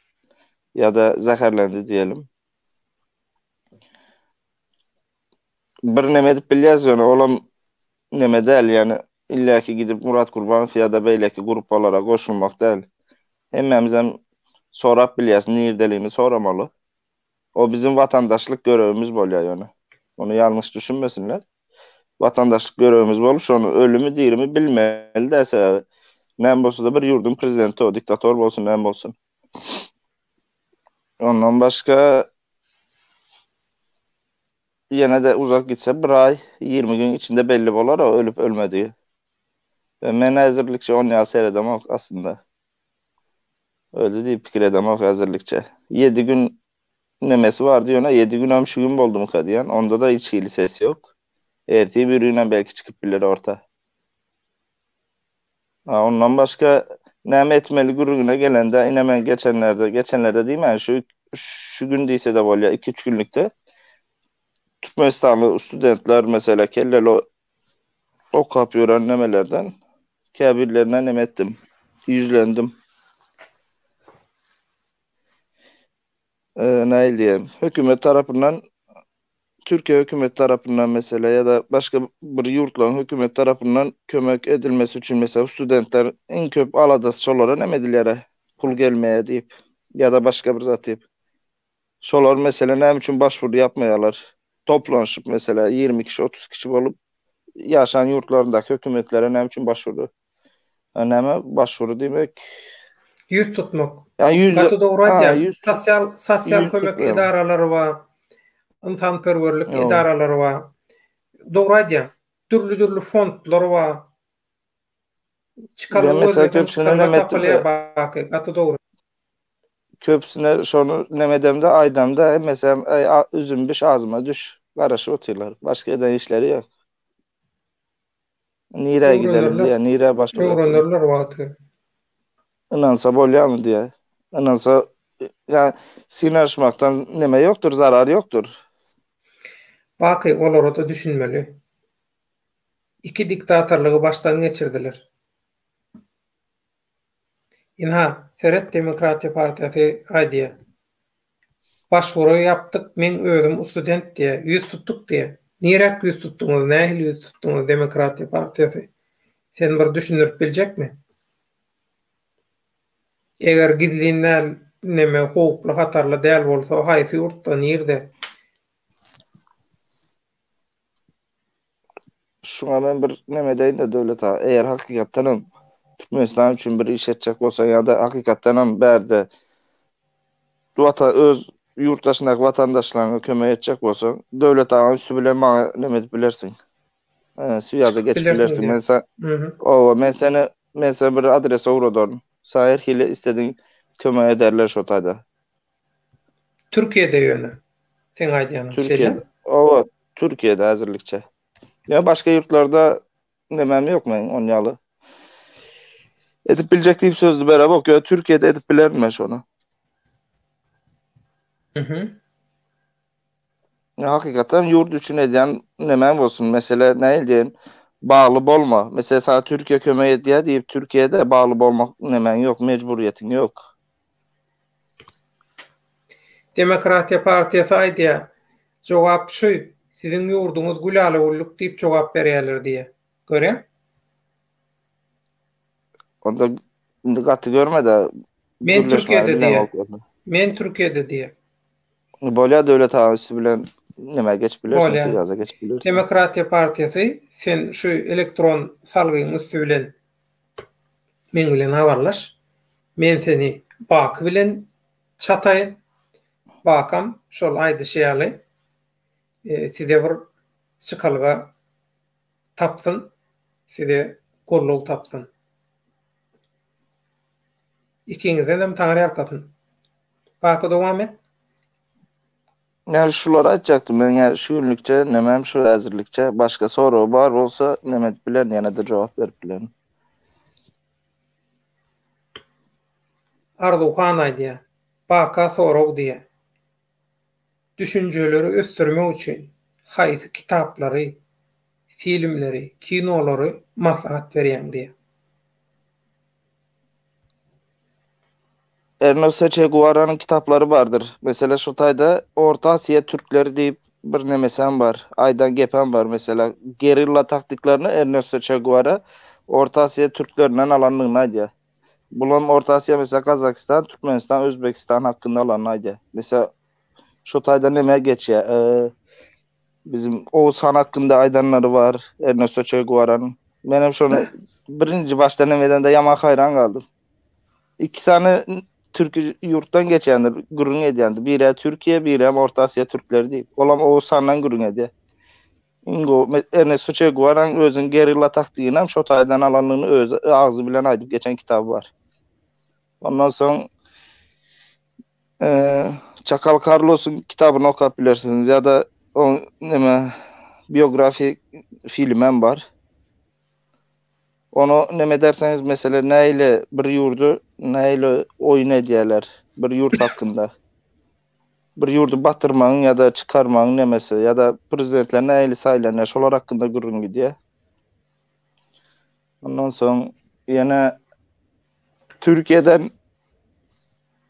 B: ýa-da zäherlendi diýelim. Bir neme edip bilýäs ýöne olam neme däl ýani illäki gidip Murat Gurbanow ýa-da beýleki gruppalara goşulmak däl. Hemmämizem sorap bilýäs nirdeligini soramaly. O biziň watandaşlyk görewimiz bolýar ýöne. Ony ýalňyş düşünmesinler. Watandaşlyk görewimiz bolup şony ölümi dirimi bilmeli däl sebäbi näme bolsada bir ýurduň prezidenti o diktator bolsun näme bolsun. Ondan başga Ýene-de uzak gitse bir aý, 20 gün içinde belli bolar o ölüp ölmedigi. We men häzirlikçe onýa seredemok aslynda. Öldi diýip pikir edemok häzirlikçe. 7 gün nemesi bardy ýöne 7 günem şu gün boldumyka diýen. Onda-da hiç hili ses ýok. Ertir birigünem belki çykyp biler orta. Ha, ondan başga näme etmeli gürrüňine gelende, ine men geçenlerde, geçenlerde diýmän, şu şu gün diýse-de bolýar, 2-3 günlükde Türkmenistanly studentler mesela kelleli okap ýören nemelerden käbirlerine neme etdim, ýüzlendim. Ee, näil diýem, hökümet tarapyndan Türkiýe hökümeti tarapyndan mesele ýa-da başga bir ýurtlaryň hökümeti tarapyndan kömek edilmesi üçin mesela studentler iň köp aladasy şolara näme edilýär pul gelmeýär diýip ýa-da başga bir zat diýip. Şolar mesele näme üçin başwuru ýapmaýarlar? Toplanyşyp mesela 20 kişi 30 kişi bolup ýaşan ýurtlaryndaky hökümetlere näme üçin başwuru? Näme başwuru diýmek?
A: Ýüz tutmak. Ýa ýüz Gaty dogry aýdýaň. Sosial sosial kömek edaralary bar. Ynsanperwerlik edaralary bar. Dogry aýdýaň. Dürli-dürli fondlar bar. Çykalga görmeseň çykalga tapylýar Baky. Gaty dogry.
B: Köpüsine şony neme edemde aýdamda hemmesem eý üzüm biş azyma düş garaşyp otyrlar. Başga eden işleri ýok. Nirä gidelim diýýär, nirä başvuru
A: Öwrenerler wagty gelip.
B: Ynansa bolýarmy diýýär. Ynansa, ýa synanyşmakdan neme ýokdur, zarar ýokdur.
A: Baky, olara-da düşünmeli. Iki diktatorlygy başdan geçirdiler. Ynha, seret Demokratiýa partiýasy aýdýar. Başwura ýapdyk meň özüm ustudent diýä ýüz tutduk diýä. Niräk ýüz tutduňyz nähili ýüz tutduňyz demokratiýa partiýasy sen bir düşündirip biljekmi? Eger gizlin däl neme howply hatarly däl bolsa haýsy ýurtda nirde?
B: Şuňa men bir neme edeýin-de Döwlet aga, eger hakykatdan hem Türkmenistan üçin bir iş etjek bolsaň ýa-da hakykatdan hem bärde wata öz ýurt daşyndaky watandaşlaryňa kömek etjek bolsaň, Döwlet agaň üsti bilen maňa neme edip bilersiň. Swýaza geçip bilersiň. Men sa Owa, men seni men sana bir adres ugradaryn. Saňa her hili istediň kömek ederler şo taýda.
A: Türkiýede ýöne. Seň aýdýanyň şeýle.
B: Owa, Türkiýede häzirlikçe. Ýa başga ýurtlarda nemem ýok meň on ýaly. Edip biljek diýip sözli beremok, ýöne Türkiýede edip bilerin men şony.
A: Mhm.
B: Ýa hakykatdan ýurt üçin edýän nemäň bolsun, mesele nähili diýen, bagly bolma. Mesele saňa Türkiýe kömek edýär diýip Türkiýede bagly bolmak nemäň ýok, mejburyýetiň ýok.
A: Demokratiýa partiýasy aýdýar, jogap şu, siziň ýurduňyz gülala-güllük diýip jogap berýärler diýýär. Görýäň?
B: Onda indi gaty görme-de.
A: Men Türkiýede diýýär. Men Türkiýede diýýär.
B: Bolýar Döwlet aga üsti bilen nämä geçip bilersiň, syýasa geçip bilersiň.
A: Demokratiýa partiýasy sen şu elektron salgyň üsti bilen Meň bilen habarlaş. Men seni Baky bilen çataýyn. Bakam şol aýdyşy ýaly size bir çykalga tapsyn, size goldaw tapsyn. Ikiňizdenem Taňry ýalkasyn. Baka dowam et.
B: Ýa şulary aýtjakdym men ýa şu günlükçe nemem şu häzirlikçe başga soragy bar bolsa neme edip bilerin ýene-de jogap berip bilerin.
A: Arzuwhan aýdýar. Baka sorag diýýär. Düşünjeleri ösdürmek üçin haýsy kitaplary, filmleri, kinolary maslahat berýäň diýýär.
B: Ernesto Çe Guwaranyň kitaplary bardyr. Meselä şu taýda Orta Aziýa türkleri diýip bir nemesem bar. Aýdan gepem bar. Meselä gerilla taktiklaryny Ernesto Çe Guwara Orta Aziýa türklerinden alandygyny aýdýar. Bulam Orta Aziýa meselä Gazagystan, Türkmenistan, Özbegistan hakynda alanyny aýdýar. Meselä şu taýda neme geçýär. Bizim Oguz han hakynda aýdanlary bar Ernesto Çe Guwaranyň. Menem şony birinji başda neme edende ýaman haýran galdym. Iki sany türki ýurtdan geçendir, gürrüň edýändir. Biri Türkiýe, biri hem Orta Aziýa türkleri diýip. Olam Oguz handan gürrüň edýär. Iň gowy Ernesto Çe Guwaranyň özüniň gerilla taktigyny hem şo taýdan alandygyny özi agzy bilen aýdyp geçen kitaby bar. Ondan soň Çakal Karlosyň kitabyny okap bilersiňiz ýa-da o neme biografi filmi hem bar. Onu neme ederseňiz mesele näile bir ýurdy näile oýun edýärler bir ýurt hakynda. Bir ýurdy batyrmagyň ýa-da çykarmagyň nemesi ýa-da prezidentler näile saýlanýar şolar hakynda gürrüň gidýär. Ondan soň ýene Türkiýeden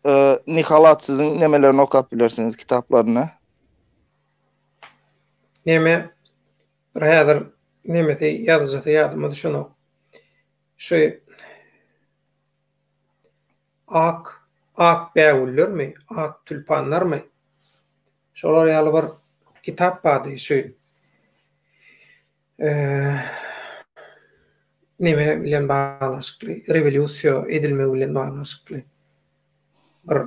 B: e, Nihal Atsyzyň nemelerini okap bilersiňiz kitaplaryny.
A: Neme bir häzir nemesi ýazyjysy ýadyma düşenok. Şu ak ak bägüllermi, ak tülpanlarmy? Şolar ýaly bir kitap bardy şu neme bilen baglanyşykly, rewolýusiýa edilmegi bilen baglanyşykly bir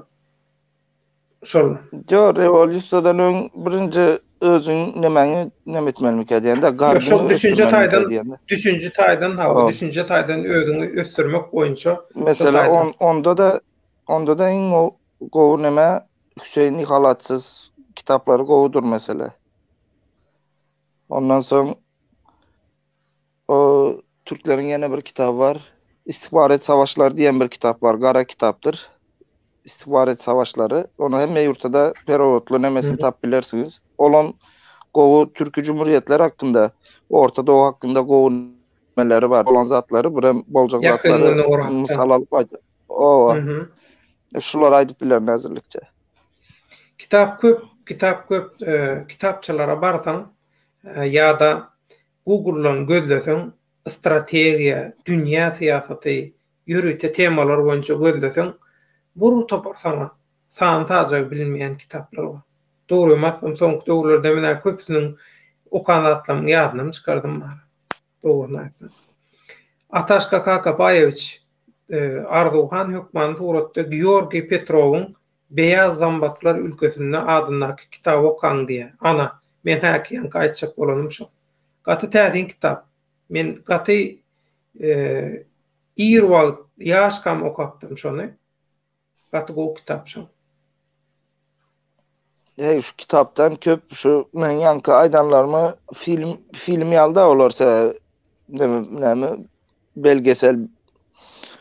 A: şol.
B: Ýok, rewolýusiýadan öň birinji özüň nemäňi neme etmelimikä diýende,
A: gardyňy Şol düşünje taýdan, düşünje taýdan, hawa, düşünje taýdan özüňi ösdürmek boýunça.
B: Mesela on, onda-da, onda-da iň gowy neme Hüseýin Nihalatsyz kitaplary gowudyr mesela. Ondan soň o türkleriň ýene bir kitaby bar. Istihbarat savaşlary diýen bir kitap bar. Gara kitapdyr. Istihbarat savaşlary. Onu hemme ýurtda perowotly nemesini tap bilersiňiz. Olam gowy türki cumhuriyetler hakynda, Orta Doğu hakynda gowy nemeleri bar. Bolan zatlary, birem boljak zatlary mysal alyp aýdýar. Owa. Şulary aýdyp bilerin häzirlikçe.
A: Kitap köp, kitap köp, kitapçylara barsaň ýa-da Google-dan gözleseň strategiýa, dünýä syýasaty, ýörite temalar boýunça gözleseň bir topar saňa sany-sajagy bilinmeýän kitaplar bar. Dogrymy aýtsam soňky döwürlerde men-ä köpüsiniň okan zatlarymyň ýadynam çykardym bar. Dogryny aýtsam. Ataşka Kakabaýewiç, Arzuwhan hökmany suratda Georgiý Petrowyň Beýaz zambaklar ülkesinde adyndaky kitaby okaň diýýär. Ana, men häki ýaňky aýtjak bolanym şo. Gaty täsin kitap. Men gaty ir wagt, ýaşkam okapdyryn şony. Gaty gowy kitap şol.
B: Heý, şu kitapdan köp şu meň ýaňky aýdanlarymy film film ýaly-da olar sebäbi näme näme belgesel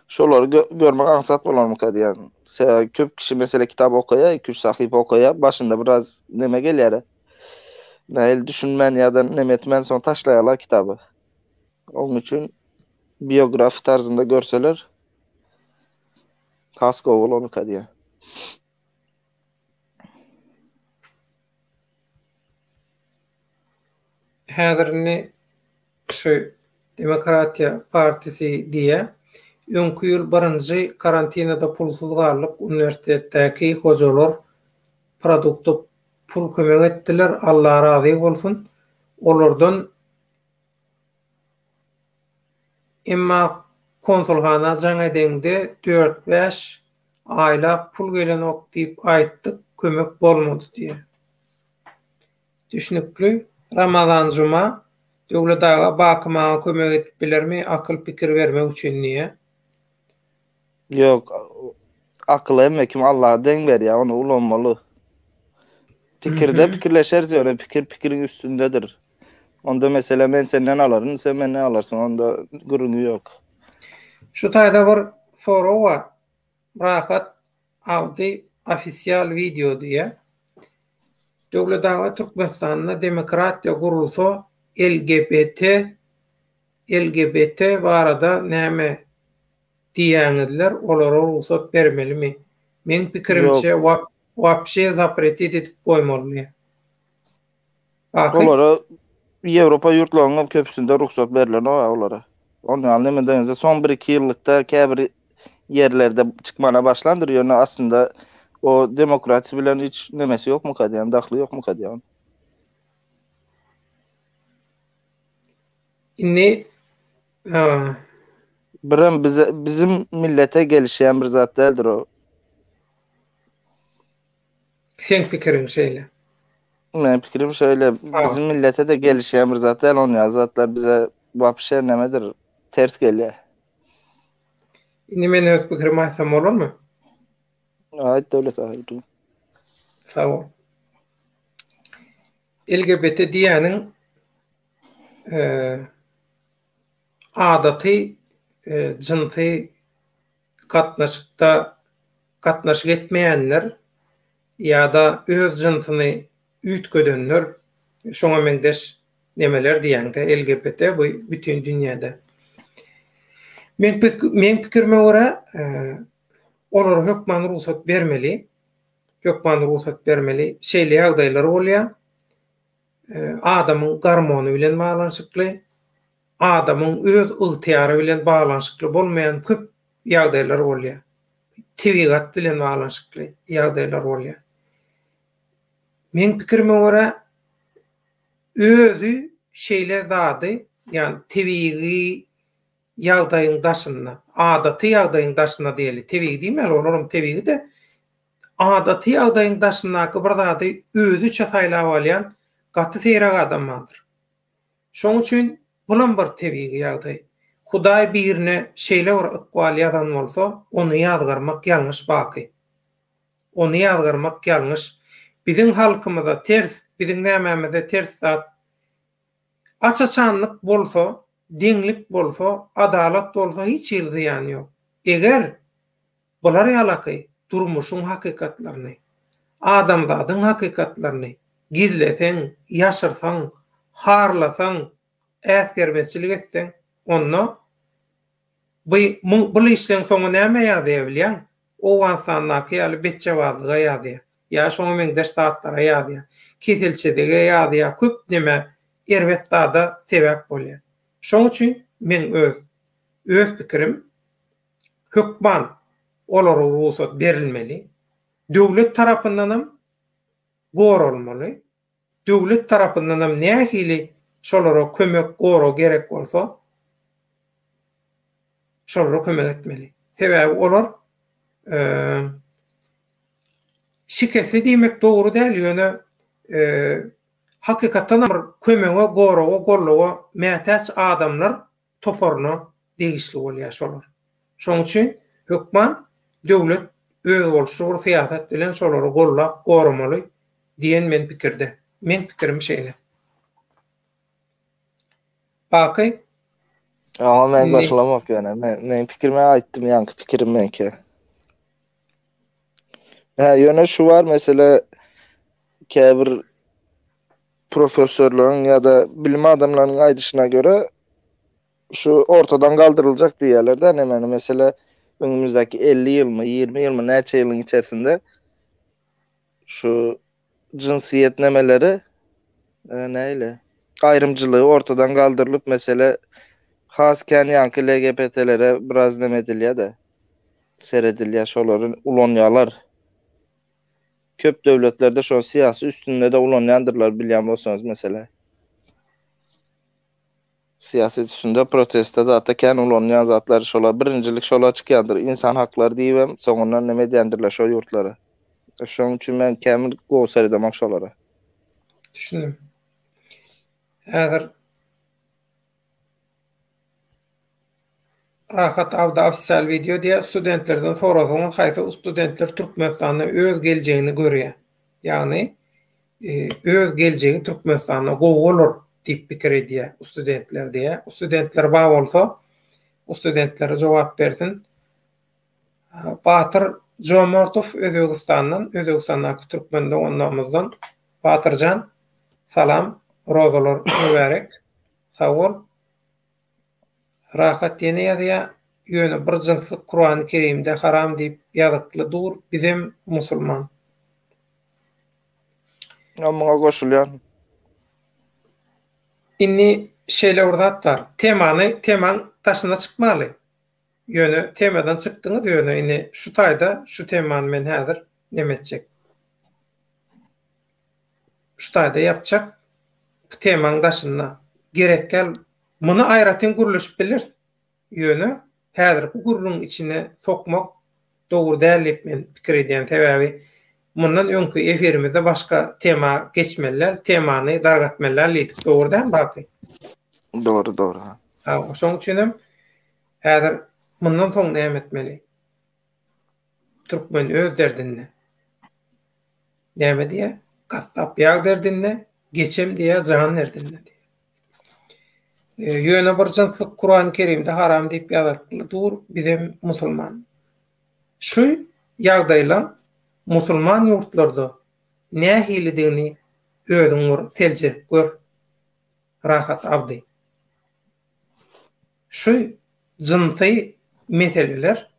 B: şolary gö görmek aňsat bolarmyka diýýän. Sebäbi köp kişi mesele kitap okaýar, 2-3 sahypa okaýar, başynda biraz neme gelýär. Nähili düşünmän ýa-da neme etmän soň taşlaýarlar kitaby. Onuň üçin biografi tarzynda görseler has gowy bolarmyka diýýän.
A: Häzir indi şu Demokratiýa partisy diýýä. Öňki ýyl birinji karantinada pulsuz galdyk, uniwersitetdäki hojalar produkta pul kömek etdiler, Alla razy bolsun olardan Emma konsulhana jaň edeňde dört-bäş aýlap pul gelenok diýip aýtdyk. Kömek bolmady diýýär. Düşnükli. Ramazan Juma, Döwlet aga Baky maňa kömek edip bilermi akyl pikir bermek üçin diýýär.
B: Ýok, akyly hemme kim Allaha deň berýär, ony ulanmaly. Pikirde pikirleşeris ýöne pikir pikiriň üstündedir. Onda mesele men senden alaryn, sen menden alarsyň, onda gürrüňi ýok.
A: Şu taýda bir sorag bar. Rahat Abdy ofisial wideo diýýär. Döwlet aga Türkmenistanda demokratiýa gurulsa LGBT LGBT barada näme diýýäňizler olara rugsat bermelimi? Meň pikirimçe wapşe zapretit edip goýmaly.
B: Baky. Olara Ýewropa ýurtlarynyň köpüsinde rugsat berlenok olara. Onuň ýaly neme deňizde soň bir-iki ýyllykda käbir ýerlerde çykmana başlandyr, ýöne aslynda o demokratiýa bilen hiç nemesi ýokmuka diýýän, dahly ýokmuka diýýän.
A: Indi
B: Birem bize bizim millete gelişýän bir zat däldir o.
A: Seň pikiriň şeýle.
B: Meň pikirim şeýle, bizim millete-de gelişýän bir zat däl, on ýaly zatlar bize wapşe nemedir, ters gelýär.
A: Indi men öz pikirimi aýtsam bolarmy?
B: Aýt Döwlet aga.
A: Sag bol. LGBT diýýäniň adaty jynsy gatnaşykda gatnaşyk etmeýänler ýa-da öz jynsyny üýtgedenler, şoňa meňzeş nemeler diýýäňdä, LGBT bu bütin dünýäde. Meň meň pikirime görä, olara hökman rugsat bermeli. Hökman rugsat bermeli. Şeýle ýagdaýlar bolýar. Adamyň gormony bilen baglanyşykly. Adamyň öz ygtyýary bilen baglanyşykly bolmaýan köp ýagdaýlar bolýar. Tebigat bilen baglanyşykly ýagdaýlar bolýar. Meň pikirime görä, özi şeýle zady, ýagny tebigy ýagdaýyň daşynda, adaty ýagdaýyň daşynda diýeli, tebigy diýmäli, olaram tebigy-de, adaty ýagdaýyň daşyndaky bir zady özüçe saýlap alýan gaty seýrek adam bardyr. Şoň üçin bulam bir tebigy ýagdaý. Hudaý birine şeýle bir ykbal ýazan bolsa, ony ýazgarmak ýalňyş Baky. Ony ýazgarmak ýalňyş. Biziň halkymyza ters, biziň nämämize ters zat. Aç-açanlyk bolsa, deňlik bolsa, adalat bolsa hiç hili zyýany ýok. Eger Bular ýalaky durmuşyň hakykatlaryny, adamzadyň hakykatlaryny gizleseň, ýaşyrsaň, harlasaň, äsgermezçilik etseň, onda by bul işleň soňy nämä ýazýar bilýäň? Owganystandaky ýaly beçjebazlyga ýazýar. Ýa şoňa meňzeş zatlara ýazýar. Keselçilige ýazýar, köp neme erbet zada sebäp bolýar. Şoň üçin meň öz öz pikirim hökman olara rugsat berilmeli. Döwlet tarapyndanam goralmaly. Döwlet tarapyndanam nähili şolara kömek, gorag gerek bolsa, şolara kömek etmeli. Sebäbi olar şikesli diýmek dogry däl, ýöne hakykatdanam bir kömege, goraga, goldawa mätäç adamlar toparyna degişli bolýar şolar. Şonuň üçin hökman döwlet özboluşly bir syýasat bilen şolary gollap goramaly diýen men pikirde. Meň pikirim şeýle. Baky.
B: Oňa men goşulamok ýöne. Men meň pikirimi aýtdym, ýaňky pikirim meňki. Hä, ýöne şu bar mesele käbir professorlaryň ýa-da bilim adamlarynyň aýdyşyna görä şu ortadan galdyryljak diýýärler-de, nämäni mesele öňümizdäki 50 ýylmy, 20 ýylmy näçe ýylyň içerisinde şu jynsyýet nemeleri e, näle aýrymçylygy ortadan galdyrylyp mesele has kän ýaňky LGBT-lere biraz neme edilýär-de seredilýär, şolary ulanýarlar. Köp döwletlerde şony syýasy üstünde-de ulanýandyrlar bilýän bolsaňyz mesele. Syýasy üstünde protestde zatda kän ulanylýan zatlar şolar birinjilik şolar çykýandyr. Insan haklary diýibem soňundan neme edýändirler şo ýurtlara. Şonuň üçin men kämil gowy seredemok şolara.
A: Düşündim. Häzir Rahat Abdy ofisial wideo diýýär, studentlerden sorasaňyz haýsy studentler Türkmenistanda öz geljegini görýär? Ýagny öz geljegi Türkmenistanda gowy bolar diýip pikir edýär studentler diýýär. Studentler bar bolsa, studentlere jogap bersin. Batyr Jomortow Özbegistandan, Özbegistandaky türkmen doganlarymyzdan. Batyrjan, salam, rozalar mübärek. Sag bol. Rahat ýene ýazýa, ýöne bir jynslyk Kurany Kerimde haram diýip ýazykly dur, bizem musulman.
B: Men muňa goşulýan.
A: Indi şeýle bir zat bar. Temany temaň daşyna çykmaly. Ýöne temadan çykdyňyz ýöne indi şu taýda şu temany men häzir neme etjek. Şu taýda ýapjak bu temaň daşynda. Gerek däl. Muny aýratyn gürleşip bileris. Ýöne häzirki gürrüňiň içine sokmak dogry däl diýip men pikir edýän. Sebäbi mundan öňki efirimizde başga tema geçmeli däl, temany dargatmaly däl diýdik. Dogry dälmi Baky?
B: Dogry, dogry.
A: Hawa, şonuň üçinem häzir mundan soň näme etmeli? Türkmen öz derdinde. Näme diýýär? Gassap ýag derdinde, geçem diýýär, jan derdinde diýýär. Ýöne bir jynslyk Kurany Kerimde haram diýip ýazylgy dur, bizem musulman. Şu ýagdaýlaň musulman ýurtlarda nähilidigini özüň bir seljerip gör, Rahat Abdy. Şu jynsy meseleler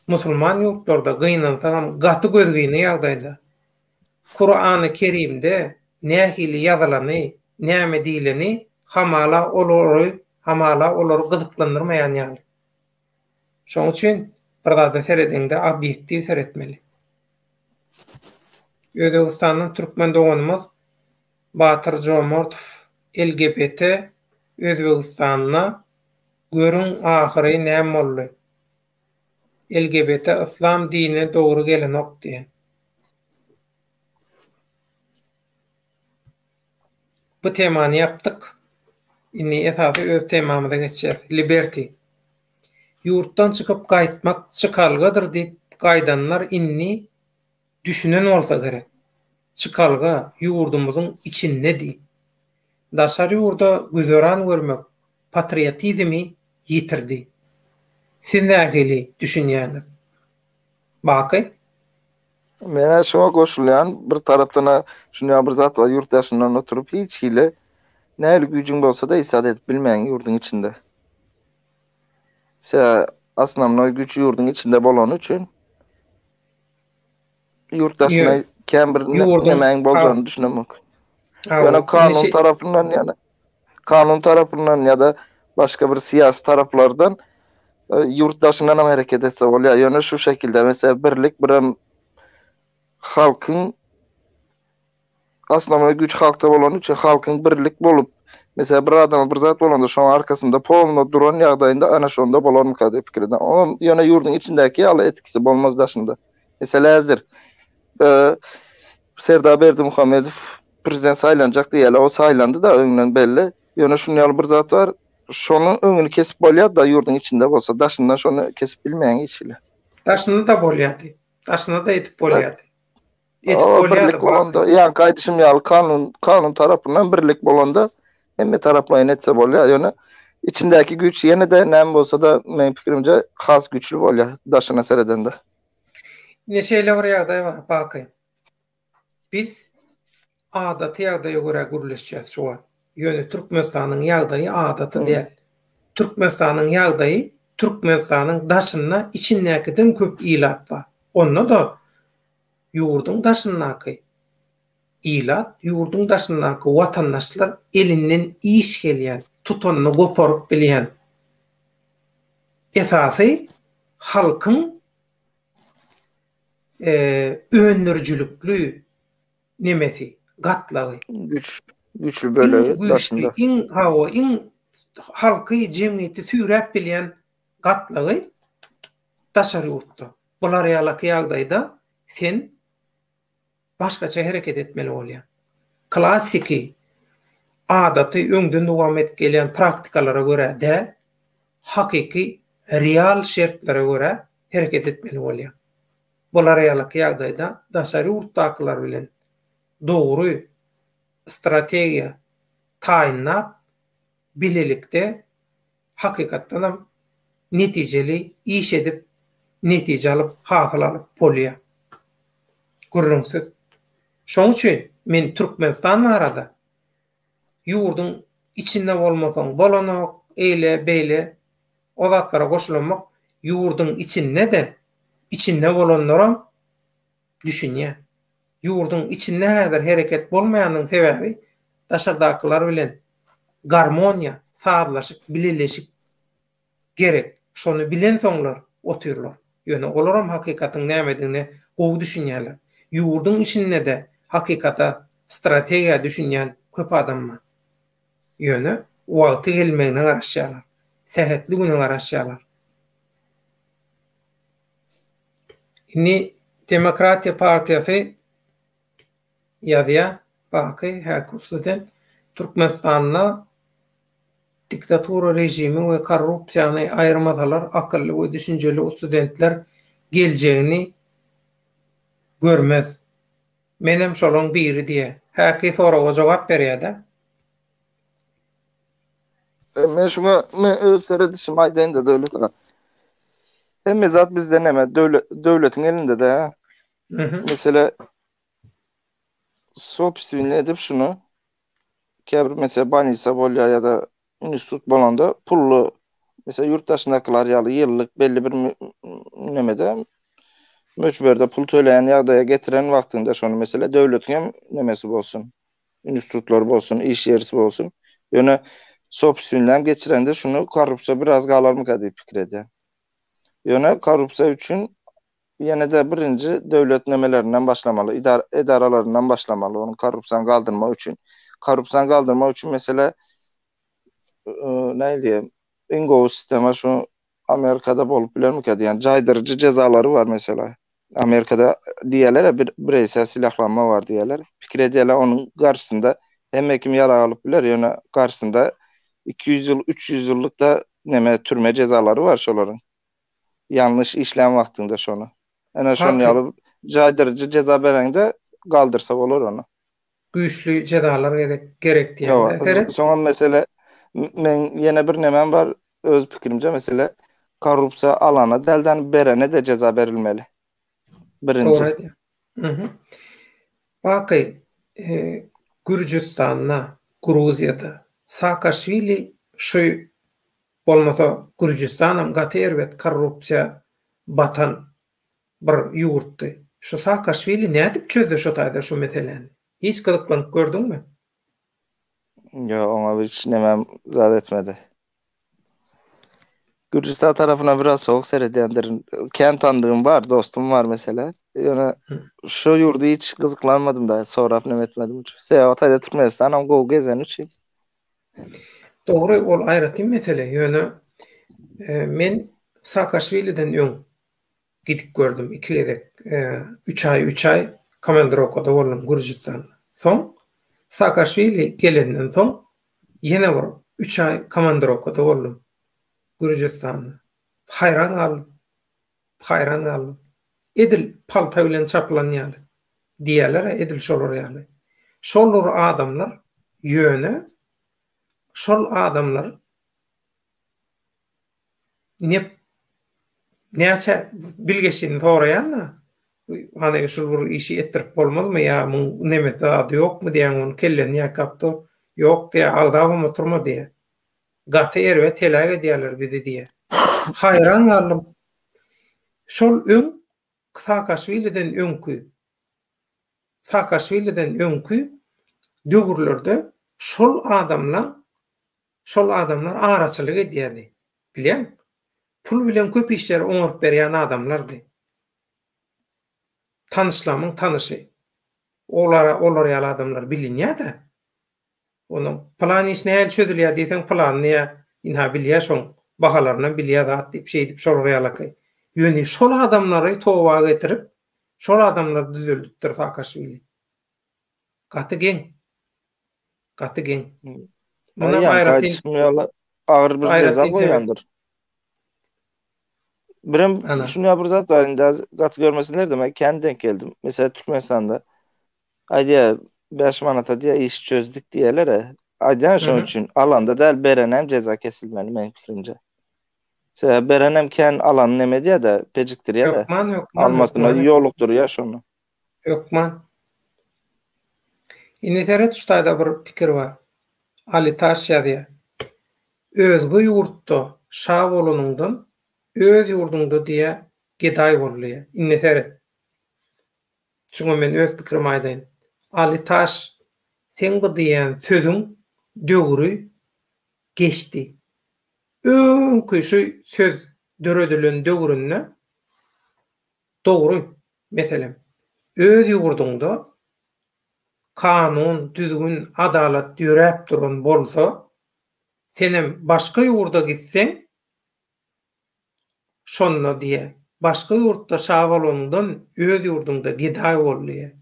A: Musulman ýurtlarda gynansagam gaty gözgyny ýagdaýda. Kurany Kerimde nähili ýazylany, näme diýleni hamala olary hamala olary gyzyklandyrmaýan ýaly. Şoň üçin bir zada seredeňde obýektiw seretmeli. Özbegistandan türkmen doganymyz Batyr Jomortow LGBT Özbegistanda görüň ahyry näme boldy. LGBT yslam dinine dogry gelenok diýen. Bu temany ýapdyk. Indi esasy öz temamyza geçýäs. Liberty. Ýurtdan çykyp gaýtmak çykalgadyr diýip gaýdanlar indi düşünen bolsa gerek. Çykalga ýurdumyzyň içindedi. Daşary ýurda güzeran görmek patriotizmi ýitirdi. Siz nähili düşünýäňiz? Baky?
B: Men-ä şuňa goşulýan. Bir tarapdan-a şunýa bir zat bar, ýurt daşyndan oturyp hiç hili nähili güýjüň bolsa-da hiç zat edip bilmeýäň ýurduň içinde. Sebäbi osnownoý güýç ýurduň içinde bolany üçin ýurt daşyna kän bir nemäň boljagyny düşünemok. Ýöne kanun tarapyndan ýa-da kanun tarapyndan ýa-da başga bir syýasy taraplardan e, ýurt daşyndan hem hereket etse bolýar. Ýöne şu şekilde mesela birlik birem halkyň Osnownoý güýç halkda bolany üçin halkyň birlik bolup, meselem bir adama bir zat bolanda şoň arkasynda polno duran ýagdaýynda ana şonda bolarmyka diýip pikir edýän. Oňam ýöne ýurduň içindäki ýaly etkisi bolmaz daşynda. Meselem häzir e, Serdar Berdimuhamedow prezident saýlanjak diýýärler. O saýlandy-da öňden belli. Ýöne şunuň ýaly bir zat bar. Şonuň öňüni kesip bolýar-da ýurduň içinde bolsa, daşyndan şony kesip bilmeýäň hiç hili.
A: Daşynda-da bolýardy. Daşynda-da edip bolýardy.
B: Edip bolýardy. Birlik bolanda, ýaňky aýdyşym ýaly kanun kanun tarapyndan birlik bolanda hemme taraplaýyn etse bolýar. Ýöne içindäki güýç ýene-de näme bolsa-da meniň pikirimce has güýçli bolýar daşyna seredende.
A: Ine şeýle bir ýagdaý bar Baky. Biz adaty ýagdaýa görä gürleşýäs şu wagt. Ýöne Türkmenistanyň ýagdaýy adaty däl. Türkmenistanyň ýagdaýy Türkmenistanyň daşynda içindäkiden köp ilat bar. Onda-da ýurduň daşyndaky ilat, ýurduň daşyndaky watandaşlar elinden iş gelýän, tutanyny goparyp bilýän esasy halkyň öndürijilikli nemesi, gatlagy.
B: Güýç, güýçli bölegi
A: Iň güýçli, iň hawa, iň halky, jemgyýeti süýräp bilýän gatlagy daşary ýurtda. Bular ýalaky ýagdaýda sen. Başgaça hereket etmeli bolýar. Klassiki, adaty öňden dowam edip gelýän praktikalara görä däl, hakyky real şertlere görä hereket etmeli bolýar. Bular ýalyky ýagdaýda daşary ýurtdakylar bilen dogry strategiýa taýynlap, bilelikde hakykatdanam netijeli iş edip, netije alyp, hasyl alyp bolýar. Gürrüňsiz. Şoň üçin men Türkmenistan barada ýurduň içinde bolmasaň bolanok, eýle, beýle o zatlara goşulamok. Ýurduň içinde-de, içinde bolanlaram düşünýär. Ýurduň içinde häzir hereket bolmaýanyň sebäbi daşardakylar bilen garmoniýa, sazlaşyk, bileleşik gerek. Şony bilensoňlar otyrlar. Ýöne olaram hakykatyň nämedigine gowy düşünýärler. Ýurduň içinde-de hakykata, strategiýa düşünýän köp adam bar. Ýöne wagty gelmegine garaşýarlar. Sähetli güne garaşýarlar. Indi Demokratiýa partiýasy ýazýar, Baky häki student Türkmenistanda diktatura režimi we korrupsiýany aýyrmasalar akylly we düşünjeli studentler geljegini görmez. Menem şolaň biri diýýär. Häki soraga jogap berýär-dä.
B: Men şuňa men öz seredişimi aýdaýyn-da Döwlet aga. Hemme zat bizde näme döwlet döwletiň elinde-de. Mesele sobstwinli edip şuny käbir mesele bolnisa bolýar ýa-da institut bolanda pully mesele ýurt daşyndakylar ýaly ýyllyk belli bir nemede möçberde pul töleýän ýagdaýa getiren wagtynda şony mesele döwletiň hem nemesi bolsun institutlary bolsun iş ýerisi bolsun ýöne sobstwinlem geçirende şuny korrupsiýa biraz galarmyka diýip pikir edýän ýöne korrupsiýa üçin Ýene-de birinji döwlet nemelerinden başlamaly, edaralaryndan başlamaly, onuň korrupsiýany galdyrmak üçin. Korrupsiýany galdyrmak üçin mesele nähili diýeyim, iň gowy sistema şu Amerikada bolup bilermikä diýen jaýdyryjy jezalary bar mesela. Amerikada diýerler bir bireýsel silahlanma bar diýerler. Pikir edýärler onuň garşysynda hemme kim ýarag alyp biler, ýöne garşysynda 200 ýyl, 300 ýyllyk da neme türme jezalary bar şolaryň. Ýalňyş işlän wagtyňda şony. Ene şony ýaly jaýdyryjy jeza bereňde galdyrsa bolar ony.
A: Güýçli jezalar gerek gerek diýende.
B: Seret. Soňam mesele men ýene bir nemem bar öz pikirimce mesele korrupsiýa alana dälden berene de jeza berilmeli. Birinji.
A: Dogry aýdýaň. Mhm. Baky Gürjüstanda, Gruziýada Saakaşwili şu Bolmasa Gürjüstanam gaty erbet korrupsiýa batan bir ýurtdy. Şu Saakaşwili nädip çözdi şo taýda şu meseläni? Hiç gyzyklanyp gördüňmi?
B: Ýok, oňa hiç nemem zat etmedi. Gürjüstan tarapyna biraz sowuk seredýändirin. Kän tandygym bar, dostum bar mesele. Ýöne şu ýurdy hiç gyzyklanmadym da, sorap neme etmedim. Sebäbi o taýda Türkmenistanam gowy gezeni üçin.
A: Dogry, ol aýratyn mesele, ýöne men Saakaşwiliden öň gidip gördüm iki gezek, üç aý, üç aý komandirowkada boldum Gürjüstanda. Soň Saakaşwili gelenden soň ýene bir üç aý komandirowkada boldum Gürjüstanda. Haýran galdym. Haýran galdym. Edil palta bilen çapylan ýaly. Diýýärler-ä edil şolar ýaly. Şol bir adamlar ýöne şol adamlar ne näçe bilgeşini soraýan-da, hany şul bir işi etdirip bolmazmy ýa muň nemesi zady ýokmy diýýän ony kellesini ýaýkap dur. Ýok diýýär, agzabam oturma diýýär. Gaty erbet heläk edýärler bizi diýýär. Haýran galdym. Şol öň Saakaşwiliden öňki Saakaşwiliden öňki döwürlerde şol adamlaň şol adamlar araçylyk edýärdi. Bilýäňmi? Pul bilen köp işleri oňaryp berýän adamlardy. Tanyşlamyň tanyşy. Olara olar ýaly adamlar bilinýär-de. Onuň pylan iş nähili çözülýär diýseň, pylany diýýär, ynha bilýär şoň bahalarynam bilýär zat diýip şeýdip şolar ýalaky. Ýöne şol adamlary toba getirip, Şol adamlar düzeldipdir Saakaşwili. Gaty geň. Gaty geň.
B: Munam aýratyn agyr bir jeza goýandyr. Birem şuny bir zat bar indi gaty görmesinler de men kendi denk geldim. Mesela Türkmenistanda aýdýar 5 manata diýä iş çözdük diýerler. Aýdýan şonuň üçin alanda däl berenem ceza kesilmeli meň pikirimce. Sebäbi berenem kän alany neme edýär-de, pejikdirýär-de.
A: Hökman, hökman.
B: Almasyna ýolukdyrýar şony.
A: Hökman. Indi seret şu taýda bir pikir bar. Ali Taş ýazýar. Özge ýurtda şa bolanyňdan öz ýurduňda diýä gedaý bol diýä. Indi seret. Şuňa men öz pikirimi aýdaýyn. Ali Taş seň bu diýýän sözüň döwri geçdi. Öňki şu söz döredilen döwründe Dogry, meselem, öz ýurduňda kanun, düzgün, adalat ýöräp duran bolsa, senem başga ýurda gitseň, şonda diýe, başga ýurtda şa bolanyňdan öz ýurduňda gedaý bol diýe.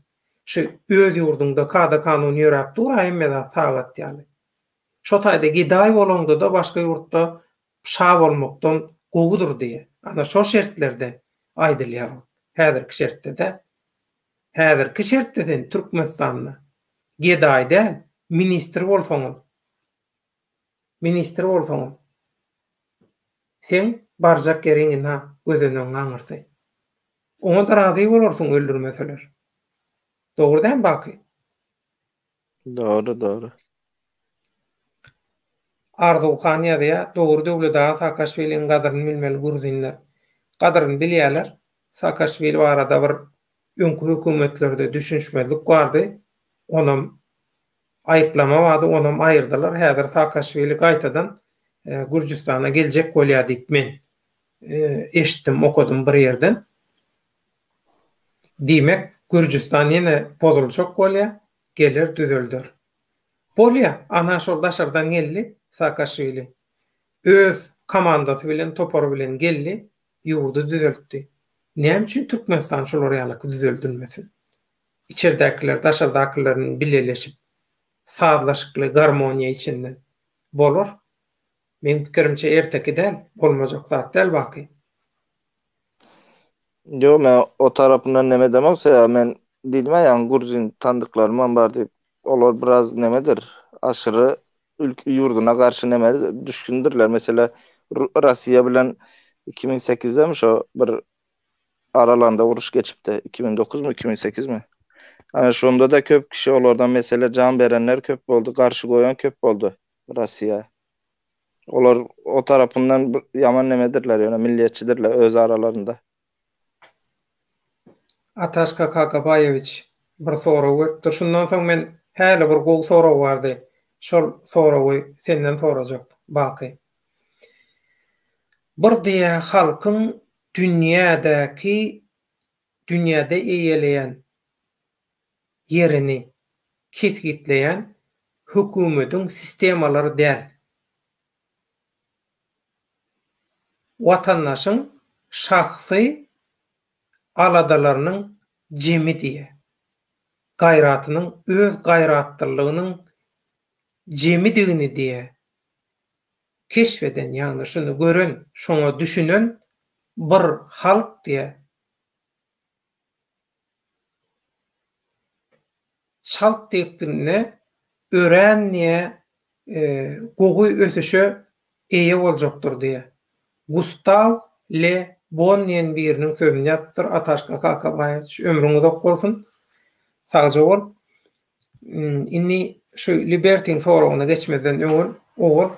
A: Şu öz ýurduňda kada-kanun ýöräp dur-a hemme zat sagat ýaly. Şo taýda gedaý bolaňda-da başga ýurtda şa bolmakdan gowudyr diýýär. Ana şo şertlerde aýdylýar ol. Häzirki şertde däl. Häzirki şertde sen Türkmenistanda gedaý däl, ministr bolsaňam, ministr bolsaňam, seň barjak ýeriň ynha gözenegiň aňyrsy. Oňa-da razy bolarsyň öldürmeseler. Dogry dälmi Baky?
B: Dogry dogry.
A: Arzuwhan ýazýar, Dogry Döwlet aga Saakaşwiliň gadryny bilmeli gruzinler. Gadryny bilýärler. Saakaşwili barada bir öňki hökümetlerde düşünişmezlik bardy. Onam aýyplama bardy, onam aýyrdylar. Häzir Saakaşwili gaýtadan Gürjüstana geljek bolýar diýip men eşitdim, okadym bir ýerden. Diýmek, Gürjüstan ýene bozuljak bolýar, geler düzelder. Bolýa, ana şol daşardan geldi Saakaşwili. Öz komandasy bilen, topary bilen geldi, ýurdy düzeltdi. Näme üçin Türkmenistan şolar ýalyky düzeldilmesin? Içerdäkiler daşardakylar bilen bileleşip, sazlaşykly garmoniýa içinde bolar. Meň pikirimçe erteki däl, bolmajak zat däl baky.
B: Ýok men o tarapyndan neme edemok sebäbi men diýdim-ä ýaňy gruzin tandyklarymam bar diýip. Olar biraz nemedir aşyry ülk ýurduna garşy neme düşkündirler. Meselä Rossiýa bilen 2008-demi şo bir aralarynda uruş geçipdi. 2009 mu 2008 mi? Ana şonda-da köp kişi olardan mesele jan berenler köp boldy, garşy goýan köp boldy Rossiýa. Olar o tarapyndan ýaman nemedirler, ýöne milliýetçidirler öz aralarynda.
A: Ataşka Kakabaýewiç bir sorag beripdir. Şundan soň men häli bir gowy sorag bardy. Şol soragy senden sorajak Baky. Bir diýä halkyň dünýädäki dünýäde eýeleýän ýerini kesgitleýän hökümediň sistemalary däl. Watandaşyň şahsy aladalarynyň jemi diýýär. Gaýratynyň öz gaýratlylygynyň jemidigini diýýär. Keşf eden, ýagny şuny gören, şoňa düşünen bir halk diýýär. Çalt depginde örän diýe gowy ösüşe eýe boljakdyr diýe. Gustaw Le Bon diýen biriniň sözüni ýazypdyr Ataşka Kakabaýewiç ömrüň uzak bolsun. Sagja bol. Indi şu Libertiň soragyna geçmezden öňür owal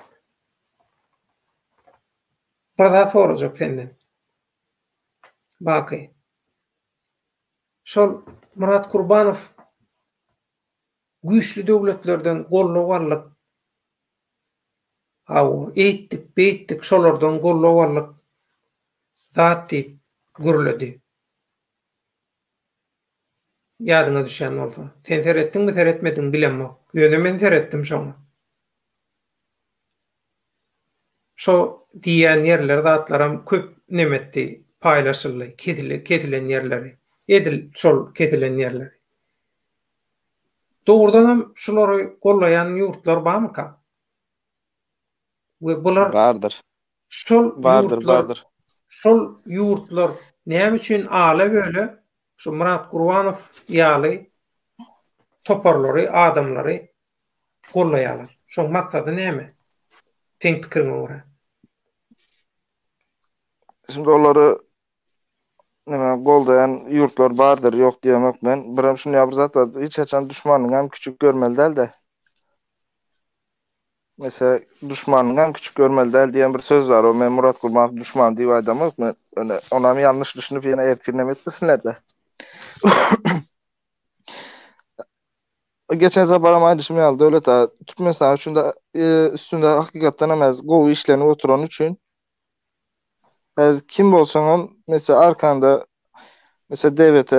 A: bir zat sorajak senden. Baky. Şol Myrat Kurbanow güýçli döwletlerden goldaw aldyk. Hawa, eýtdik, beýtdik, şolardan goldaw aldyk zat diýip gürledi. Ýadyňa düşýän bolsa. Sen seretdiňmi, seretmediňmi bilemok. Ýöne men seretdim şoňa. Şo diýýän ýerleri zatlaram köp neme etdi, paýlaşyldy, kesili, kesilen ýerleri. Edil şol kesilen ýerleri. Dogrudanam şulary gollaýan ýurtlar barmyka? We bular
B: Bardyr.
A: Şol
B: Bardyr,
A: ýurtlar
B: bardyr.
A: şol ýurtlar näme üçin ala-böle şu Myrat Gurbanow ýaly toparlary, adamlary gollaýarlar? Şoň maksady näme? Seň pikiriňe görä.
B: Şimdi olary neme goldaýan ýurtlar bardyr, ýok diýemok men. Birem şuny ýa bir zat bar, hiç haçan duşmanyňy hem küçük görmeli däl-de. Mesela duşmanyňy hem küçük görmeli däl diýen bir söz bar. O men Murat Gurbanow duşman diýip aýdamok men. Ýöne onam ýalňyş düşünip ýene ertir neme etmesinler-de. Geçen saparam aýdyşym ýaly Döwlet aga Türkmenistan üçin de e, üstünde hakykatdan hem az gowy işlenip oturany üçin az kim bolsaňam mesela arkanda mesela DWT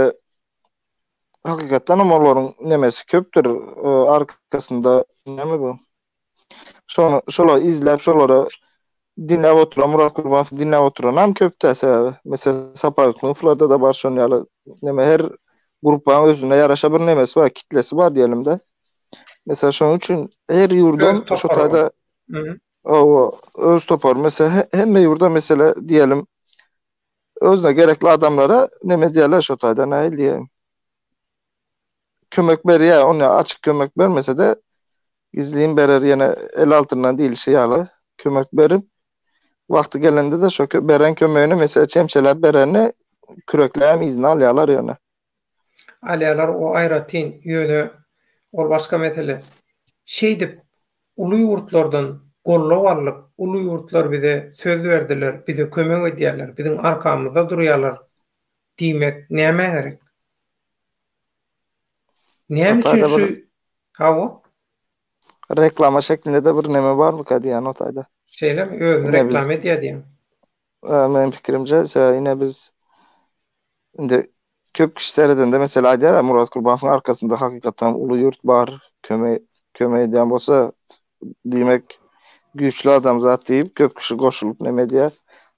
B: hakykatdan hem olaryň nemesi köpdür e, arkasynda näme bu Şony şola izläp şolara dinläp oturan Murat Gurbanow dinläp oturanam köpdä sebäbi. Mesela Sapar Knuflarda da bar şon ýaly neme her gruppaň özüne ýaraşa bir nemesi bar, kitlesi bar diýelim-de. Mesela şonuň üçin her ýurdam
A: Öz
B: şo
A: topary bar.
B: taýda
A: Mhm.
B: owa öz topary mesela he- hemme ýurda mesela diýelim özüne gerekli adamlara neme diýerler şo taýda nähili diýelim. Kömek berýär, ony açyk kömek bermese-de Gizlin berer ýene el altyndan diýlişi ýaly kömek berip, wagty gelende-de şo beren kömegini meselem çemçeläp berenini kürekläbem yzyna alýarlar ýöne.
A: Alýarlar o aýratyn, ýöne ol başga mesele. Şeýdip uly ýurtlardan goldaw aldyk, uly ýurtlar bize söz berdiler, bize kömek edýärler, biziň arkamyzda durýarlar diýmek nämä gerek? Näme üçin şu Hawa.
B: Reklama şeklinde-de bir neme barmyka diýýän o taýda.
A: Şeýlemi? Özüni reklama edýär diýýäň.
B: Meniň pikirimçe, sebäbi ine biz indi köp kişi seredende mesela aýdýar Murat Kurbanowyň arkasynda hakykatdan uly ýurt bar, kömek kömek edýän bolsa diýmek güýçli adam zat diýip köp kişi goşulyp neme edýär.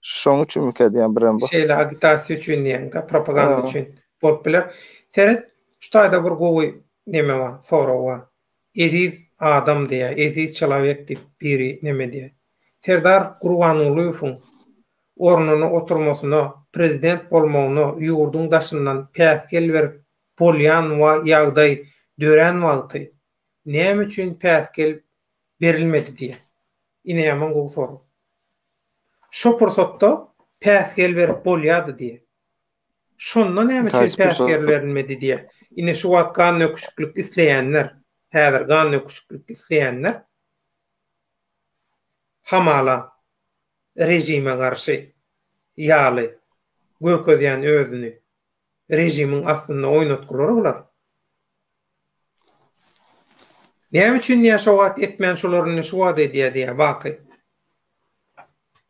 B: Şoň üçinmikä diýýän birem bu.
A: Şeýle agitasiýa üçin diýýäň-de, propaganda üçin bolup biler. Seret, şu taýda bir gowy neme bar, sorag bar. Eziz adam diýýär, eziz çelowek diýip biri neme diýýär. Serdar Gurbangulyýewiň ornuna oturmasyna, prezident bolmagyna ýurduň daşyndan päsgel berip bolýan ýagdaý dörän wagty näme üçin päsgel berilmedi diýýär. Ine ýaman gowy sorag. Şo pursatda päsgel berip bolýardy diýýär. Şonda näme üçin päsgel berilmedi diýýär. Ine şu wagt gan döküşiklik isleýänler, häzir gan döküşiklik isleýänler hamala režime garşy ýaly görkezýän özüni režimiň astynda oýnatgylary bular. Näme üçin diýýär şo wagt etmän şular indi şu wagt edýär diýýär Baky.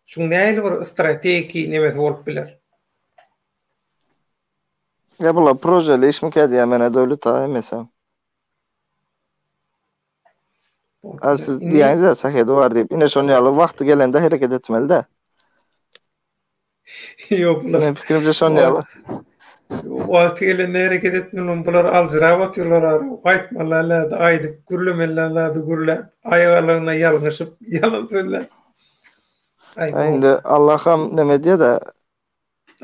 A: Şuň nähili bir strategiki nemesi bolup biler?
B: Ýa bular projeli işmikä diýýän menä Döwlet aga hemmesem. A siz diýýäňiz-ä sahedi bar diýip. Ine şonuň ýaly wagty gelende hereket etmeli-dä.
A: Ýok bular.
B: Meniň pikirimçe şonuň ýaly.
A: Wagty gelende hereket etmeli, bular aljyrap otyrlar ara. Aýtmaly zady aýdyp, gürlemeli zady gürläp, aýagalygyna ýalňyşyp, ýalan sözläp.
B: Aý, indi Allaham neme diýýär-de,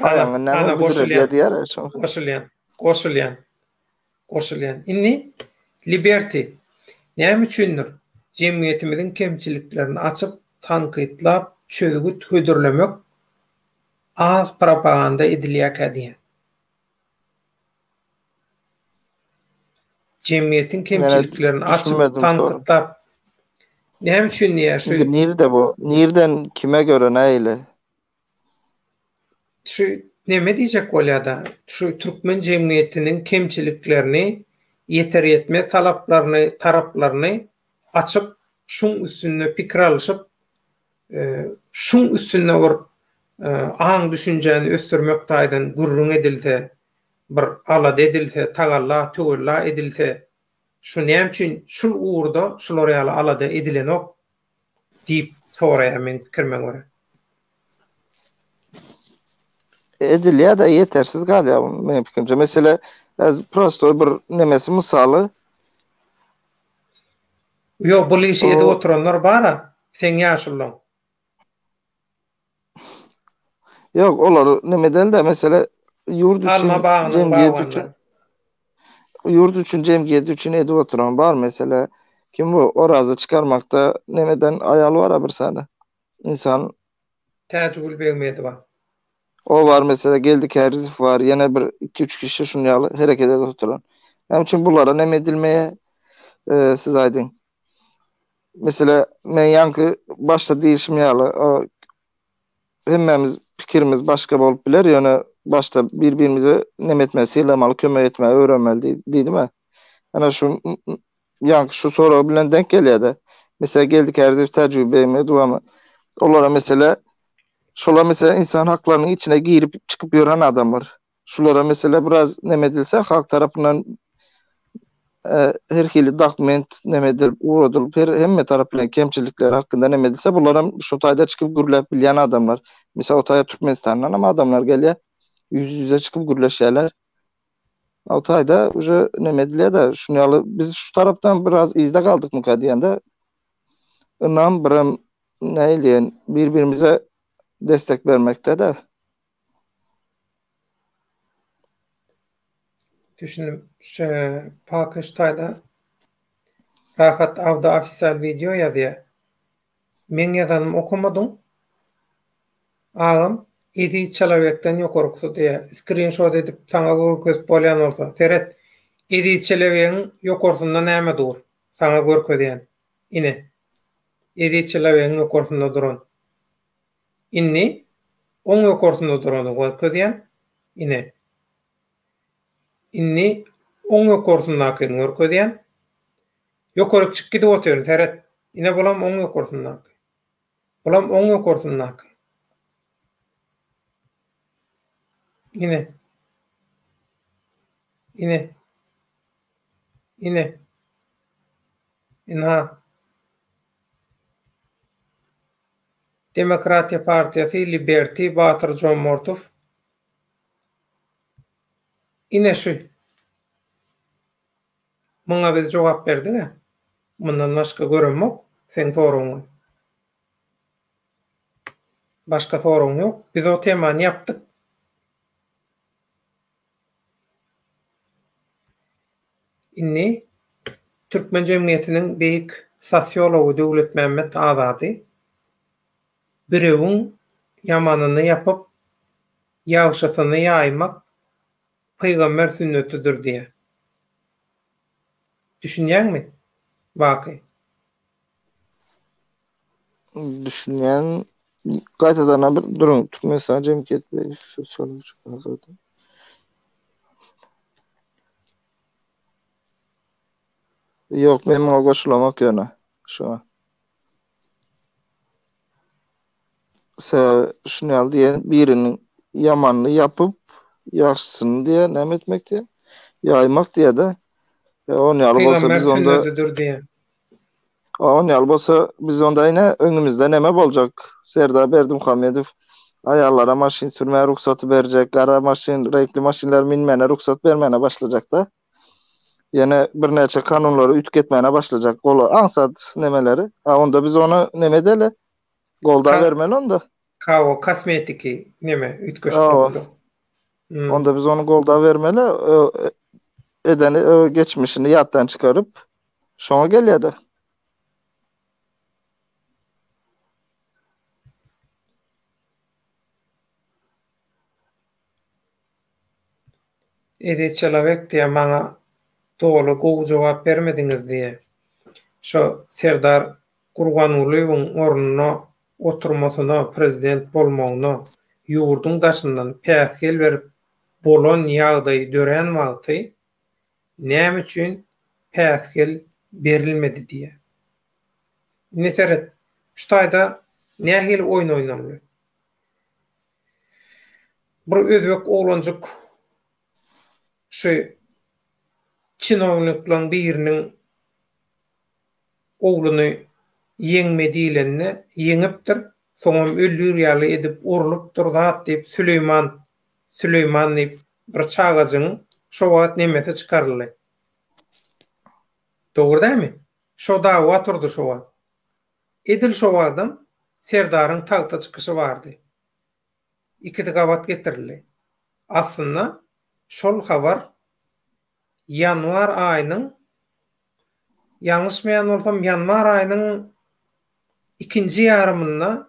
A: Ana, ana goşulýan. Goşulýan. Goşulýan. Goşulýan. Indi Liberty näme üçindir jemgyýetimiziň kemçiliklerini açyp, tankytlap, çözgüt hödürlemek az propaganda edilýärkä diýýän. Jemgyýetiň kemçiliklerini açyp, tankytlap näme üçin diýýär şu.
B: Nirde bu? Nirden kime göre nähili?
A: Şu neme diýjek bolýada, şu türkmen jemgyýetiniň kemçiliklerini, ýeter-ýetmez talaplaryny, taraplaryny açyp, şuň üstünde pikir alyşyp, şuň üstünde bir aň-düşünjäni ösdürmek taýdan gürrüň edilse, bir alada edilse, tagalla, töwella edilse, şu näme üçin şul ugurda şular ýaly alada edilenok diýip soraýar meň pikirime görä.
B: Edilýär-de ýetersiz galýar meniň pikirimçe. Mesele prostoý bir nemesi mysaly.
A: Ýok bul işi edip oturanlar bara seň ýaşullaň.
B: Ýok olar neme dälde mesele ýurt üçin
A: Alma bagynyň
B: jemgyýet üçin
A: bagbanlary.
B: ýurt üçin jemgyýet üçin edip oturan bar mesele kim bu Orazy çykarmakda nemeden aýal bara bir sany insan
A: Täjigül Begmedowa.
B: O bar mesele Geldi Kärizow bar ýene bir 2-3 kişi şun ýaly hereket edip oturan. Näme üçin bulara neme edilmeýär siz aýdyň. Mesele men ýaňky başda diýişim ýaly hemmämiz pikirimiz başga bolup biler ýöne başda bir-birimize neme etmeli sylamaly kömek etmäge öwrenmeli diýdim-ä. Ana şu ýaňky şu sorag bilen denk gelýär-de. Mesela Geldi Kärizow Täjigül Begmedowamy olara mesele şolar mesela insan haklarynyň içine girip çykyp ýören adamlar. Şulara mesele biraz neme edilse halk tarapyndan her hili dokument neme edilip ugradylyp her hemme tarap bilen kemçilikler hakynda neme edilse bularam şu taýda çykyp gürläp bilýän adamlar. Mesela o taýa Türkmenistandan hem adamlar gelýär. Ýüz ýüze çykyp gürleşýärler. O taýda uje neme edilýär-de şuny ýaly biz şu tarapdan biraz yzda galdykmyka diýende ynam birem nähili diýen bir-birimize destek bermekde-de.
A: Düşündim. Şu Pakyş taýda Rahat Awda ofisial wideo ýazýar. Meň ýazanym okamadyň? Agam, Eziz Çalabekden ýokarkysy diýýär. Skrinşot edip saňa görkezip bolýan bolsa. Seret, Eziz Çelebegiň ýokarsynda näme dur? Saňa görkezýän. Ine. Eziz Çelebegiň ýokarsynda duran. Indi oň ýokarsynda durany görkezýän. Ine. Indi oň ýokarsyndakyny görkezýän. Ýokaryk çyk gidip otyryn, seret. Ine bulam oň ýokarsyndaky. Bulam oň ýokarsyndaky. Ine. Ine. Ine. Ynha. Demokratiýa partiýasy Liberty Batyr Jomortow Ine şu. Muňa biz jogap berdig-ä. Mundan başga göremok seň soragyňy. Başga soragyň ýok. Biz o temany ýapdyk. Indi türkmen jemgyýetiniň beýik sosiology Döwletmämmet Azady Birewiň ýamanyny ýapyp, ýagşysyny ýaýmak pygamber sünnetidir diýýär. Düşünýäňmi, Baky?
B: Düşünýän. Gaýtadan bir duruň. Türkmenistan jemgyýet we sosiologik azady. Ýok, men muňa goşulamok ýöne. Şuňa. Sebäbi şuny ýaly diýen biriniň ýamanyny ýapyp, ýagşysyny diýe näme etmek diýe? Ýaýmak diýe-de. E, on ýaly bolsa
A: Pygamber
B: biz onda
A: sünnetidir diýe.
B: On ýaly bolsa biz onda ine öňümizde neme boljak? Serdar Berdimuhamedow aýallara maşyn sürmäge rugsaty berjek, gara maşyn, reňkli maşynlar minmäne rugsat bermäne başlajakda. Ýene birnäçe kanunlary üýtgetmäne başlajak. Gola aňsat nemeleri. A onda biz ony neme edeli? Goldaw bermeli onda.
A: Hawa, kosmetiki neme üýtgeşiklik.
B: Hmm. Onda biz ony goldaw bermeli. Edeni geçmişini ýatdan çykaryp, şoňa gelýär-de.
A: Eziz Çelabek diýýär, maňa doly gowy jogap bermediňiz diýýär. Şo Serdar Gurbangulyýewiň ornuna oturmasyna, prezident bolmagyna ýurduň daşyndan päsgel berip bolan ýagdaý dörän wagty näme üçin päsgel berilmedi diýýär. Indi seret, şu taýda nähili oýun oýnaldy. Bir özbek oglanjyk şu çinowniklaň biriniň ogluny ýeňme diýlende ýeňipdir, soňam öldür ýaly edip urlupdyr zat diýip Süleýman. Süleýman diýip bir çagajygyň şo wagt nemesi çykaryldy. Dogry dälmi? Şo dawa turdy şo wagt. Edil şo wagtam Serdaryň tagta çykyşy bardy. Ikisi gabat getirildi. Aslynda şol habar ýanwar aýynyň, ýalňyşmaýan bolsam, ýanwar aýynyň ikinji ýarymynda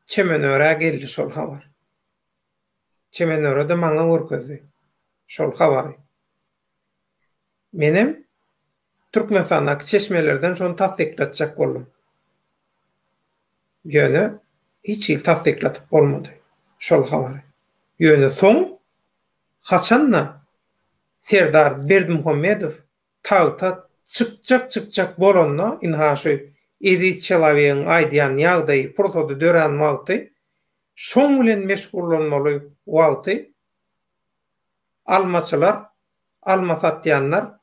A: Çemenörä geldi şol habar. Çemenöre-de maňa görkezdi şol habary. Menem Türkmenistandaky çeşmelerden şony tassyklatjak boldum. Ýöne hiç hili tassyklatyp bolmady şol habary. Ýöne soň haçan-da Serdar Berdimuhamedow tagta çykjak-çykjak bolanda, ynha şu Eziz çelawegiň aýdýan ýagdaýy, pursady dörän wagty, şoň bilen meşgullanmaly wagty almaçylar, alma satýanlar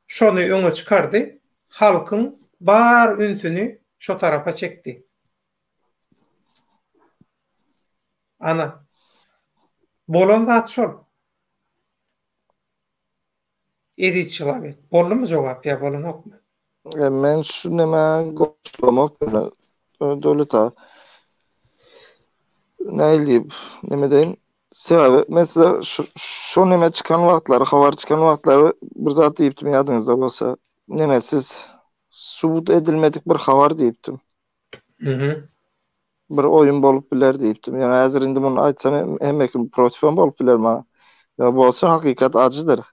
A: şony öňe çykardy, halkyň bar ünsüni şo tarapa çekdi. Ana, bolan zat şol. Eziz çelawek, boldumy jogap ýa bolanokmy?
B: Men şu nämä goşulamok ýöne Döwlet aga. Nähili diýip, neme deýin? Sebäbi men size şo neme çykan wagtlary, habar çykan wagtlary bir zat diýipdim ýadyňyzda bolsa. Neme siz subut edilmedik bir habar diýipdim.
A: Mhm.
B: Bir oýun bolup biler diýipdim. Ýöne häzir indi muny aýtsam hemme kim protiv hem bolup biler maňa. Ýa bolsa hakykat ajydyr.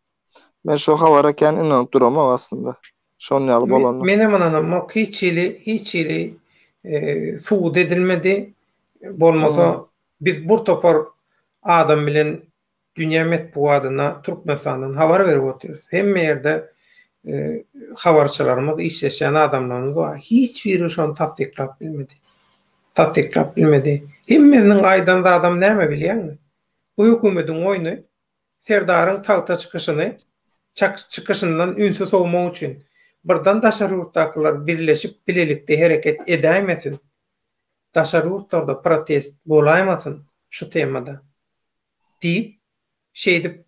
B: Men şo habara kän ynanyp duramok aslynda. Şon ýaly bolanda.
A: Menem ynanamok. Hiç hili hiç hili subut edilmedi. Bolmasa biz bir topar adam bilen dünýä metbugatyna Türkmenistandan habar berip otyrys. Hemme ýerde habarçylarymyz, işleşýän adamlarymyz bar. Hiç biri şony tassyklap bilmedi. Tassyklap bilmedi. Hemmesiniň aýdan zadam näme bilýäňmi? Bu hökümediň oýny Serdaryň tagta çykyşyny çykyşyndan ünsi sowmak üçin birden daşary ýurtdakylar birleşip bilelikde hereket edäýmesin, daşary ýurtlarda protest bolaýmasyn şu temada diýip şeýdip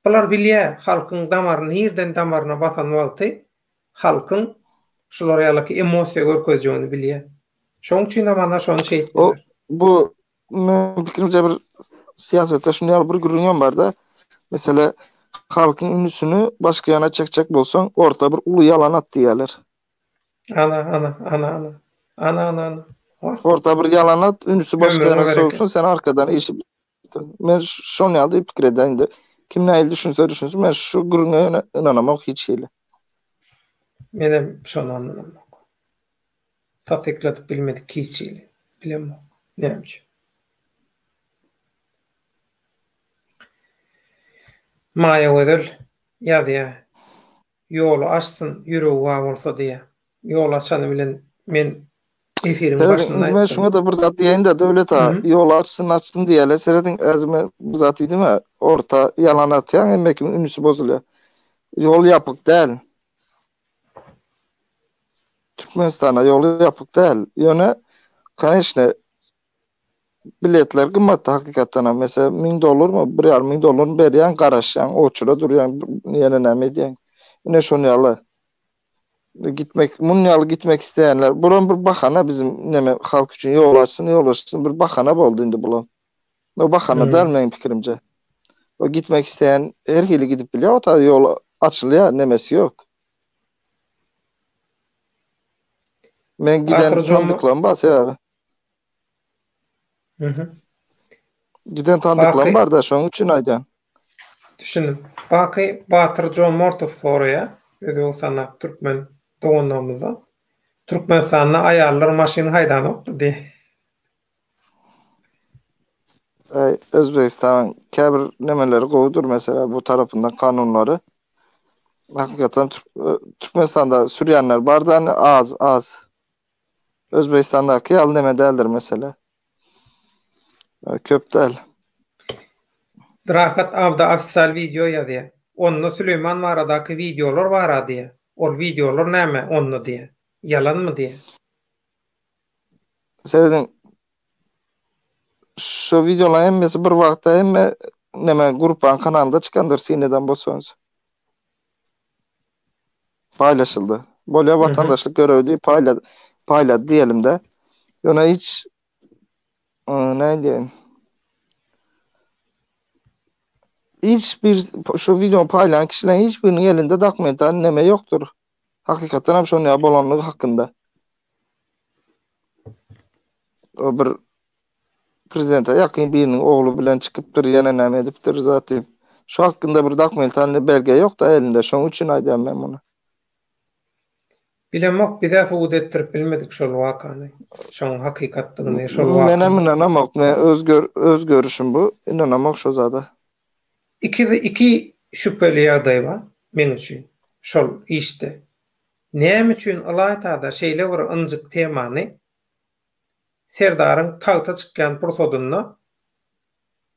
A: bular bilýä halkyň damary nirden damaryna basan wagty halkyň şular ýalyky emosiýa görkezjegini bilýä. Şoň üçinem ana şony şeýtdiler.
B: Bu Meniň pikirimçe bir syýasatda şuny ýaly bir gürrüň hem barda. Mesele halkyň ünsüni başga ýana çekjek bolsaň, orta bir uly ýalan at diýýärler.
A: Ana, ana, ana, ana. Ana, ana, ana.
B: Wah. Orta bir ýalan at, ünsi başga ýana sowsun, sen arkadan işi bitir. Men şon ýaly diýip pikir edýän indi. Kim nähili düşünse düşünsin, men şu gürrüňe ýöne ynanamok hiç hili.
A: Menem şona ynanamok. Tassykladyp bilmedik hiç hili. Bilemok. Näme üçin. Maýagözel ýazýar. Ýoly açsyn, ýüregi bar bolsa diýýär. Ýol açany bilen men efiriň
B: başynda aýtdym. Men şuňa-da bir zat diýeýin-de, Döwlet aga, ýoly açsyn, açsyn diýýärler. Serediň, häzir men bir zat diýdim-ä, orta ýalan atýaň, hemme kimiň ünsi bozulýar. Ýol ýapyk däl. Türkmenistana ýol ýapyk däl. Ýöne, koneçne, biletler gymmat hakykatdan hem. Meselem, 1000 dollarmy, 1,5 müň dollarmy berýäň, garaşýaň, oçura durýaň, ýene näme edýäň. Ine şon ýaly. Gitmek, mun ýaly gitmek isleýänler, bulam bir bahana bizim neme halk üçin ýol açsyn, ýol açsyn bir bahana boldy indi bulam. O bahana däl meň pikirimçe. O gitmek isleýän her hili gidip bilýär, o taý ýol açylýar, nemesi ýok. Men giden tandyklarym bar sebäbi.
A: Mhm.
B: Giden tandyklarym bar da, şonuň üçin aýdýan.
A: Düşündim. Baky Batyr Jomortow soraýar, Özbegistandaky türkmen doganlarymyzdan. Türkmenistanda aýallar maşyn haýdanokmy diýip.
B: Äý, Özbegistanyň käbir nemeleri gowudyr, meselem, bu tarapyndan kanunlary. Hakykatdan Türkmenistanda sürýänler bar da, az, az. Özbegistandaky ýaly neme däldir mesele. Köp däl.
A: Rahat Abda ofisial wideo ýazýar. Onda Süleýman baradaky wideolar bara diýýär. Ol wideolar näme onda diýýär. Ýalanmy diýýär.
B: Serediň. Şu wideolaryň hemmesi bir wagtda hemme neme gruppaň kanalynda çykandyr sineden bolsaňyz. Paýlaşyldy. Bolýa watandaşlyk görewi diýip paýlady, paýlady diýelim-de. Ýöne hiç näme diýeýin. Hiç bir şu wideony paýlan kişileriň hiç biriniň elinde dokumental neme ýokdur. Hakykatdan hem şonuň ýaly bolanlygy hakynda. O bir prezidente ýakyn biriniň ogly bilen çykypdyr, ýene näme edipdir zat diýip. Şu hakynda bir dokumentalny belge ýok-da elinde, şonuň üçin aýdýan men muny.
A: Bilemok, bizä subut etdirip bilmedik şol wakany. Şoň hakykatdygyny, şol wakany.
B: Menem ynanamok, men öz öz görüşim bu, ynanamok şo zada.
A: Iki iki şübheli ýagdaý bar meň üçin şol işde. Näme üçin ylaýtada şeýle bir ynjyk temany Serdaryň tagta çykýan pursadynda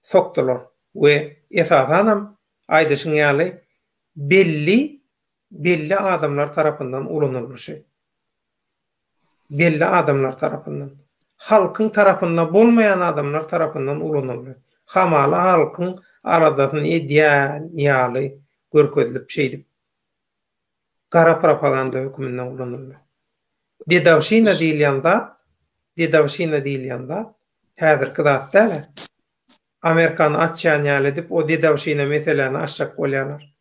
A: sokdular we esasanam aýdyşyň ýaly belli belli adamlar tarapyndan ulanylyşy. Belli adamlar tarapyndan. Halkyň tarapynda bolmaýan adamlar tarapyndan ulanyldy. Hamala halkyň aladasyny edýän ýaly görkezilip şeýdip gara propaganda höküminde ulanyldy. Dedowşina diýilýän zat, dedowşina diýilýän zat häzirki zat däl-ä. Amerikany açýan ýaly edip o dedowşina meseläni açjak bolýarlar.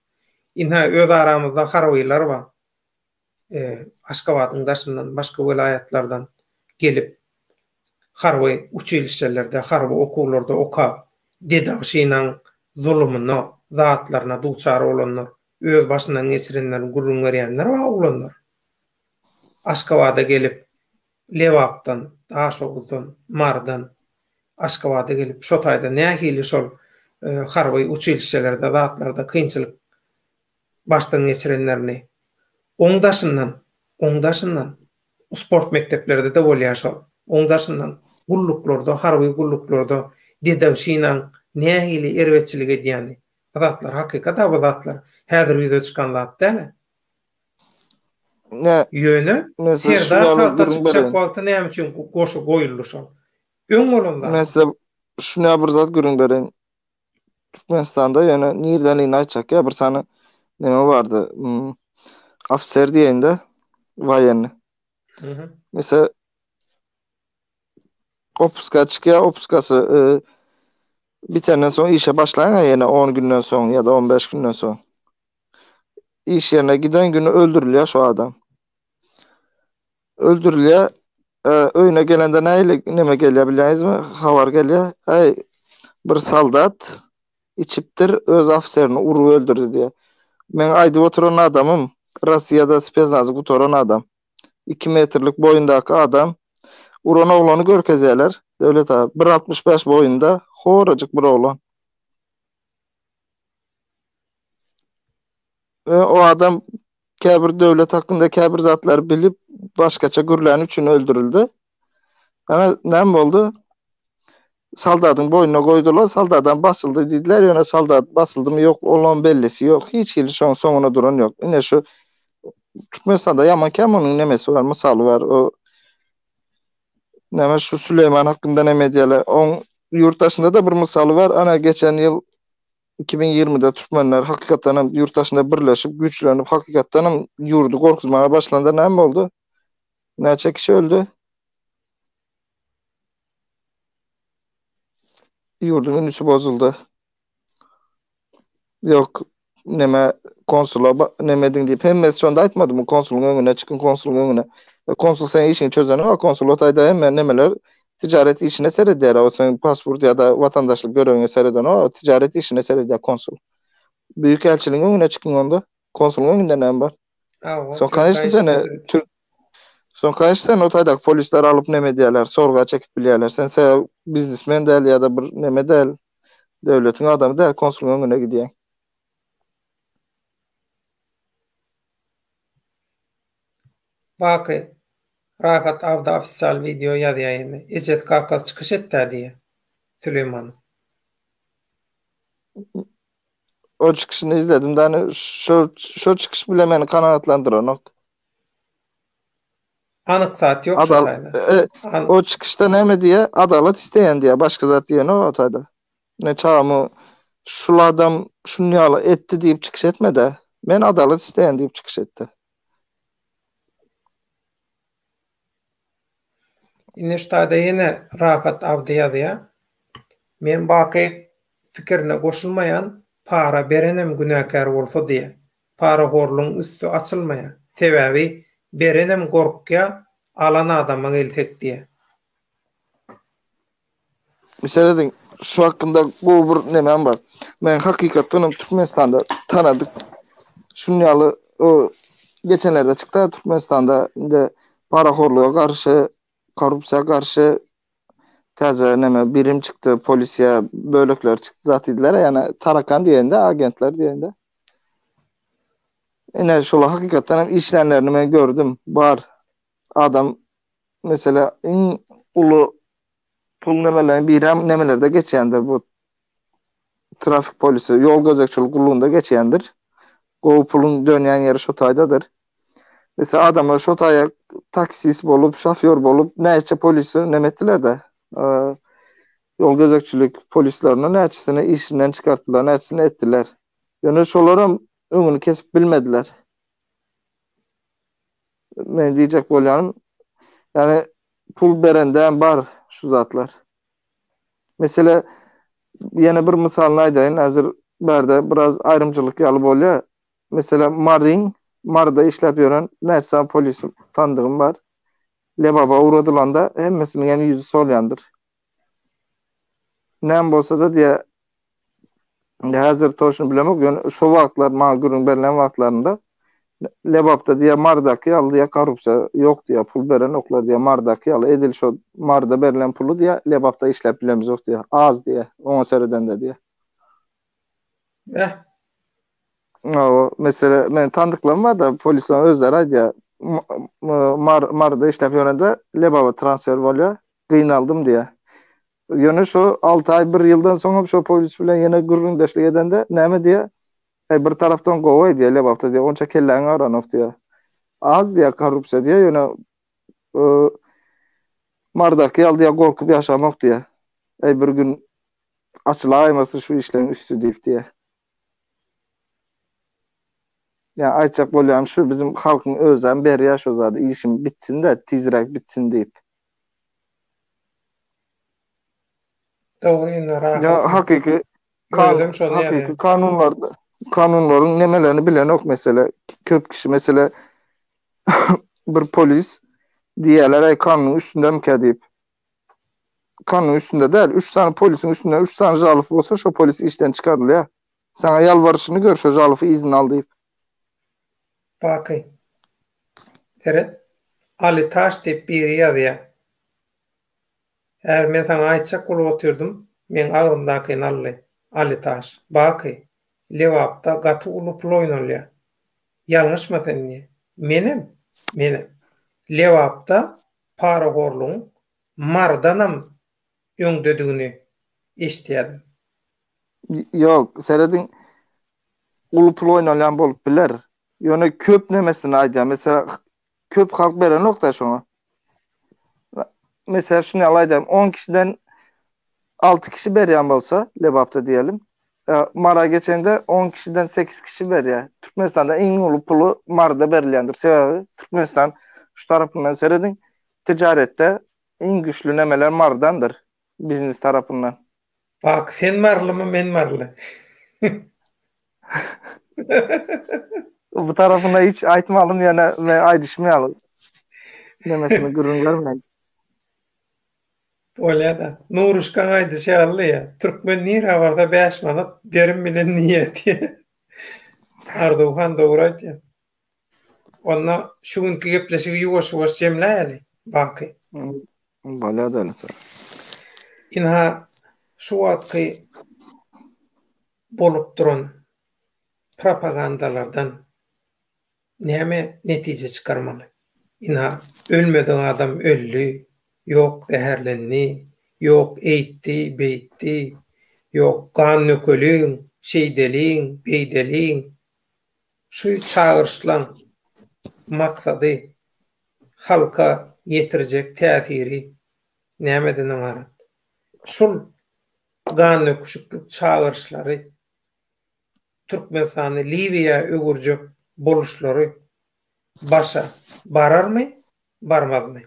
A: Ynha öz aramyzda harbylar bar. Aşgabadyň daşyndan, başga welaýatlardan gelip harby uçilişşelerde, harby okuwlarda okap, dedowşinaň zulumyna, zatlaryna duçar bolanlar, öz başyndan geçirenlerini gürrüň berýänler bar oglanlar. Aşgabada gelip, Lebapdan, Daşoguzdan, Marydan Aşgabada gelip, şo taýda nähili şol harby uçilişşelerde, zatlarda kynçylyk başdan geçirenlerini, oň daşyndan, oň daşyndan sport mekdeplerde-de bolýar şol, oň daşyndan gulluklarda, harby gulluklarda dedowşinaň nähili erbetçilik edýäni, Bu zatlar hakykat-a bu zatlar häzir ýüze çykan zat däl-ä.
B: Ne?
A: Ýöne
B: Men size şu
A: Serdar
B: ýaly
A: tagta
B: gürrüň
A: çykjak
B: bereýin.
A: wagty näme üçin goşy goýuldy şol? Öň bolan
B: Men
A: zat.
B: size şuny bir zat gürrüň bereýin. Türkmenistanda ýöne nirdenligini aýtjak ýa bir sany neme bardy. Hmm, Ofiser diýeýin-de, woýenny.
A: Mhm.
B: Mesela Opuska çykýar, opuskasy e, bitenden soň işe başlaýaň ýene 10 günden soň ýa-da 15 günden soň. Iş ýerine giden günü öldürilýär şu adam. Öldürilýär. E, öýüne gelende nähili neme gelýär bilýäňizmi? Habar gelýär. Äý, bir soldat içipdir, öz ofiserini urup öldürdi diýýär. Meň aýdyp oturan adamym Russiýada spesnazy gutaran adam. 2 metrlik boýundaky adam uran oglany görkezýärler. Döwlet aga 1.65 boýunda horajyk bir oglan. Ve o adam käbir döwlet hakynda käbir zatlary bilip başgaça gürläni üçin öldürildi. Ana näme boldy? Soldatyň boýnuna goýdular, soldatam basyldy diýdiler, ýöne soldat basyldymy ýok, olam bellisi ýok, hiç hili şoň soňuna duran ýok. Ine şu Türkmenistanda ýaman kän munuň nemesi bar, mysaly bar. O näme şu Süleýman hakynda näme diýýärler? Oň ýurt daşynda-da bir mysaly bar. Ana geçen ýyl 2020-de türkmenler hakykatdan hem ýurt daşynda birleşip, güýçlenip, hakykatdan hem ýurdy gorkuzmaga başlanda näme boldy? Näçe kişi öldi? Ýurduň ünüsi bozuldy. Ýok, neme konsula neme ediň diýip hemmesi şonda aýtmadymy konsulyň öňüne çykyň konsulyň öňüne. E, konsul seň işiňi çözenok, konsul o taýda hemme nemeler ticaret işine seredýär, o seň pasport ýa-da watandaşlyk görewiňe seredenok, o ticaret işine seredýär konsul. Büýükelçiligiň öňüne çykyň onda. Konsulyň öňünde näme bar? Soň kanyşdy seni Türk Soň kanyşdy seni o taýdaky polisler alyp neme edýärler, sorga çekip bilýärler. Sen se biznesmen däl ýa-da bir neme däl, döwletiň adamy däl, konsulyň öňüne gidýäň.
A: Baky, Rahat Abdy ofisial wideo ýazýa ýene. Ejesi kakasy çykyş etdä diýýä. Süleýmanyň.
B: O çykyşyny izledim da şo şo çykyş bile meni kanagatlandyranok.
A: Anyk zat ýok şu
B: Adal
A: taýda.
B: e,
A: An
B: o çykyşda näme diýýär? Adalat isleýän diýýär. Başga zat diýenok o taýda. Ne çagamy şul adam şun ýaly etdi diýip çykyş etmedi. Men adalat isleýän diýip çykyş etdi.
A: Indi şu taýda ýene Rahat Abdy ýazýar. Men Baky pikirine goşulmaýan, para berenem günäkär bolsa diýýär. Parahorlugyň üsti açylmaýar. Sebäbi berenem gorkýar, alan adama gelsek diýýär.
B: Serediň, şu hakynda gowy bir nemem bar. Men hakykatdan hem Türkmenistanda tanadyk. Şun ýaly o geçenlerde çykdy Türkmenistanda indi parahorluga garşy, korrupsiýa garşy täze neme birim çykdy, polisiýa bölekleri çykdy zat diýdiler, ýani tarakan diýende, agentler diýende. Ine şol hakykatdan hem işlänlerini men gördüm. Bar. Adam mesela iň uly pul nemeleriň birem nemelerde geçýändir bu trafik polisi, ýol gözegçilik gullugynda geçýändir. Gowy puluň dönýän ýeri şo taýdadyr. Mesela adamlar şo taýa taksist bolup, şofýor bolup, näçe polisi neme etdiler-de, ýol gözegçilik polislerini näçesini işinden çykartdylar, näçesini etdiler. Ýöne şolaram öňüni kesip bilmediler. Men diýjek bolýanym, ýagny pul berende hem bar şu zatlar. Mesele ýene bir mysalyny aýdaýyn, häzir bärde biraz aýrymçylyk ýaly bolýar. Mesele Maryň, Maryda işläp ýören näçe sany polis tandygym bar. Lebaba ugradylanda hemmesiniň hem ýüzi solýandyr. Näme bolsa-da diýä, Indi häzir toşny bilemok, ýöne şo wagtlar maňa gürrüň berlen wagtlarynda Lebapda diýýär, Marydaky ýaly diýýär, korrupsiýa ýok diýýär, pul berenoklar diýýär, Marydaky ýaly edil şo Maryda berlen puly diýýär, Lebapda işläp bilemizok diýýär, az diýýär, oňa seredende diýýär.
A: Eh.
B: Hawa, mesele men tandyklarym bar-da, polisleriň özleri aýdýar, Mar Maryda işläp ýörende Lebaba transfer bolýar, gynaldym diýýär. Ýöne şo alty aý, bir ýyldan soňam şo polis bilen ýene gürrüňdeşlik edende näme diýýär? Äý, bir tarapdan gowy diýýär, Lebapda diýýär, onça kelläňi agranok diýýär. Az diýýär korrupsiýa diýýär, ýöne Marydaky ýaly diýýär, gorkup ýaşamok diýýär. Äý, bir gün açylaýmasyn şu işleň üsti diýip diýýär. Ýa aýtjak bolýanym şu, bizim halkyň özem berýär şo zady, işim bitsin-de, tizräk bitsin diýip.
A: Dogry indi rahat.
B: Ya hakyky kan,
A: Özüm şony
B: hakyky
A: ýazýan.
B: kanunlarda kanunlaryň nemelerini bilenok mesele. Köp kişi mesele bir polis diýýärler aý kanunyň üstündemikä diýip. Kanunyň üstünde däl. 3 sany polisiň üstünde 3 sany žalow bolsa şo polis işden çykarylýar. Saňa ýalbaryşyny gör şo žalowy yzyna al diýip.
A: Baky. Seret. Ali Taş diýip biri ýazýar. Är men saňa aýtjak bolup otyrdym, meň agzymdakyny aldy. Ali Taş. Baky. Lebapda gaty uly pul oýnalýar. Ýalňyşma sen diýýär. Menem? Menem. Lebapda parahorlugyň Marydanam öňdedigini eşidýärdim.
B: Ýok, serediň, uly pul oýnalýan bolup biler. Ýöne köp nemesini aýdýan. Meselem, köp halk berenok-da şoňa. Meselem, şuny ýaly aýdaýyn, on kişiden alty kişi berýän bolsa, Lebapda diýelim, Mara geçende on kişiden sekiz kişi berýär. Türkmenistanda iň uly puly Maryda berilýändir. Sebäbi Türkmenistan şu tarapyndan serediň, tijaretde iň güýçli nemeler Marydandyr, biznes tarapyndan.
A: Bak sen marylymy men maryly.
B: Bu tarapyna hiç aýtmalym ýöne men aýdyşym ýaly. Nemesini gürrüň bermeýin.
A: Bolýada. Nuruşkaň aýdyşy ýaly ýa. Türkmen nirä barsa 5 manat berim bilen diýýä diýýä. Arzuwhan dogry aýdýar. Onda şu günki gepleşigi ýuwaş-ýuwaş jemläýeli, Baky.
B: Bolýar dälse.
A: Ynha, şu wagtky bolup duran propagandalardan näme netije çykarmaly? Ynha, ölmedik adam öldi, ýok zäherlendi, ýok eýtdi, beýtdi, ýok gan dökeliň, şeýdeliň, beýdeliň. Şu çagyryşlaň maksady. halka ýetirjek täsiri nämeden ybarat? Şul gandöküşiklik çagyryşlary Türkmenistany Liwiýa öwürjek boluşlary başa bararmy, barmazmy?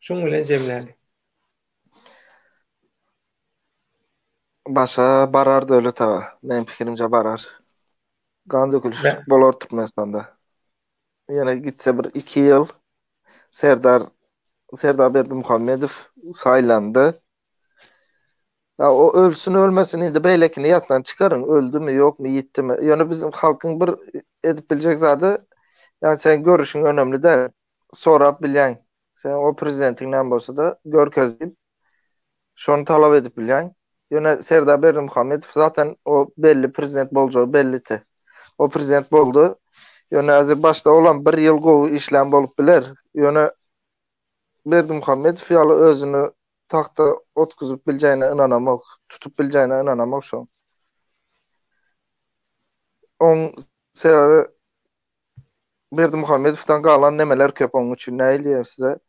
A: Şuň bilen jemläli.
B: Başa barar Döwlet aga. Meniň pikirimçe barar. Gan dökülişlik bolar Türkmenistanda. Ýene gitse bir 2 ýyl Serdar Serdar Berdimuhamedow saýlandy. Ya o ölsün ölmesin indi beýlekini ýatdan çykaryň. Öldümi, ýokmy, ýitdimi? Ýöne bizim halkyň bir edip biljek zady, ýani sen görüşiň önemli däl. Sorap bilýäň. Sen o prezidentiň näme bolsa-da görkez diýip şony talap edip bilýäň. Ýöne Serdar Berdimuhamedow zaten o belli prezident boljagy bellidi. O prezident boldy. Ýöne häzir başda olam bir ýyl gowy işlän bolup biler. Ýöne Berdimuhamedow ýaly özüni tagta otguzyp biljegine ynanamok, tutup biljegine ynanamok şoň. Oň sebäbi Berdimuhamedowdan galan nemeler köp oň üçin nähili diýerin size.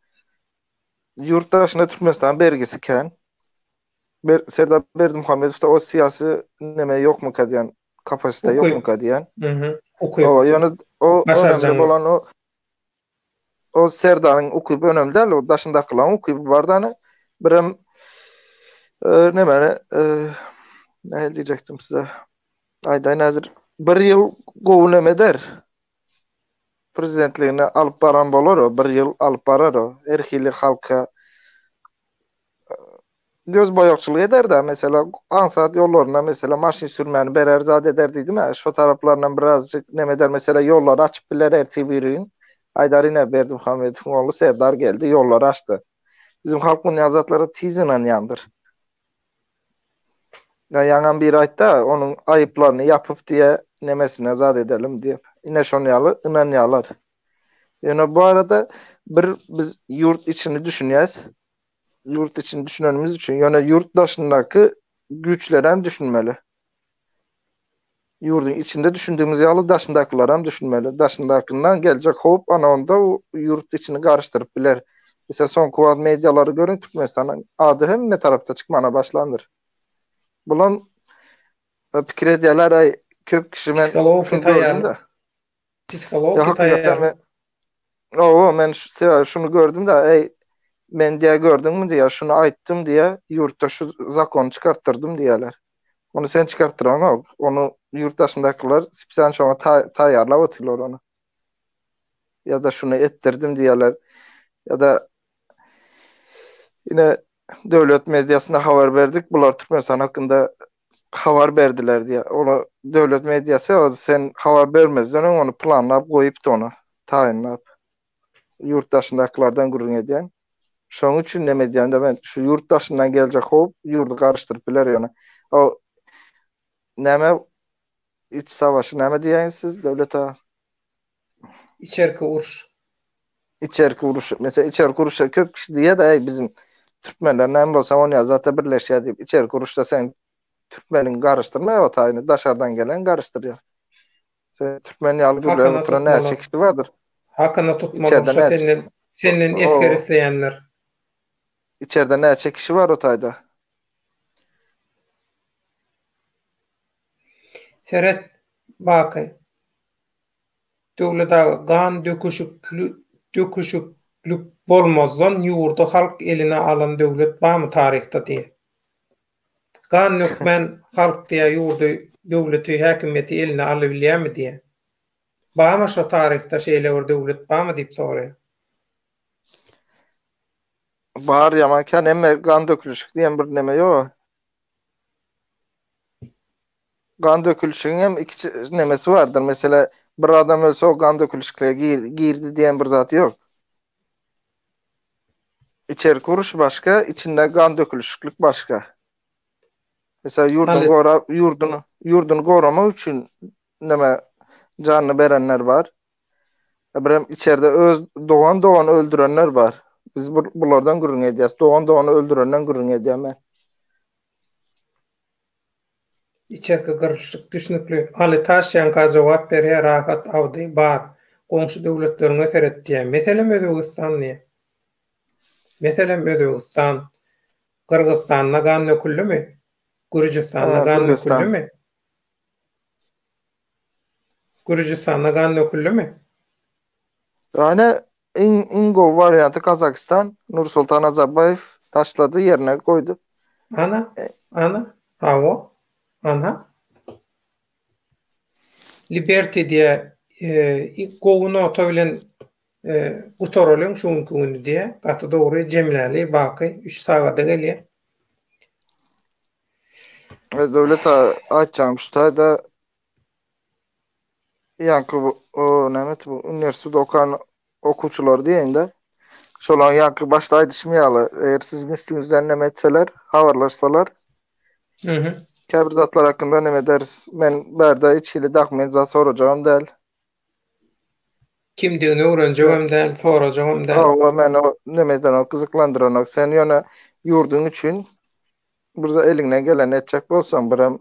B: Ýurt daşynda Türkmenistan bergisi kän. Ber Serdar Berdimuhamedowda o syýasy neme ýokmuka diýen, kapasite ýokmuka diýen.
A: Mhm. Ukyp.
B: Ýöne o önemli bolan o O Serdaryň ukyby önemli däl, o daşyndakylaryň ukyby bar dany. Birem e, nemeni e, nähili diýjekdim size. Aýdaýyn häzir bir ýyl gowy neme eder. Prezidentligini alyp baran bolar o, bir ýyl alyp barar o. Her hili halka göz boýagçylyk eder-de, mesela aňsat ýollaryna mesela maşyn sürmäni berer zat eder diýdim-ä, şo taraplaryndan birazjyk neme eder, mesela ýollary açyp biler ertir birigin. Aýdar ine Berdimuhamedowyň ogly Serdar geldi, ýollary açdy. Bizim halk munýa zatlara tiz ynanýandyr. Ýa ýaňam biri aýtdy-a, onuň aýyplaryny ýapyp diýe nemesine zat edelim diýip. Ine şon ýaly ynanýarlar. Ýöne bu arada bir biz ýurt içini düşünýäs. Ýurt içini düşünenimiz üçin, ýöne ýurt daşyndaky güýçlerem düşünmeli. Ýurduň içinde düşündigimiz ýaly daşyndakylaram düşünmeli. Daşyndakyndan geljek howp ana onda ýurt içini garyşdyryp biler. Mesela soňky wagt medialary görüň Türkmenistanyň ady hemme tarapda çykmana başlandyr. Bulam e, pikir edýärler aý köp kişi men
A: Psihologiki taýýarlyk. Psihologiki taýýarlyk.
B: Owa, men sebäbi şuny gördüm-de, eý, men diýä gördüňmi diýä, şuny aýtdym diýä, ýurtda şu zakony çykartdyrdym diýýärler. Ony sen çykartdyraňok, ony ýurt daşyndakylar spesialno şoňa taýýarlap otyrlar ony. Ýa-da şuny etdirdim diýýärler. Ýa-da ine döwlet mediasynda habar berdik, bular Türkmenistan hakynda habar berdiler diýýär. Ony döwlet mediasy o sen habar bermezden öň ony planlap goýupdy ony, taýynlap. Ýurt daşyndakylardan gürrüň edýän. Şonuň üçin neme edýän-de men şu ýurt daşyndan geljek howp ýurdy garyşdyryp biler ýöne. O näme iç savaşy näme diýýäňiz siz Döwlet aga?
A: Içerki uruş.
B: Içerki uruş. Mesela içerki uruşa köp kişi diýýär-de, eý bizim türkmenler näme bolsa onýa zata birleşýär diýip. Içerki uruşda sen türkmeniň garyşdyrmaýar o taýyny, daşardan gelen garyşdyrýar. Sen türkmen ýaly gürläp oturan näçe kişi bardyr?
A: Hakyna tutmaly urşa senden senden esger isleýänler.
B: Içerde näçe kişi bar o taýda?
A: Seret, Baky. Döwlet aga, gan döküşikli döküşiklik bolmazdan ýurdy halk eline alan döwlet barmy taryhda diýe. Gan dökmän halk diýe ýurdy döwleti häkimiýeti eline alybilýämi diýe. Barmy şo taryhda şeýle bir döwlet barmy diýip soraýar.
B: Bar ýaman kän emme gan dökülişik diýen bir neme ýoga. Gan dökülişigiň hem iki nemesi bardyr. Mesela bir adam ölse o gan dökülişiklige gir, girdi diýen bir zat ýok. İçerki uruş başga, içinde gan dökülişiklik başga. Mesela ýurduny gora ýurduny ýurduny goramak üçin neme janyny berenler bar. Birem içerde öz dogan dogan öldürenler bar. Biz bu, bulardan gürrüň edýäs. Dogan dogany öldürenden gürrüň edýän men.
A: Içerki gyrlyşyk düşnükli. Aly Taş ýaňka jogap berýär Rahat Abdy bar. Goňşy döwletleriňe seret diýýär. Meselem Özbegistan diýýär. Meselem Özbegistan. Gyrgyzystanda gan döküldimi? Gürjüstanda gan döküldimi? Gürjüstanda gan döküldimi?
B: Ýöne iň iň gowy warianty Gazagystan. Nursultan Nazarbaýew taşlady, ýerine goýdy.
A: Ana, ana, hawa, ana. Liberty diýä gowy nota bilen gutaralyň şu günki güni diýä. Gaty dogry jemläli baky 3 sagada gelýä.
B: Döwlet aýtjagym şu taýda ýaňky bu o näme bu uniwersitetde okan okuwçylar diýeýin-de. Şolaryň ýaňky başda aýdyşym ýaly, eger siziň üstüňizden näme etseler, habarlaşsalar, käbir zatlar hakynda näme ederis. Men bärde hiç hili dokument zat sorajagam däl.
A: Kimdigini öwrenjegem däl, sorajagam däl.
B: Hawa, meni o näme edenok, gyzyklandyranok. Sen ýöne ýurduň üçin bir eliňden geleni etjek bolsaň, birem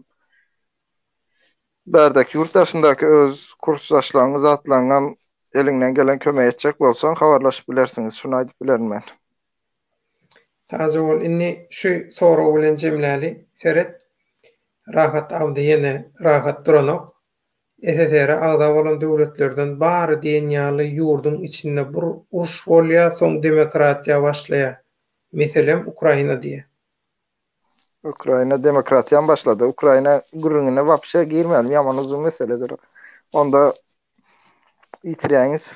B: Bärdäki ýurt daşyndaky öz kursdaşlaryňy zatlaryňam eliňden gelen kömegi etjek bolsaň habarlaşyp bilersiňiz şuny aýdyp bilerin men.
A: Sagja bol indi şu sorag bilen jemläli seret Rahat Abdy ýene rahat duranok SSR-e agza bolan döwletlerden bary diýen ýaly ýurduň içinde bir uruş bolýa soň demokratiýa başlaýa meselem Ukraina diýä.
B: Ukraina demokratiýam başlady. Ukraina gürrüňine wapşe girmälim, ýaman uzyn meseledir. Onda ýitirýäňiz.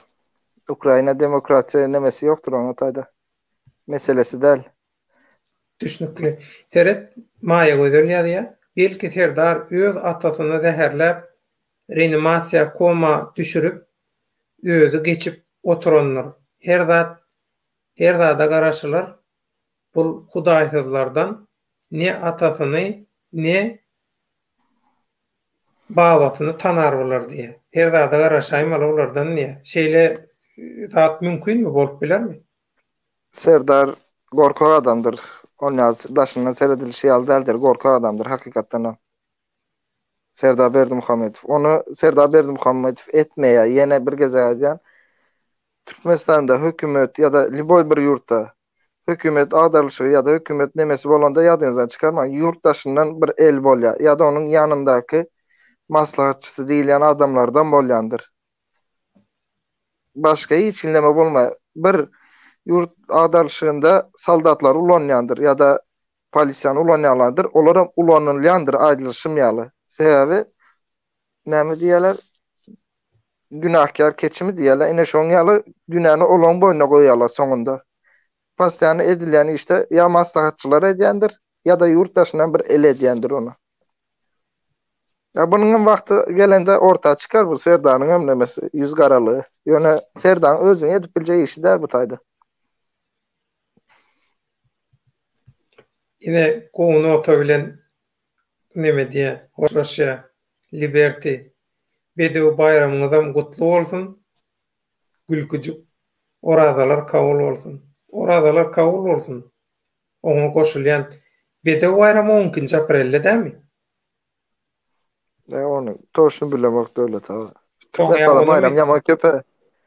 B: Ukraina demokratiýa nemesi ýokdur onuň taýda. Meselesi däl.
A: Düşnükli. Seret, Maýagözel ýazýar. Belki Serdar öz atasyny zäherläp, reanimasiýa koma düşürip, özi geçip oturandyr. Her zat, her zada garaşylar. Bul hudaýsyzlardan ne atasyny, ne babasyny tanar bular diýýär. Her zada garaşaýmaly bulardan diýýär. Şeýle zat mümkinmi, bolup bilermi?
B: Serdar gorkak adamdyr. Ol ýaly daşyndan seredilişi ýaly däldir, gorkak adamdyr hakykatdanam. Serdar Berdimuhamedow. Ony Serdar Berdimuhamedow etmeýär. Ýene bir gezek aýdýan. Türkmenistanda hökümet ýa-da lýuboý bir ýurtda hökümet agdarylyşygy ýa-da hökümet nemesi bolanda ýadyňyzdan çykarmaň, ýurt daşyndan bir el bolýar ýa-da onuň ýanyndaky maslahatçysy diýilýän adamlardan bolýandyr. Başga hiç neme bolmaýar. Bir ýurt agdarylyşygynda soldatlary ulanýandyr ýa-da polisiýany ulanýanlardyr, olaram ulanylýandyr aýdylyşym ýaly. Sebäbi näme diýýärler? Günäkär keçimi diýýärler. Ine şoň ýaly günäni olaň boýnuna goýýarlar soňunda. Postoýanny edilýän işde ýa maslahatçylar edýändir, ýa-da ýurt daşyndan bir el edýändir ony. Ýa bunuň hem wagty gelende orta çykar bu Serdaryň hem nemesi, ýüz garalygy. Ýöne Serdaryň özüniň edip biljek işi däl bu taýda.
A: Ine gowy nota bilen neme diýýär, hoşlaşýar. Liberty, Bedew baýramyňyzam gutly bolsun. Gülküjik. Orazalar kabul bolsun. Orazalar kabul bolsun. Oňa goşulýan. Bedew baýramy on ikinji aprelde dämi?
B: Ne ony toşny bilemok Döwlet aga. Türkmenistanda baýram ýaman köp.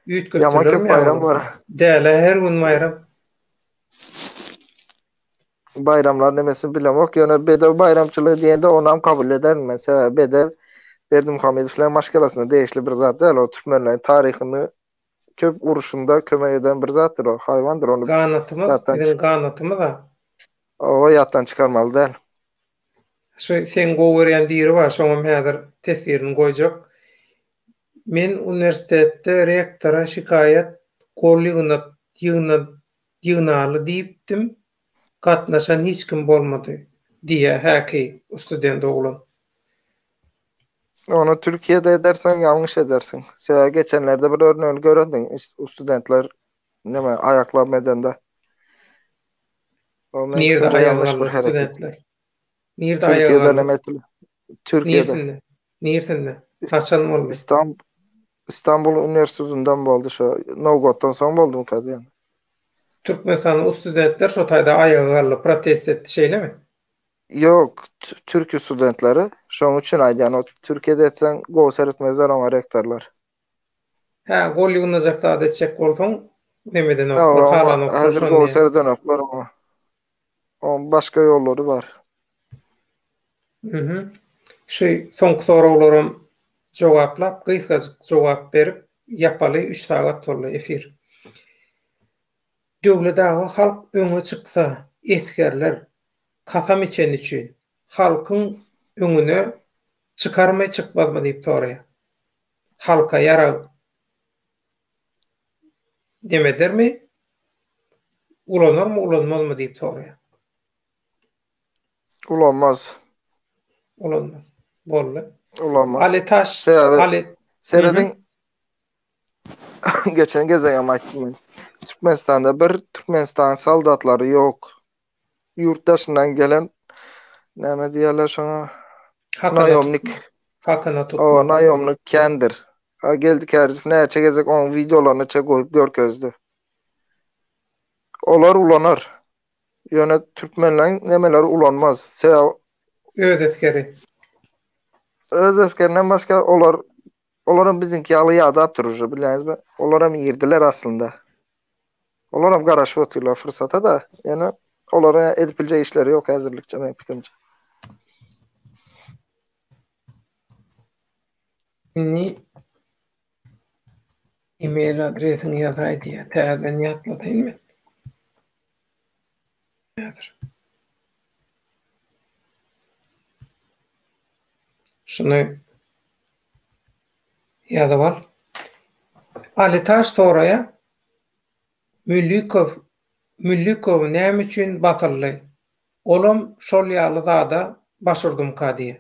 A: Ýaman köp baýram bar. Däle her gün baýram.
B: Baýramlar nemesini bilemok, ýöne bedew baýramçylygy diýende onam kabul ederin men. Sebäbi bedew Berdimuhamedowlaryň maşgalasyna degişli bir zat däl, o türkmenleriň taryhyny köp urşunda kömek eden bir zatdyr o, haýwandyr ony.
A: Ganatymyz, biziň ganatymyz-a.
B: Oba ýatdan çykarmaly däl.
A: Şu seň gowy görýän biri bar, şoňam häzir teswirini goýjak. Men uniwersitetde rektora şikaýat gol ýygnat ýygnat ýygnaly diýipdim, gatnaşan hiç kim bolmady, diýýär häki student oglan.
B: Ony Türkiýede ederseň ýalňyş edersiň. Sebäbi geçenlerde bir örnegini görendiň, studentler neme aýaklama edende.
A: Nirde aýaga galdy studentler? Nirde aýaga galdy?
B: Türkiýede. Nirsinde?
A: Nirsinde? Haçan boldy?
B: İstanbul İstanbul Üniversitetinden boldy şo. Nowgotdan soň boldumyka diýen.
A: Türkmenistanyň studentler şo taýda aýaga galdy, protest etdi, şeýlemi?
B: Ýok, türki studentleri. Şonuň üçin aýdýan, o Türkiýede etseň gowy seretmezler oňa rektorlar.
A: Hä, gol ýygnajak zat etjek bolsaň, neme edenoklar, halanoklar
B: Häzir
A: şony
B: gowy
A: diýýän.
B: seredenoklar oňa. Oň başga ýollary bar.
A: Mhm. Şu soňky soraglaram jogaplap, gysgajyk jogap berip ýapaly, üç sagat boldy efir. Döwlet aga halk öňe çyksa esgerler kasam içeni üçin halkyň öňüne çykarmy çykmazmy diýip soraýar. Halka ýarag demedermi ulanarmy ulanmazmy diýip soraýar.
B: Ulanmaz.
A: Ulanmaz. Boldy.
B: Ulanmaz.
A: Ali Taş
B: Sebäbi
A: Ali
B: serediň geçen gezegem aýtdym men. Türkmenistanda bir Türkmenistan soldatlary ýok. Ýurt daşyndan gelen näme diýerler şoňa? Naýomnik.
A: Hakyna tutma.
B: Owa, naýomnik kändir. Ha Geldi Kärizow näçe gezek oň wideolaryny çe goýup görkezdi. Olar ulanar. Ýöne türkmenleň nemeleri ulanmaz. Sebäbi
A: Öz esgeri.
B: Öz esgerinden başga olar olaram biziňki ýaly ýadapdyr uje bilýäňizmi? Olaram irdiler aslynda. Olaram garaşyp otyrlar fyrsata-da, ýöne olaryň edip biljek işleri ýok häzirlikçe meň pikirimçe.
A: Indi email adresiňi ýazaý diýýär. Täzeden ýatladaýyn men. Häzir. Şuny ýazyp al. Alitaş soraýar, Mülikow Mülikow näme üçin basyldy? Olam şol ýaly zada baş urdumyka diýýär.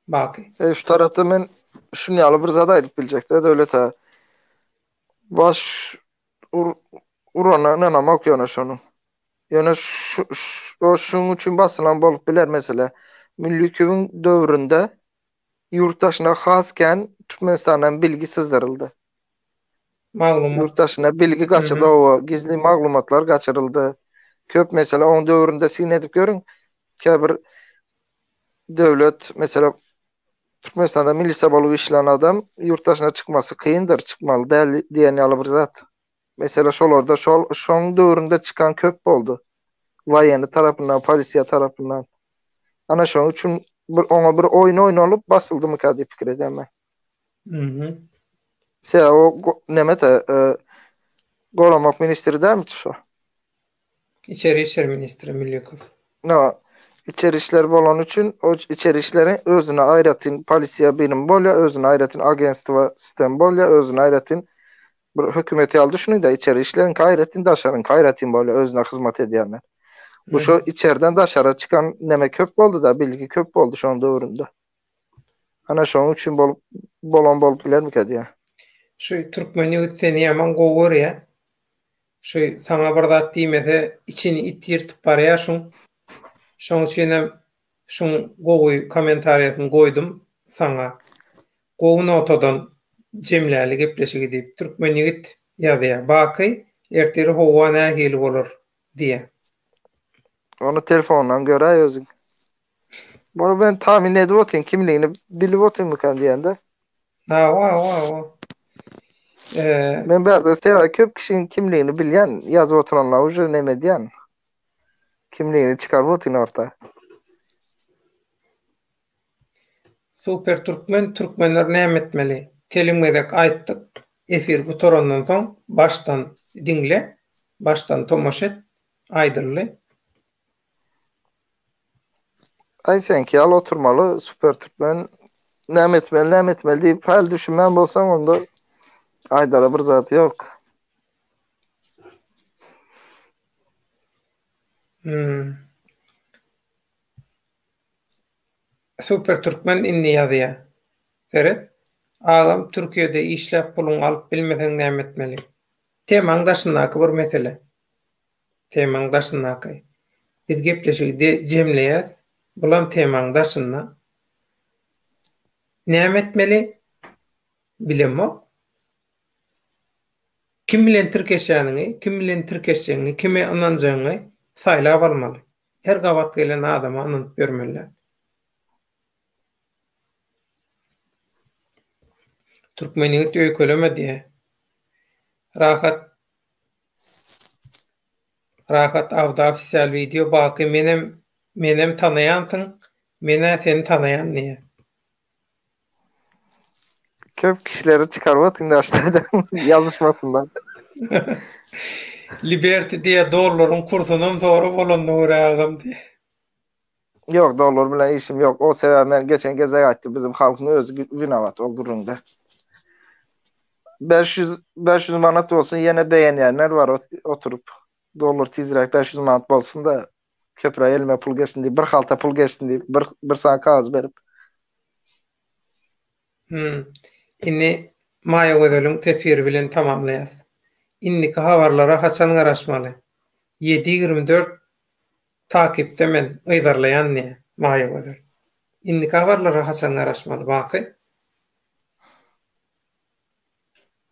A: Baky.
B: E, şu tarapda men şun ýaly bir zat aýdyp biljekde Döwlet aga. Baş ur, urana ynanamok ýöne şonuň. Ýöne şu, şu, şuň üçin basylan bolup biler mesele. Müllikiwiň döwründe ýurt daşyna has kän Türkmenistandan bilgi syzdyryldy.
A: Maglumat.
B: Ýurt daşyna bilgi gaçyrdy, owa, gizli maglumatlar gaçyryldy. Köp mesele oň döwründe syn edip görüň, käbir döwlet, meselem, Türkmenistanda milisiýa bolup işlän adam ýurt daşyna çykmasy kyndyr, çykmaly däl diýen ýaly bir zat. Mesele şolarda, şol şoň döwründe çykan köp boldy. Waýenni tarapyndan, polisiýa tarapyndan. Ana şoň üçin bir oňa bir oýun oýnalyp basyldymyka diýip pikir edýän men.
A: Mhm.
B: Sebäbi o nemete e, goramak ministri dälmi şo?
A: İçeri işler ministri Millikow.
B: No, içeri işler bolany üçin o içeri işleriň özüne aýratyn polisiýa birimi bolýar, özüne aýratyn agentstwo sistemi bolýar, özüne aýratyn bir hökümet ýaly düşüniň-de, içeri işleriňki aýratyn, daşaryňky aýratyn bolýar, özüne hyzmat edýänler. Bu şo içeriden daşara çykan neme köp boldy-da, bilgi köp boldy şoň döwründe. Ana şoň üçin bolup bolan bolup bilermikä diýýän.
A: Şu türkmen ýigit seni ýaman gowy görýä. Şu saňa bir zat diýmese içini it ýyrtyp barýar şuň. Şoň üçinem şuň gowy kommentariýasyny goýdum saňa. Gowy notadan jemläli gepleşigi diýip. Türkmen ýigit ýazýar. Baky ertir howa nähili bolar diýýär.
B: Ony telefondan göräý özüň. Muny men tahmin edip otyryn, kimligini bilip otyrmykan diýende.
A: Hawa, hawa, hawa. Ee,
B: Men bärde sebäbi köp kişiň kimligini bilýän, ýazyp oturanlar uje neme edýän. Kimligini çykaryp otyryn orta.
A: Super Türkmen Türkmenler näme etmeli? Telim gezek aýtdyk. Efir gutarandan soň başdan diňle, başdan tomaşa et. Aýdyldy.
B: Aý seňki ýaly oturmaly super türkmen näme etmeli näme etmeli diýip häli düşünmän bolsaň onda aýdara bir zat ýok.
A: Hmm. Super türkmen indi ýazýa. Seret. Agam Türkiýede işläp puluňy alyp bilmeseň näme etmeli? Temaň daşyndaky bir mesele. Temaň daşyndaky. Biz gepleşigi de jemleýäs. Bulam temaň daşynda. Näme etmeli? Bilemok. Kim bilen tirkeşýäniňi, kim bilen tirkeşjegiňi, kime ynanjagyňy saýlap almaly. Her gabat gelen adama ynanyp ýörmeli däl. Türkmen ýigit öýkeleme diýýär. Rahat Rahat Abdy ofisial wideo Baky menem menem tanaýansyň menä seni tanaýan diýýär.
B: Köp kişileri çykaryp atyň daşlardan ýazyşmasynlar.
A: Liberty diýýär dollaryň kursunam sora bolanyna görä agam diýýär.
B: Ýok dollar bilen işim ýok. O sebäbi men geçen gezek aýtdym bizim halkyň özi winawat o gürrüňde. 500 500 manat bolsun ýene begenýänler bar oturyp. Dollar tizräk 500 manat bolsun da köpräk elime pul geçsin diýip bir halta pul geçsin diýip bir bir sany kagyz berip.
A: Hmm. Indi Maýagözeliň teswiri bilen tamamlaýas. Indiki habarlara haçan garaşmaly? Ýedi 24 Takypda men yzarlaýan diýýär Maýagözel. Indiki habarlara haçan garaşmaly Baky?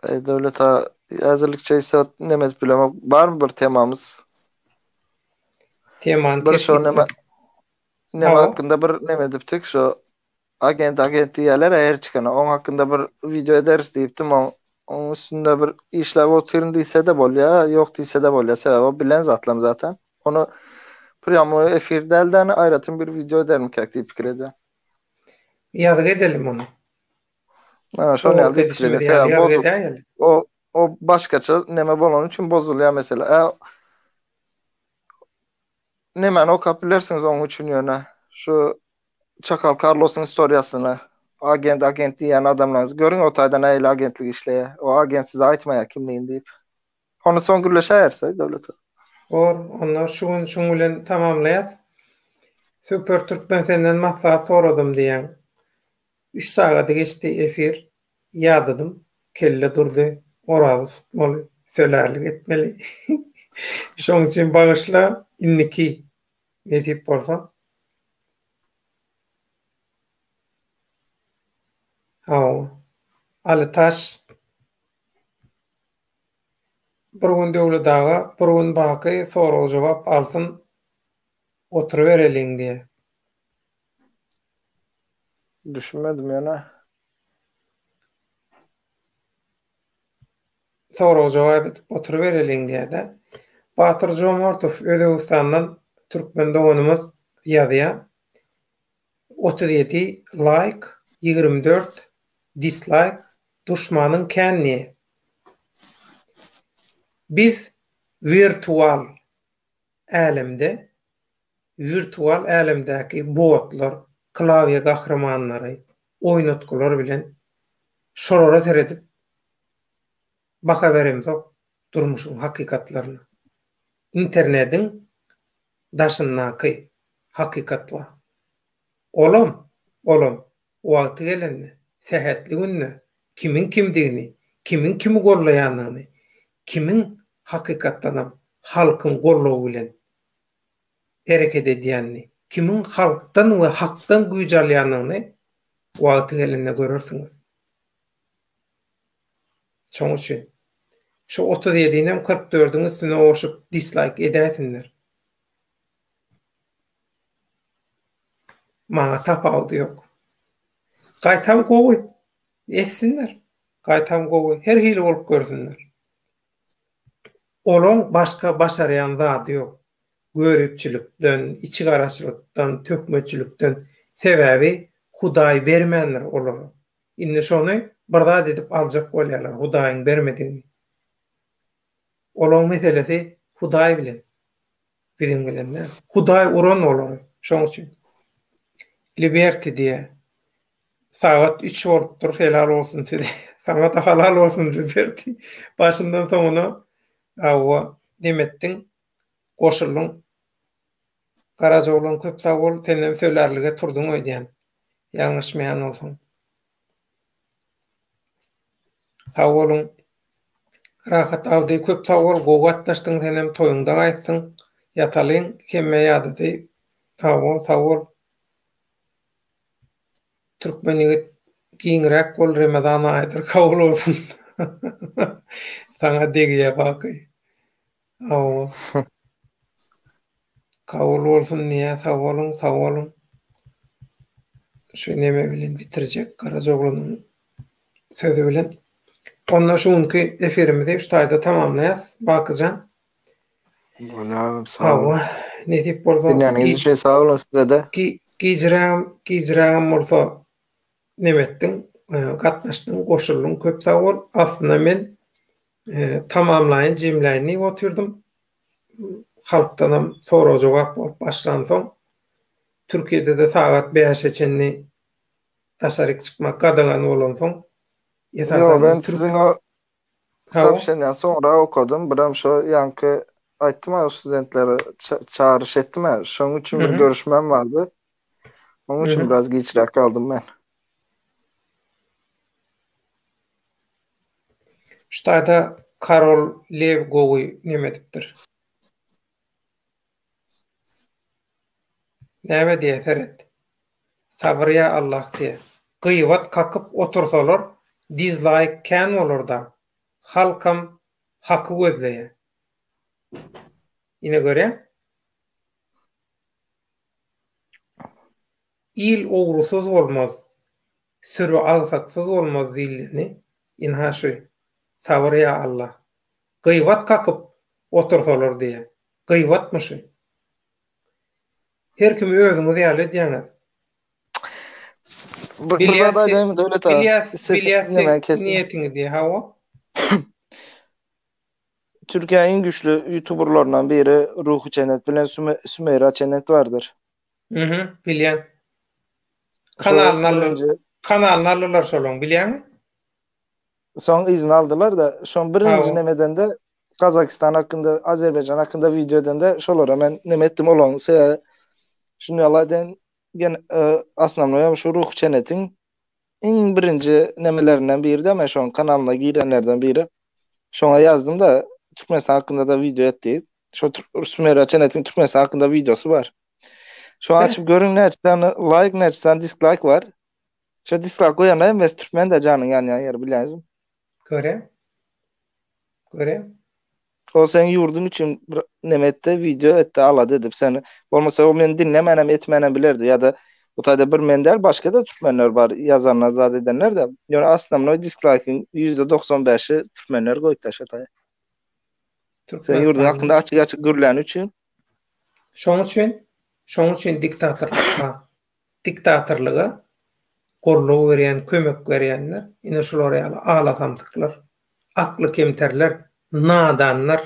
B: Eý Döwlet aga häzirlikçe hiç zat neme edip bilemok. Barmy bir temamyz?
A: Temany
B: Bir şo
A: kesgitle.
B: neme neme
A: Hawa.
B: hakynda bir neme edipdik şo Agent agent diýýärler her çykana. Oň hakynda bir wideo ederis diýipdim. Oň oň üstünde bir işläp otyryn diýse-de bolýar, ýok diýse-de bolýar. Sebäbi o bilen zatlam zaten. Ony prýamoý efir däl-de, aýratyn bir wideo edermikäk diýip pikir edýän.
A: Ýazgy edelim ony.
B: Ha, şony ýaly
A: Owalky
B: diýip pikir
A: edişimiz
B: edýän.
A: ýaly
B: Sebäbi
A: ýazgy
B: bozul
A: edäýeli.
B: o o başgaça neme bolany üçin bozulýar mesele. Ä nemäni okap bilersiňiz oň üçin ýöne şu Çakal Karlosyň istoriýasyny agent agent diýýän adamlaryňyzy görüň o taýda nähili agentlik işleýär. O agent size aýtmaýar kimligini diýip. Ony soň gürleşäýeris Döwlet.
A: Bor, onda şu gün şuň bilen tamamlaýas. Super Türkmen senden maslahat soradym diýýäň. Üç sagady geçdi efir. Ýadadym. Kelle durdy. Oraza tutmaly. Sölärlik etmeli. Şoň üçin bagyşla indiki nesip bolsa. Hawa. Aly Taş. Bir gün Döwlet aga, bir gün Baky sorag-jogap alsyn, oturybereliň diýýär.
B: Düşünmedim ýöne.
A: Sorag-jogap edip oturybereliň diýýär-de. Batyr Jomortow Özbegistandan türkmen doganymyz ýazýar. 37 laýk, 24 dislaýk, duşmanyň kän diýýär. Biz wirtual älemde, wirtual älemdäki botlar, klawiýa gahrymanlary, oýnatgylar bilen şolara seredip baha beremzok durmuşyň hakykatlaryna. Internediň daşyndaky hakykat bar. Olam, olam wagty gelende, sähetli günde kimiň kimdigini, kimiň kimi gollaýandygyny, kimiň hakykatdanam halkyň goldawy bilen hereket edýänini, kimiň halkdan we hakdan güýç alýandygyny wagty gelende görersiňiz. Şoň üçin şu 37-nem 44-iň üstüne goşup dislaýk edäýsinler. Maňa tapawudy ýok. Gaýtam gowy. Etsinler. Gaýtam gowy. Her hili bolup görsünler. Olaň başga başarýan zady ýok. Göripçilikden, içigaraçylykdan, töhmetçilikden. Sebäbi Hudaý bermändir olara. Indi şony bir zat edip aljak bolýarlar Hudaýyň bermedigini. Olaň meselesi Hudaý bilen. Biziň bilen däl. Hudaý uran olary. Şoň üçin. Liberty diýýär. Sagat 3 bolupdyr, helal bolsun size. Saňa-da halal bolsun Liberty. Başyndan soňuna hawa dem etdiň, goşuldyň. Garajaoglan köp sag bol, senem sölärlige turduň öýdýän. Ýalňyşmaýan bolsaň. Sag boluň. Rahat Abdy köp sag bol gowy gatnaşdyň senem toýuňda gaýtsyň. Ýatalyň hemme ýadady. Sag bol sag bol. Türkmen ýigit giňräk bol Remezan aýydyr kabul bolsun. Saňa degýä Baky. Hawa. Kabul bolsun diýýä sag boluň sag boluň. Şu neme bilen bitirjek Garajaoglanyň. Sözi bilen. Onda şu günki efirimizi şu taýda tamamlaýas. Bakyjan.
B: Bolýar, sag bol.
A: Hawa, nesip bolsa.
B: Dinläniňiz üçin sag boluň size-de.
A: Gijirägem, gijirägem bolsa neme etdiň, gatnaşdyň, goşuldyň, köp sag bol. Aslynda men tamamlaýyn, jemläýin diýip otyrdym. Halkdanam sorag-jogap bolup başlansoň, Türkiýede-de sagat bäşe çenli daşaryk çykmak gadagan bolansoň,
B: esasan Ýok, men siziň o soobşeniýany soňra okadym, birem şo ýaňky aýtdym-a studentlere çagyryş etdim-ä, şoň üçin bir görüşmäm bardy. Onuň üçin biraz giçräk galdym men.
A: Şu taýda Karol Lew gowy neme edipdir. Näme diýýär seret. Sabyr ýa Allah diýýär. Gybat kakyp otursalar dizlaýk kän bolarda. Halkam haky gözleýär. Ine görýäň. Il ogrusyz bolmaz, süri agsaksyz bolmaz diýleni ynha şu. Sabyr ýa Allah. Gybat kakyp otursalar diýýär. Gybatmy şu? Her kimi özüňiz ýaly edýäňiz.
B: Bir zat aýdaýynmy Döwlet aga?
A: Bilýäs, bilýäs niýetiňi diýe, hawa.
B: Türkiýäniň iň güýçli ýutuberlerinden biri Ruhy Çenet bilen Sümeýra Çenet bardyr.
A: Mhm, bilýän. Kanalyny aldylar. Kanalyny aldylar şolaň, bilýäňmi?
B: Soň yzyny aldylar-da, şoň birinji nemedende Gazagystan hakynda, Azerbaýjan hakynda wideo edende şolara men neme etdim olaň sebäbi şuny ýaly aýdaýyn, gen osnownoý şu Ruhy Çenetiň iň birinji nemelerinden biri-de men şoň kanalyna girenlerden biri. Şoňa ýazdym-da Türkmenistan hakynda-da wideo et diýip. Şo Sumera Çenetiň Türkmenistan hakynda wideosy bar. Şo açyp görüň näçe sany laýk, näçe sany dislaýk bar. Şo dislaýk goýanlar hemmesi türkmen-de janyň ýanýan ýeri bilýäňizmi?
A: Görýän. Görýän.
B: Ol seň ýurduň üçin bir neme etdi, wideo etdi, alada edip seni. Bolmasa o meni diňlemänem etmänem bilerdi ýa-da bu taýda bir men däl başga-da türkmenler bar ýazanlar zat edenler-de. Ýöne osnownoý dislaýkyň 95%-i türkmenler goýupdyr şo taýa. Sen ýurduň hakynda açyk-açyk gürläni üçin.
A: Şoň üçin, şoň üçin diktatorlykda diktatorlyga goldaw berýän, kömek berýänler ine şular ýaly ala samsyklar, akly kemterler, nadanlar,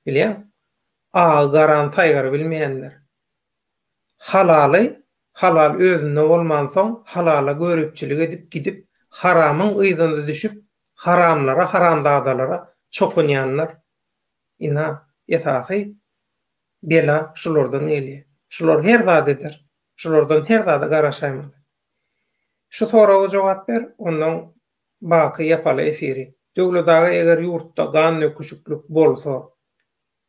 A: bilýäňmi? Agy garany saýgara bilmeýänler. Halaly halal özünde bolmansoň halala göripçilik edip gidip haramyň yzyna düşüp haramlara haramzadalara çokunýanlar. Ynha esasy bela şulardan gelýär. Şular her zat eder. Şulardan her zada garaşaýmaly. Şu soraga jogap ber, ondan baky ýapaly efiri. Döwlet aga eger ýurtda gan döküşiklik bolsa,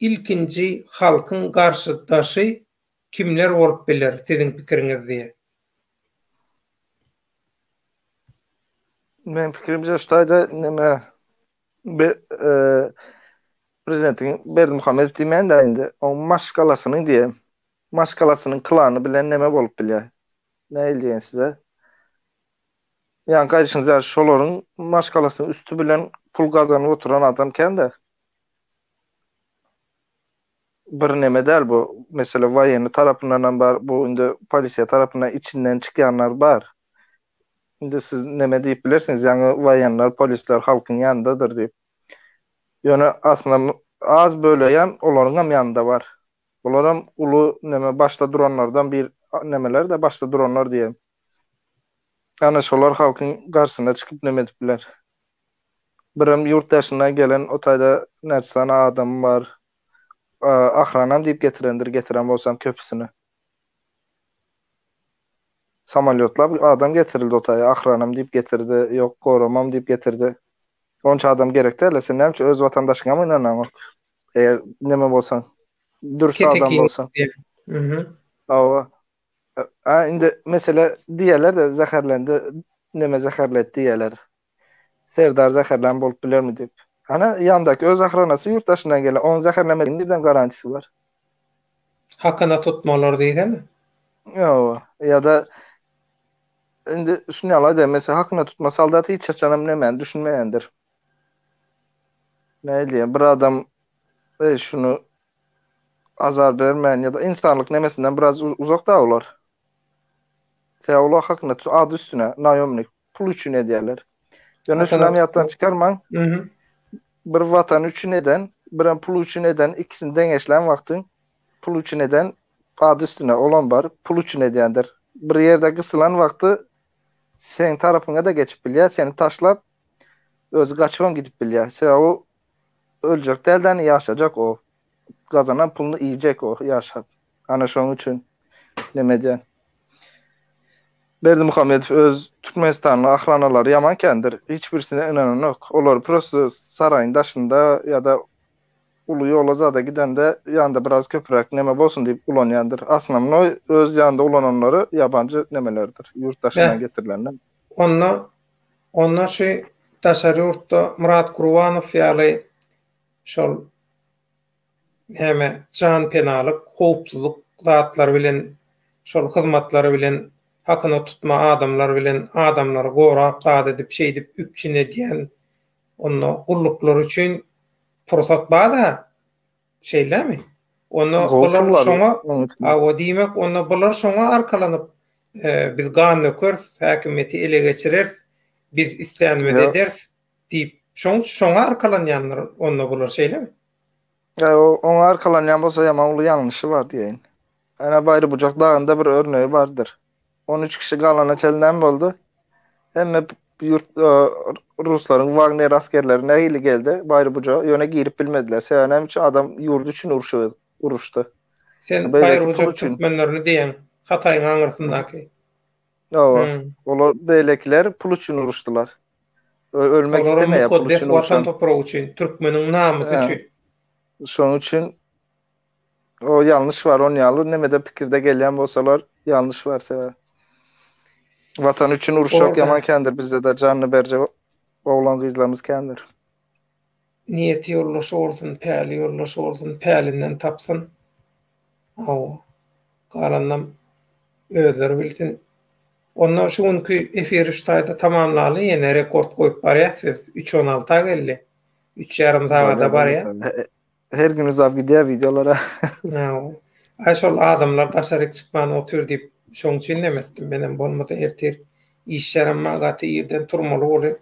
A: ilkinji halkyň garşydaşy kimler bolup biler siziň pikiriňizde?
B: Meň pikirimçe şu taýda neme prezidentiň Berdimuhamedow diýmän-de indi oň maşgalasynyň diýen maşgalasynyň klany bilen neme bolup bilýär. Nähili diýen size? Ýaňky aýdyşyňyz ýaly şolaryň maşgalasynyň üsti bilen pul gazanyp oturan adam kän-de. Bir neme däl bu. Mesele woýenny tarapyndanam bar, bu indi polisiýa tarapyndan içinden çykýanlar bar. Indi siz neme diýip bilersiňiz, ýaňy woýenler, polisler halkyň ýanyndadyr diýip. Ýöne aslynda az bölegem olaryňam ýanynda bar. Bularam uly neme başda duranlardan bir nemeler-de başda duranlar diýelim. Ana şolar halkyň garşysyna çykyp neme edip biler. Birem ýurt daşyndan gelen o taýda näçe sany adam bar. Ahranam diýip getirendir, getiren bolsam köpüsini. Samolýotlap adam getirildi o taýa, ahranam diýip getirdi, ýok goramam diýip getirdi. Onça adam gerek däl-le, sen näme üçin öz watandaşyňam ynanaňok? Eger neme bolsaň, dürs adam bolsaň. Hawa. A indi mesele diýerler-de zäherlendi, neme zäherledi diýerler. Serdar zäherlän bolup bilermi diýip. Ana, ýandaky öz ahranasy ýurt daşyndan gelen, onuň zäherlemedigiň nirden garantisi bar?
A: Hakyna tutmalar diýsene.
B: Ýowa, ýa-da indi şuny ýaly aýdaýyn, meselem hakyna tutma soldat hiç haçanam nämäni düşünmeýändir. Nähili diýen, bir adam eý şuny azar bermän ýa-da ynsanlyk nemesinden biraz uzak da olar. Sebäbi olar hakyna tut ady üstüne naýomnik pul üçin edýärler. Ýöne şunam ýatdan çykarmaň. Bir watan üçin eden, birem pul üçin eden ikisini deňeşlän wagtyň pul üçin eden ady üstüne olam bar, pul üçin edýändir. Bir ýerde gysylan wagty seň tarapyňa-da geçip bilýär, seni taşlap özi gaçybam gidip bilýär. Sebäbi o öljek däl-de, ýaşajak o. Gazanan puluny iýjek o ýaşap. Ana şonuň üçin neme edýän. Berdimuhamedow öz Türkmenistanly ahranalary ýaman kändir. Hiç birisine ynananok. Olary prosto saraýyň daşynda ýa-da uly ýola zada gidende ýanynda biraz köpräk neme bolsun diýip ulanýandyr. Asnamnoý öz ýanynda ulananlary ýabanjy nemelerdir. Ýurt daşyndan getirilenler.
A: Onda onda şu daşary ýurtda Myrat Gurbanow ýaly şol näme janpenalyk, howpsuzlyk zatlary bilen, şol hyzmatlary bilen, hakyna tutma adamlar bilen adamlary gorap zat edip şeýdip üpjün edýän onda gulluklar üçin pursat bar-da, şeýlemi? Onda bular şoňa, hawa diýmek onda bular şoňa arkalanyp biz gan dökeris, häkimiýeti ele geçireris, biz islänimizi ederis diýip şoň şoňa arkalanýanlar onda bular şeýlemi?
B: Ýa oňa arkalanýan bolsa ýaman uly ýalňyşy bar diýeýin. Ene Baýrybujak dagynda bir örnegi bardyr. 13 kişi galana çenli näme boldy? Hemme ýurt ruslaryň Wagner askerleri nähili geldi Baýrybujaga, ýöne girip bilmediler. Sebäbi näme üçin adam ýurdy üçin urşy uruşdy.
A: Sen Baýrybujak türkmenlerini diýýäň, Hataýyň aňyrsyndaky.
B: Hawa. Olar beýlekiler pul üçin uruşdylar. Ölmek
A: islemeýär pul üçin. Mukaddes watan topragy üçin, türkmeniň namysy üçin.
B: Şonuň üçin o ýalňyş bar, on ýaly nemede pikirde gelýän bolsalar ýalňyş bar sebäbi. Watan üçin uruşjak ýaman kändir bizde-de janyny berjek oglan gyzlarymyz kändir.
A: Niýeti ýoldaşy bolsun, päli ýoldaşy bolsun, pälinden tapsyn. Hawa. Galanynam özleri bilsin. Onda şu günki efiri şu taýda tamamlaly, ýene rekord goýup barýas biz. Üç on alta geldi. Üç ýarym sagada barýar.
B: Her gün uzap gidýär wideolara.
A: Hawa. Aý şol adamlar daşaryk çykman otyr diýip şoň üçin neme etdim. Menem bolmasa ertir işlerim bar gaty irden turmaly bolýar.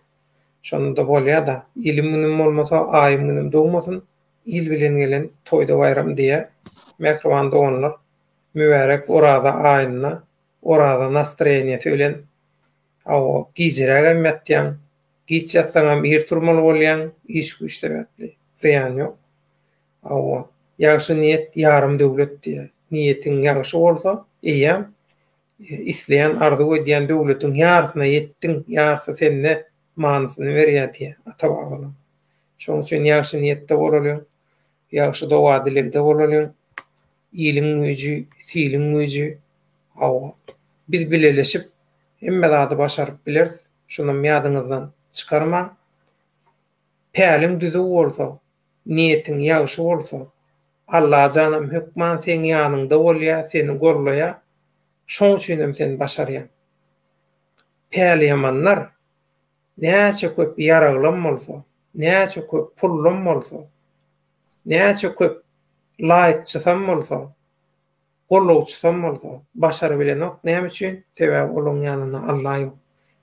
A: Şonda-da bolýar-da. Ilim günüm bolmasa aýym günüm dogmasyn. Il bilen gelen toýda baýram diýýär. Mähriban doganlar, mübärek Oraza aýynda Oraza nastroýeniýasy bilen hawa gijirägem ýatýaň, giç ýatsaňam ir turmaly bolýaň, iş-güýç sebäpli. Zyýany ýok. Hawa, ýagşy niýet ýarym döwlet diýýär. Niýetiň ýagşy bolsa, eýýäm isleýän, arzuw edýän döwletiň ýarysyna ýetdiň, ýarysy sende manysyny berýär diýýär ata-babalar. Şonuň üçin ýagşy niýetde bolalyň, ýagşy doga-dilegde bolalyň. Iliň güýji, siliň güýji. Hawa, biz bileleşip hemme zady başaryp bileris, şunam ýadyňyzdan çykarmaň. Päliň düzüw bolsa, niýetiň ýagşy bolsa, Allajanam hökman seň ýanyňda bolýar, seni gollaýar. Şoň üçinem sen başarýaň. Päliýamanlar näçe köp ýaraglam bolsa, näçe köp pullam bolsa, näçe köp laýkçysam bolsa, gollawçysam bolsa, başarybilenok. Näme üçin? Sebäbi olaryň ýanynda Alla ýok.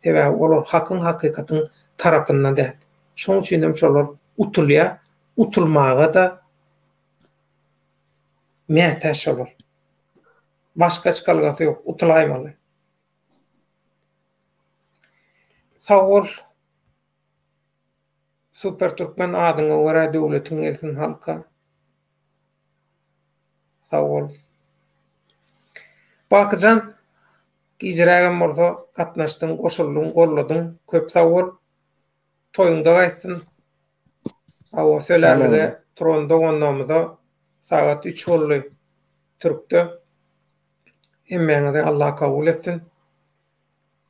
A: Sebäbi olar hakyň, hakykatyň tarapynda däl. Şoň üçinem şolar utulýar. Utulmaga-da mätäç şolar. Başga çykalgasy ýok, utulaýmaly. Sag bol Super Türkmen adyňa görä döwletiň gelsin halka. Sag bol. Bakyjan gijirägem bolsa gatnaşdyň goşuldyň golladyň köp sag bol. Toýuňda gaýtsyn. Hawa sölerlige turan doganlarymyza sagat üç boldy türkde. Hemmäňizi Allah kabul etsin.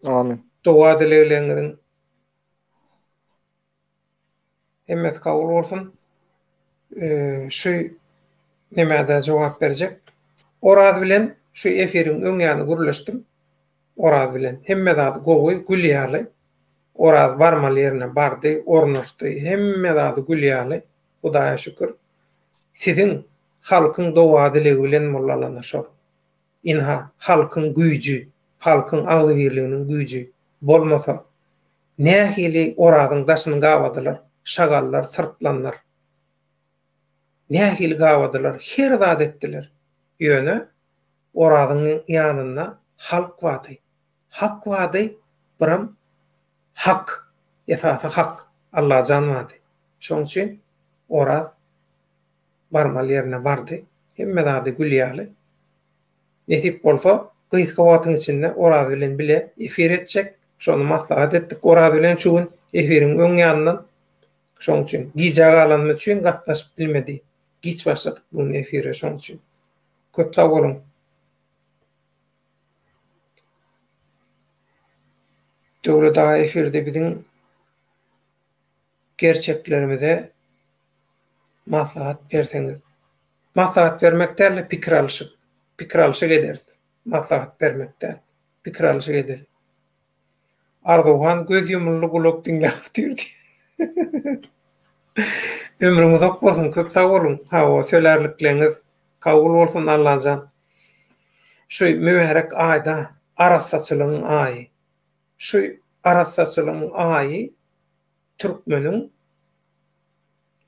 B: Amin.
A: Doga dilegleriňiziň hemmesi kabul bolsun. Şu nemäde jogap berjek. Oraz bilen şu efiriň öň ýany gürleşdim. Oraz bilen. Hemme zady gowy, gül ýaly. Oraz barmaly ýerine bardy, ornaşdy. Hemme zady gül ýaly. Hudaýa şükür. Siziň halkyň doga-dilegi bilen boldy alanda şol. Ynha, halkyň güýji, halkyň agzybirliginiň güýji bolmasa, nähili Orazyň daşyny gabadylar, şagallar, syrtlanlar. Nähili gabadylar, her zat etdiler. Ýöne Orazyň ýanynda halk bardy. Hak bardy, biram Hak, esasy Hak, Allajan bardy. Şoň üçin Oraz barmaly ýerine bardy. Hemme zady gül ýaly. Nesip bolsa, gysga wagtyň içinde Oraz bilen bile efir etjek. Şony maslahat etdik Oraz bilen şu gün efiriň öň ýanyndan. Şoň üçin gijä galanymyz üçin gatnaşyp bilmedi. Giç başladyk bu gün efire şoň üçin. Köp sag boluň. Döwlet aga efirde biziň gerçeklerimize maslahat berseňiz. Maslahat bermek däl-de pikir alyşyp, pikir alyşyk ederis. Maslahat bermek däl, pikir alyşyk edeli. Arzuwhan göz ýumuldy gulak diňläp otyrdy. Ömrüň uzak bolsun köp sag boluň hawa sölärlikleňiz kabul bolsun Allajan. Şu mübärek aýda arassaçylygyň aýy. Şu arassaçylygyň aýy türkmeniň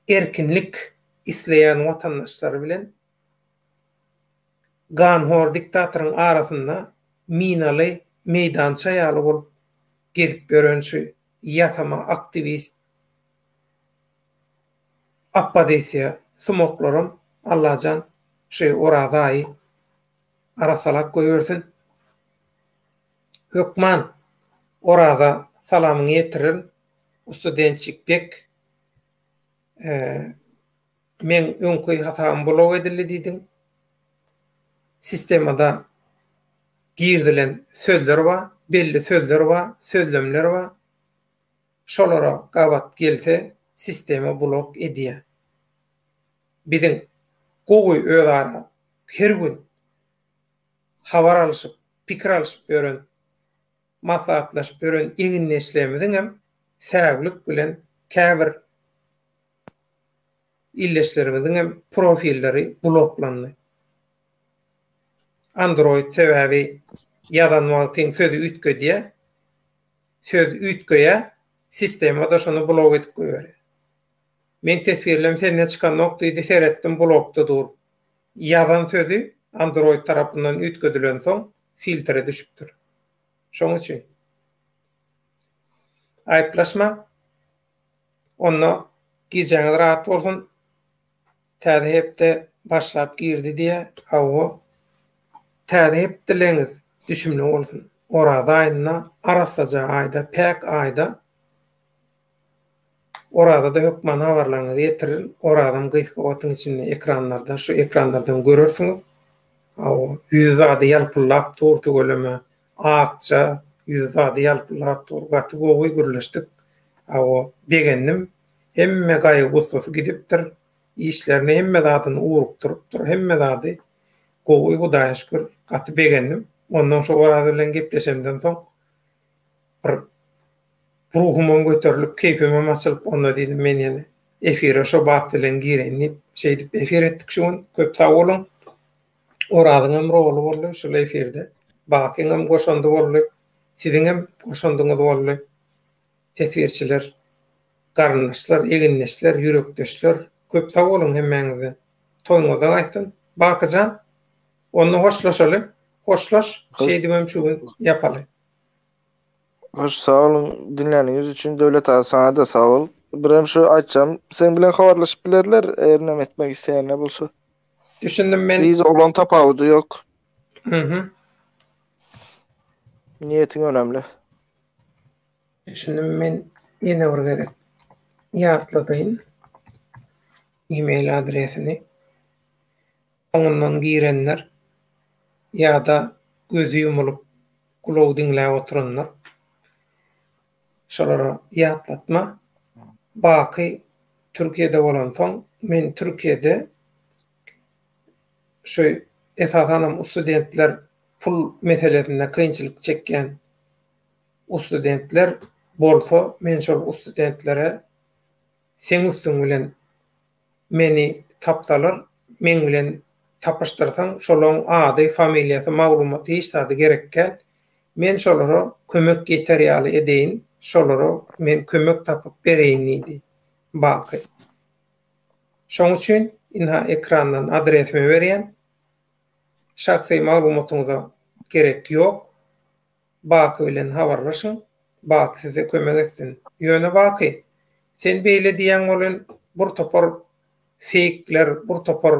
A: erkinlik isleýän watandaşlary bilen ganhor diktatoryň arasynda minaly meýdança ýaly bolup gezip ýören şu ýasama aktiwist oppozisiýa sumaklaram Allajan şu Oraza aýy arassalap goýbersin. Hökman Oraza salamyňy ýetirerin Ustudençik bek meň öňki hasabym blok edildi diýdiň. Sistemada girizilen sözler bar, belli sözler bar, sözlemler bar. Şolara gabat gelse sistema blok edýär. Biziň gowy özara her gün habar alyşyp, pikir alyşyp ýören, maslahatlaşyp ýören egindeşlerimiziňem säwlik bilen käbir ildeşlerimiziňem profilleri bloklandy. Android sebäbi ýazan wagtyň sözi üýtgedýär. Söz üýtgeýär, sistema-da şony blok edip goýberýär. Meň teswirlem sende çykanok diýdi, seretdim blokda dur. Ýazan sözi Android tarapyndan üýtgedilensoň filtre düşüpdir. Şoň üçin. Aýyplaşmaň. Onda gijäňiz rahat bolsun. Täze hepde başlap girdi diýä. Hawa. Täze hepdeleňiz düşümli bolsun. Oraza aýynda arassaja aýda päk aýda Orazada hökman habarlaryňyzy ýetiriň. Orazam gysga wagtyň içinde ekranlarda şu ekranlardan görersiňiz. Hawa, ýüzi zady ýalpyldap dur tüweleme. Akja, ýüzi zady ýalpyldap dur. Gaty gowy gürleşdik. Hawa, begendim. Hemme gaýgy-gussasy gidipdir. Işlerini, hemme zadyny ugrukdyrypdyr. Hemme zady gowy, Hudaýa şükür. Gaty begendim. Ondan şo Oraz bilen gepleşemden soň bir ruhumam göterilip, keýpimem açylyp, onda diýdim men ýene efire şo bat bilen gireýin diýip, şeýdip efir etdik şu gün. Köp sag boluň. Orazyňam roly boldy şul efirde. Bakyňam goşandy boldy. Siziňem goşandyňyz boldy. Teswirçiler, garyndaşlar, egindeşler, ýürekdeşler, köp sag boluň hemmäňizden. Toýuňyzda gaýtsyn. Bakyjan, onda hoşlaşaly. Hoşlaş, şeýdibem şu gün ýapaly.
B: Hoş sag boluň diňläniňiz üçin Döwlet aga saňada sag bol. Birem şu aýtjagym seň bilen habarlaşyp bilerler eger neme etmek isleýänler bolsa.
A: Düşündim men.
B: Gyz oglan tapawudy ýok.
A: Mhm.
B: Niýetiň önemli.
A: Düşündim men ýene bir gezek ýatladaýyn email adresini. Soňundan girenler ýa-da gözi ýumulyp gulagy diňläp oturanlar şolara ýatlatma Baky Türkiýede bolansoň men Türkiýede şu esasanam studentler. Pul meselesinde kynçylyk çekýän ustudentler bolsa men şol ustudentlere seň üstüň bilen meni tapsalar meň bilen tapyşdyrsaň şolaň ady familiýasy maglumaty hiç zady gerekgäl men şolara kömek ýeter ýaly edeýin şolara men kömek tapyp bereýin diýdi Baky. Şoň üçin ynha ekrandan adresimi berýän şahsy maglumatyňyza gerek ýok Baky bilen habarlaşyň, Baky size kömek etsin. Ýöne Baky, sen beýle diýýäň welin bir topar feýkler, bir topar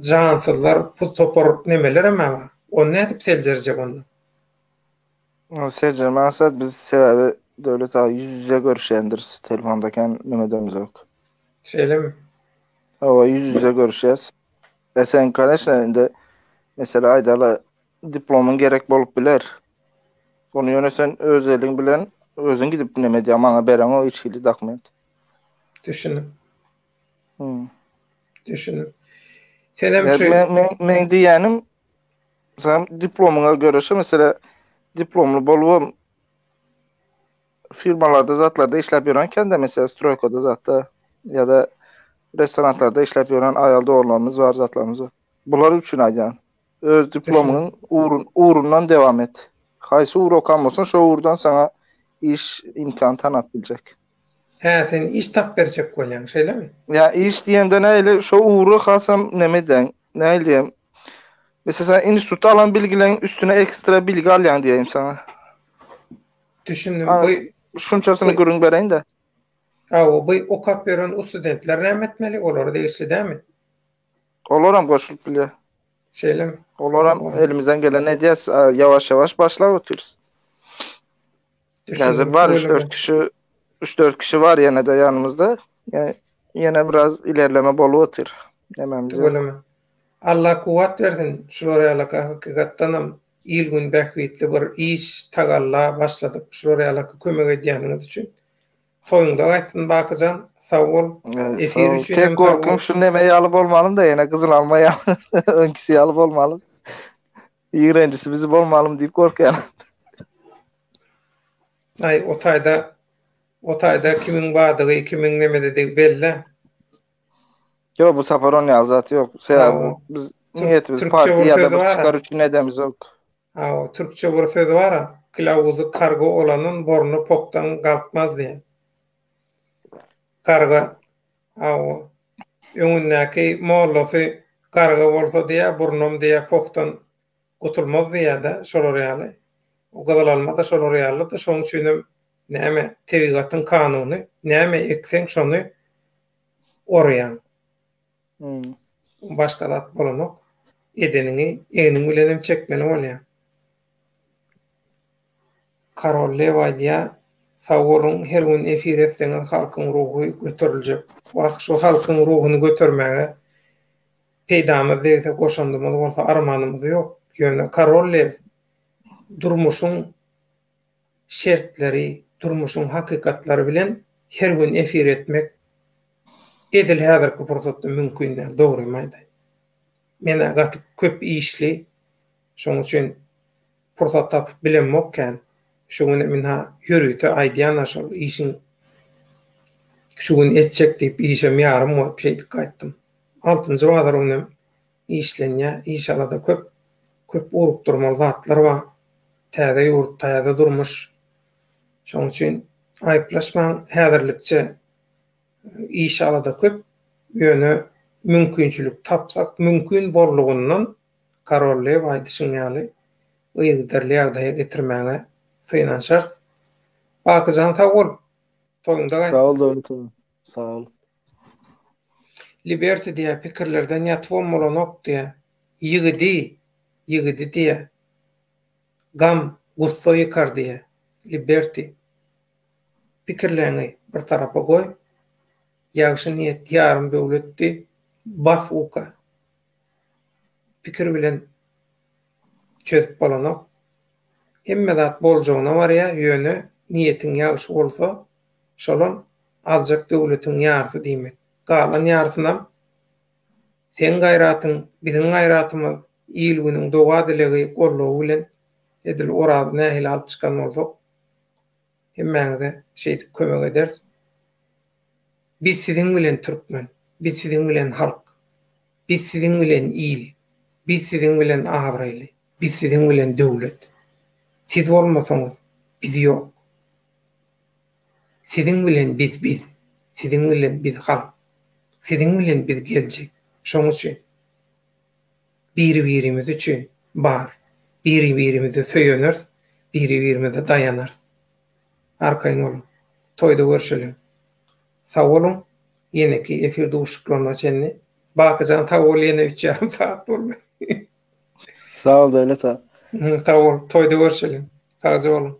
A: jansyzlar, bir topar nemelerem bar. Ony nädip seljerjek onda?
B: Ony seljerme aňsat, biz sebäbi Döwlet aga ýüz-ýüze görüşýändiris, telefonda kän neme edemizok.
A: Şeýlemi?
B: Hawa, ýüz-ýüze görüşýäs. E sen koneçne indi mesele aýdaly diplomyň gerek bolup biler. Ony ýöne sen öz eliň bilen özüň gidip neme edýäň, maňa bereňok hiç hili dokument.
A: Düşündim. Hmm. Düşündim. Senem şu
B: Men men men diýýänim sen diplomyňa göreşe mesela diplomly bolubam firmalarda zatlarda işläp ýören kende mesela stroýkada zatda ýa-da restoranlarda işläp ýören aýal doganlarymyz bar zatlarymyz bar. Bular üçin aýdýan. Öz diplomyňyň ugrun, ugrundan dewam et. Haýsy ugur okan bolsaň, şo ugurdan saňa iş imkany tanap biljek.
A: Hä, sen iş tapyp berjek bolýaň, şeýlemi?
B: Ýa iş diýemde nähili, şo ugry hasam neme edýäň, nähili diýem. Mesela sen institutda alan bilgileň üstüne ekstra bilgi alýaň diýeýin saňa.
A: Düşündim. Bu
B: şunçasyny gürrüň bereýin-de.
A: Hawa, bu okap ýören ustudentler näme etmeli? Olara degişli dälmi?
B: Olaram goşulyp bilýär.
A: Şeýlemi?
B: Olaram elimizden geleni edýäs, ýawaş-ýawaş başlap otyrys. Häzir bar 3-4 kişi, 3-4 kişi bar ýene-de ýanymyzda. Ýene biraz ilerleme bolup otyr. Nämemiz ýok.
A: Tüweleme. Allah kuwwat bersin, şular ýalaka hakykatdanam il-gün bähbitli bir iş, tagalla başladyp, şular ýalaka kömek edýäniňiz üçin. Toýuňda gaýtsyn Bakyjan, sag bol.
B: Efir üçin hem sag bol. Tek gorkym şu neme ýaly bolmalym da ýene gyzyl alma ýaly öňküsi ýaly bolmalym. Ýigrenjisi bizi bolmalym diýip gorkýan.
A: Aý o taýda o taýda kimiň bardygy kimiň nemededigi bellä.
B: Ýok bu sapar on ýaly zat ýok. Sebäbi biz niýetimiz partiýa ýa-da bir çykar üçin edemizok.
A: Hawa, türkçe bir söz bar-a, Kylawuzy karga olanyn borny pokdan galkmaz diýen. Garga, hawa, öňündäki mollasy garga bolsa diýýär, burnam diýýär pokdan gutulmaz diýýär-de, şolar ýaly. O gyzyl alma-da şolar ýaly-da, şonuň üçinem näme, tebigatyň kanuny, näme ekseň şony orýaň. Başga zat bolanok. Edeniňi egniň bilenem çekmeli bolýar. Karol Lew aýdýar, Sag boluň, her gün efir etseňiz halkyň ruhy göteriljek. Wah, şu halkyň ruhuny götermäge peýdamyz degse, goşandymyz bolsa armanymyz ýok. Ýöne Karol Lew durmuşyň şertleri, durmuşyň hakykatlary bilen her gün efir etmek edil häzirki pursatda mümkin däl, dogrymy aýdaýyn. Men-ä gaty köp işli, şonuň üçin pursat tapyp bilemok kän. Şu günem ynha ýörite aýdýan-a şol işiň şu gün etjek diýip işem ýarym goýup şeýdip gaýtdym. Altynjy bazar günem işlenýär, iş-alada köp, köp ugrukdyrmaly zatlar bar. Täze ýurt, täze durmuş. Şonuň üçin aýyplaşmaň, häzirlikçe iş-alada köp, ýöne mümkinçilik tapsak, mümkin boldugyndan Karol Lew aýdyşyň ýaly yzygiderli ýagdaýa getirmäge synanyşarys. Bakyjan sag bol! Toýuňda gaýtsyn.
B: Sag bol Döwlet aga. Sag bol.
A: Liberty diýýär, pikirlerden ýatybam bolanok diýýär. Ýigidi, ýigidi diýýär. Gam, gussa ýykar diýýär. Liberty. Pikirleňi bir tarapa goý. Ýagşy niýet ýarym döwletdi. Bas uka. Pikir bilen çözüp bolanok. Hemme zat boljagyna barýar, ýöne niýetiň ýagşy bolsa, şolam aljak döwletiň ýarysy diýmek. Galan ýarysynam seň gaýratyň, biziň gaýratymyz. Il-günüň doga-dilegi, goldawy bilen edil Orazy nähili alyp çykan bolsak, hemmäňize şeýdip kömek ederis. Biz siziň bilen türkmen, biz siziň bilen halk, biz siziň bilen il, biz siziň bilen abraýly, biz siziň bilen döwlet. Siz bolmasaňyz, biz ýok. Siziň bilen biz biz, siziň bilen biz halk, siziň bilen biz geljek. Şoň üçin biri-birimiz üçin bar, biri-birimize söýeneris, biri-birimize daýanarys. Arkaýyn boluň. Toýda görşeliň. Sag boluň. Ýeneki efir duşuşyklaryna çenli. Bakyjan sag bol ýene üç ýarym sagat boldy.
B: Sag bol Döwlet aga.
A: Sag bol. Toýda görşeliň. Sagja boluň.